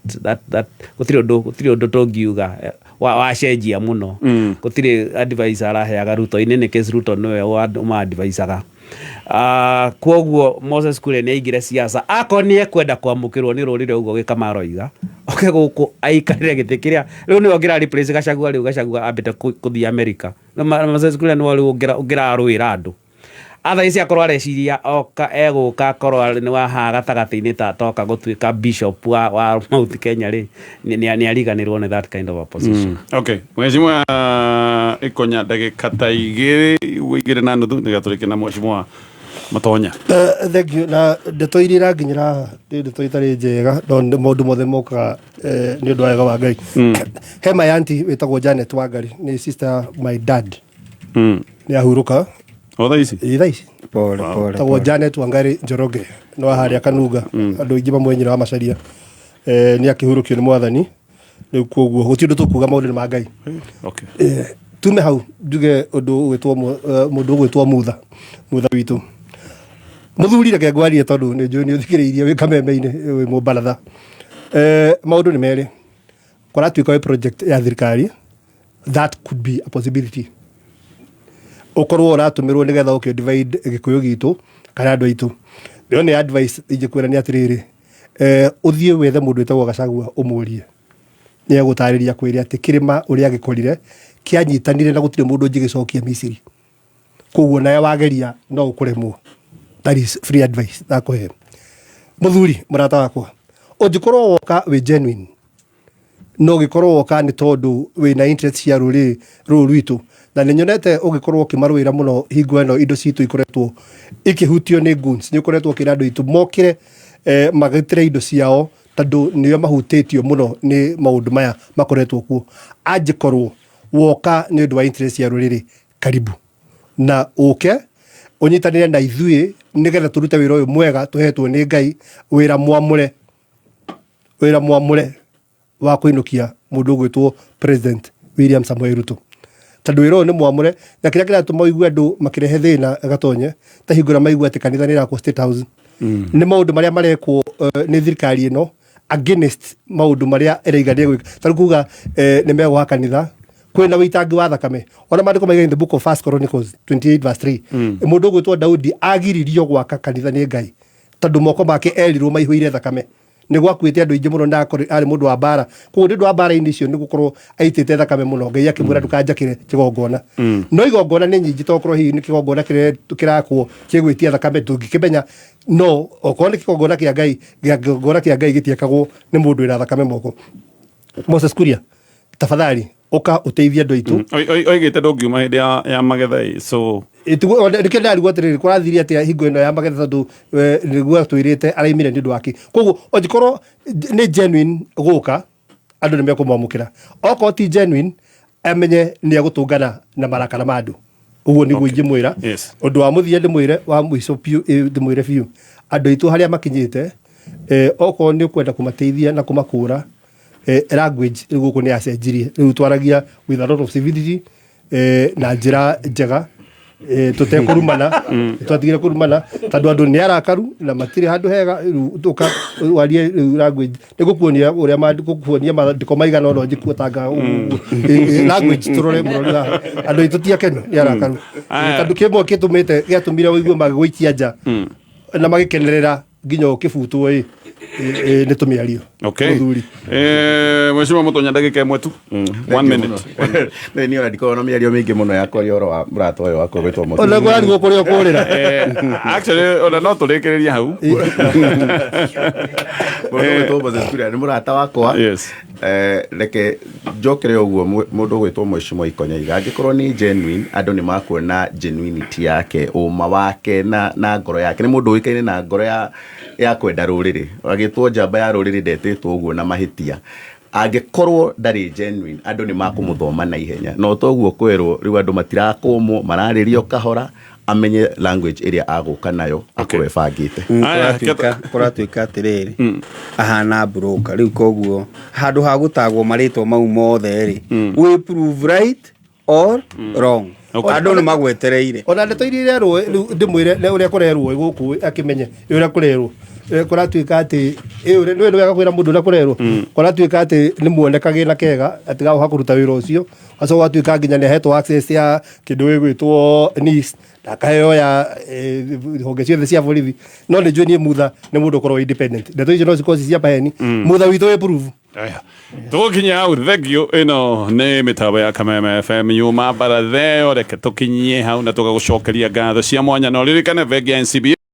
Gũtirĩ ũndũ tũngiuga wacenjia mũno. Gũtirĩ advice araheaga Ruto. In any case, Ruto nĩwe ũma-advisaga. Koguo Moses Kuria nĩ aingĩre siasa akorwo nĩ ekwenda kwamũkĩrwo nĩ rũrĩrĩ ũguo gĩkama aroiga, oke gũkũ aikarĩre gĩtĩ kĩrĩa rĩu nĩwe ũngĩra replace Gachagua. Rĩu Gachagua ambĩte kũthiĩ America. No Moses Kuria nĩwe rĩu ũngĩrarũĩra andũ. Otherwise akorwo areciria oka egũka akorwo nĩ wa haha gatagatĩ-inĩ, ta toka gũtuĩka bishop wa Mount Kenya rĩ, nĩ ariganĩrwo nĩ that kind of a position. Okay, mheshimiwa Ikonya, ndagĩka ta 2 ũguo, 2.5, nĩgetha tũrĩkie na mheshimiwa Matonya. Thank you. Na ndeto iria iranginyĩra haha nĩ ndeto itarĩ njega, no nĩ maũndũ mothe mokaga nĩ ũndũ wa wega wa Ngai. He my auntie wĩtagwo Janet Wangari, nĩ sister my dad, nĩ ahurũka. O thaa ici? Ĩ, thaa ici. Pole pole. Tagwo Janet Wangari Njoroge, no harĩa Kanunga, andũ aingĩ mamwenyera wa Macaria. Nĩ akĩhurũkio nĩ Mwathani rĩu, koguo gũtirĩ ũndũ tũkuga, maũndũ nĩ ma Ngai. Tume hau njuge ũndũ ũgwĩtwo mũndũ ũgwĩtwo Mutha witũ, mũthuri. Reke ngwarie tondũ nĩ njũĩ nĩ ũthikĩrĩirie wĩ kameme-inĩ, wĩ mũbaratha. Maũndũ nĩ merĩ. Kũratuĩka wĩ project ya thirikari, that could be a possibility, ũkorwo ũratũmĩrwo nĩgetha ũkĩ divide Gĩkũyũ gitũ kana andũ aitũ. Ĩyo nĩ advice ingĩkwĩra nĩ atĩrĩrĩ, ũthiĩ wethe mũndũ wĩtagwo Gachagua, ũmũrie, nĩ egũtarĩria kwĩre atĩ kĩrĩma ũrĩa gĩkorire kĩanyitanire na gũtirĩ mũndũ ũngĩgĩcokia Misiri. Koguo nawe wageria no ũkũremwo. That is free advice ndakũhe, mũthuri mũrata wakwa. Ũngĩkorwo woka wĩ genuine, no ũgĩkorwo woka nĩ tondũ wĩna interest cia rũrĩrĩ rũrũ rwitũ, na nĩ nyonete ũgĩkorwo ũkĩmarũĩra mũno hingo ĩno indo citũ ikoretwo ikĩhutio nĩ goons. Nĩ ũkoretwo ũkĩra andũ aitũ mokĩre, magitĩre indo ciao, tondũ nĩo mahutĩtio mũno nĩ maũndũ maya makoretwo kuo. Angĩkorwo woka nĩ ũndũ wa interest ya rũrĩrĩ, karibu na ũke ũnyitanĩre na ithuĩ nĩgetha tũrute wĩra ũyũ mwega tũhetwo nĩ Ngai, wĩra mwamũre, wĩra mwamũre wa kũinũkia mũndũ ũgwĩtwo President William Samoei Ruto, tondũ wĩra ũyũ nĩ mwamũre. Na kĩrĩa kĩratũma ũigue andũ makĩrehe thĩna gatonye ta hingo ĩrĩa maigua atĩ kanitha nĩ ĩrakwo State House, nĩ maũndũ marĩa marekwo nĩ thirikari ĩno against maũndũ marĩa ĩraiga nĩ ĩgwĩka. Ta rĩu kuga nĩ megwaka kanitha, kwĩna wĩitangi wa thakame. Ona maandĩko maiga in the book of First Chronicles 28 verse 3, mũndũ ũgwĩtwo Daudi agiririo gwaka kanitha nĩ Ngai tondũ moko make erirwo maihũire thakame. Nĩ gwakuĩte andũ aingĩ mũno na arĩ mũndũ wa mbara, koguo nĩ ũndũ wa mbara-inĩ icio nĩ gũkorwo aitĩte thakame mũno, Ngai akĩmwĩra ndũkanjakĩre kĩgongona. No igongona nĩ nyingĩ, tokorwo hihi nĩ kĩgongona kĩrĩa kĩrakwo kĩgwĩtia thakame tũngĩkĩmenya, no okorwo nĩ kĩgongona kĩa Ngai, kĩgongona kĩa Ngai gĩtiakagwo nĩ mũndũ wĩna thakame moko. Moses Kuria, tafadhali ũka ũteithie andũ aitũ. Oigĩte ndũngiuma hĩndĩ ya magetha ĩ, so Nĩkĩo ndarigwo atĩrĩrĩ, kũrathire atĩa hingo ĩno ya magetha, tondũ nĩguo atwĩrĩte araimire nĩ ũndũ wake. Koguo angĩkorwo nĩ genuine gũka, andũ nĩ mekũmwamũkĩra. Okorwo ti genuine, amenye nĩ egũtũngana na marakara ma andũ. Ũguo nĩguo ingĩmwĩra. Yes. Ũndũ wa mũthia ndĩmwĩre, wa mũico biũ, ndĩmwĩre biũ, andũ aitũ harĩa makinyĩte, okorwo nĩ ũkwenda kũmateithia na kũmakũra, language rĩu gũkũ nĩ yacenjirie. Rĩu twaragia with a lot of civility, na njĩra njega, tũtekũrumana. Twatigire kũrumana tondũ andũ nĩ arakaru na matirĩ handũ hega. Rĩu tũka warie rĩu language nĩ gũkuonia ũrĩa gũkuonia maandĩko maigana ũna njikuotanga language tũrore mũrori haha. Andũ aitũ ti akenu, nĩ arakaru. Aya. Tondũ kĩmwe kĩtũmĩte gĩatũmire ũigue magĩgũikia nja na magĩkenerera nginya ũkĩbutwo ĩ nĩ tũmĩario. Okay. Mũthuri. Mheshimiwa Mutonya, ndagĩka ĩmwe tu, one minute. Nĩ niĩ ona ndikoragwo na mĩario mĩingĩ mũno ya kwaria ũhoro wa mũrata ũyũ wakwa gwĩtwo Moses. Ona kũrarigwo kũrĩa ũkũrĩra. Actually ona no tũrĩkĩrĩrie hau. Mũndũ ũgwĩtwo Moses Kuria nĩ mũrata wakwa. Reke njokere ũguo, mũndũ ũgwĩtwo Mheshimiwa Ikonyoiga angĩkorwo nĩ genuine, andũ nĩ makuona genuinity yake, ũma wake na ngoro yake. Nĩ mũndũ ũĩkaine na ngoro ya kwenda rũrĩrĩ. Agĩtwo njamba ya rũrĩrĩ ndetĩtwo ũguo na mahĩtia. Angĩkorwo ndarĩ genuine, andũ nĩ makũmũthoma na ihenya, no toguo kwĩrwo rĩu andũ matirakũmwo, mararĩrio kahora, amenye language ĩrĩa agũka nayo, akorwo ebangĩte. Kũratuĩka atĩrĩrĩ, ahana broker rĩu, koguo handũ ha gũtagwo marĩtwa mau mothe rĩ, we prove right or wrong. Andũ nĩ magwetereire. Ona ndeto iria irerwo rĩu, ndĩmwĩre ũrĩa kũrerwo gũkũ, akĩmenye ũrĩa kũrerwo. Kũratuĩka atĩ nĩ wega kwĩra mũndũ ũrĩa kũrerwo. Kũratuĩka atĩ nĩ muonekagĩ na kega atĩ gagoka kũruta wĩra ũcio, acoka gũgatuĩka nginya nĩ ahetwo access ya kĩndũ gĩgwĩtwo NIS na akaheo ya honge ciothe cia borithi. No nĩ njũĩ niĩ Mutha nĩ mũndũ ũkoragwo independent. Ndeto icio no cikorwo ci cia maheni. Mutha witũ wĩ proof. Aya. Tũgũkinya hau, thank you. Ĩno nĩ mĩtambo ya Kameme FM yuma baratheo. Reke tũkinyie hau na tũgagũcokeria ngatho cia mwanya, na ũririkane bengi ya NCBA.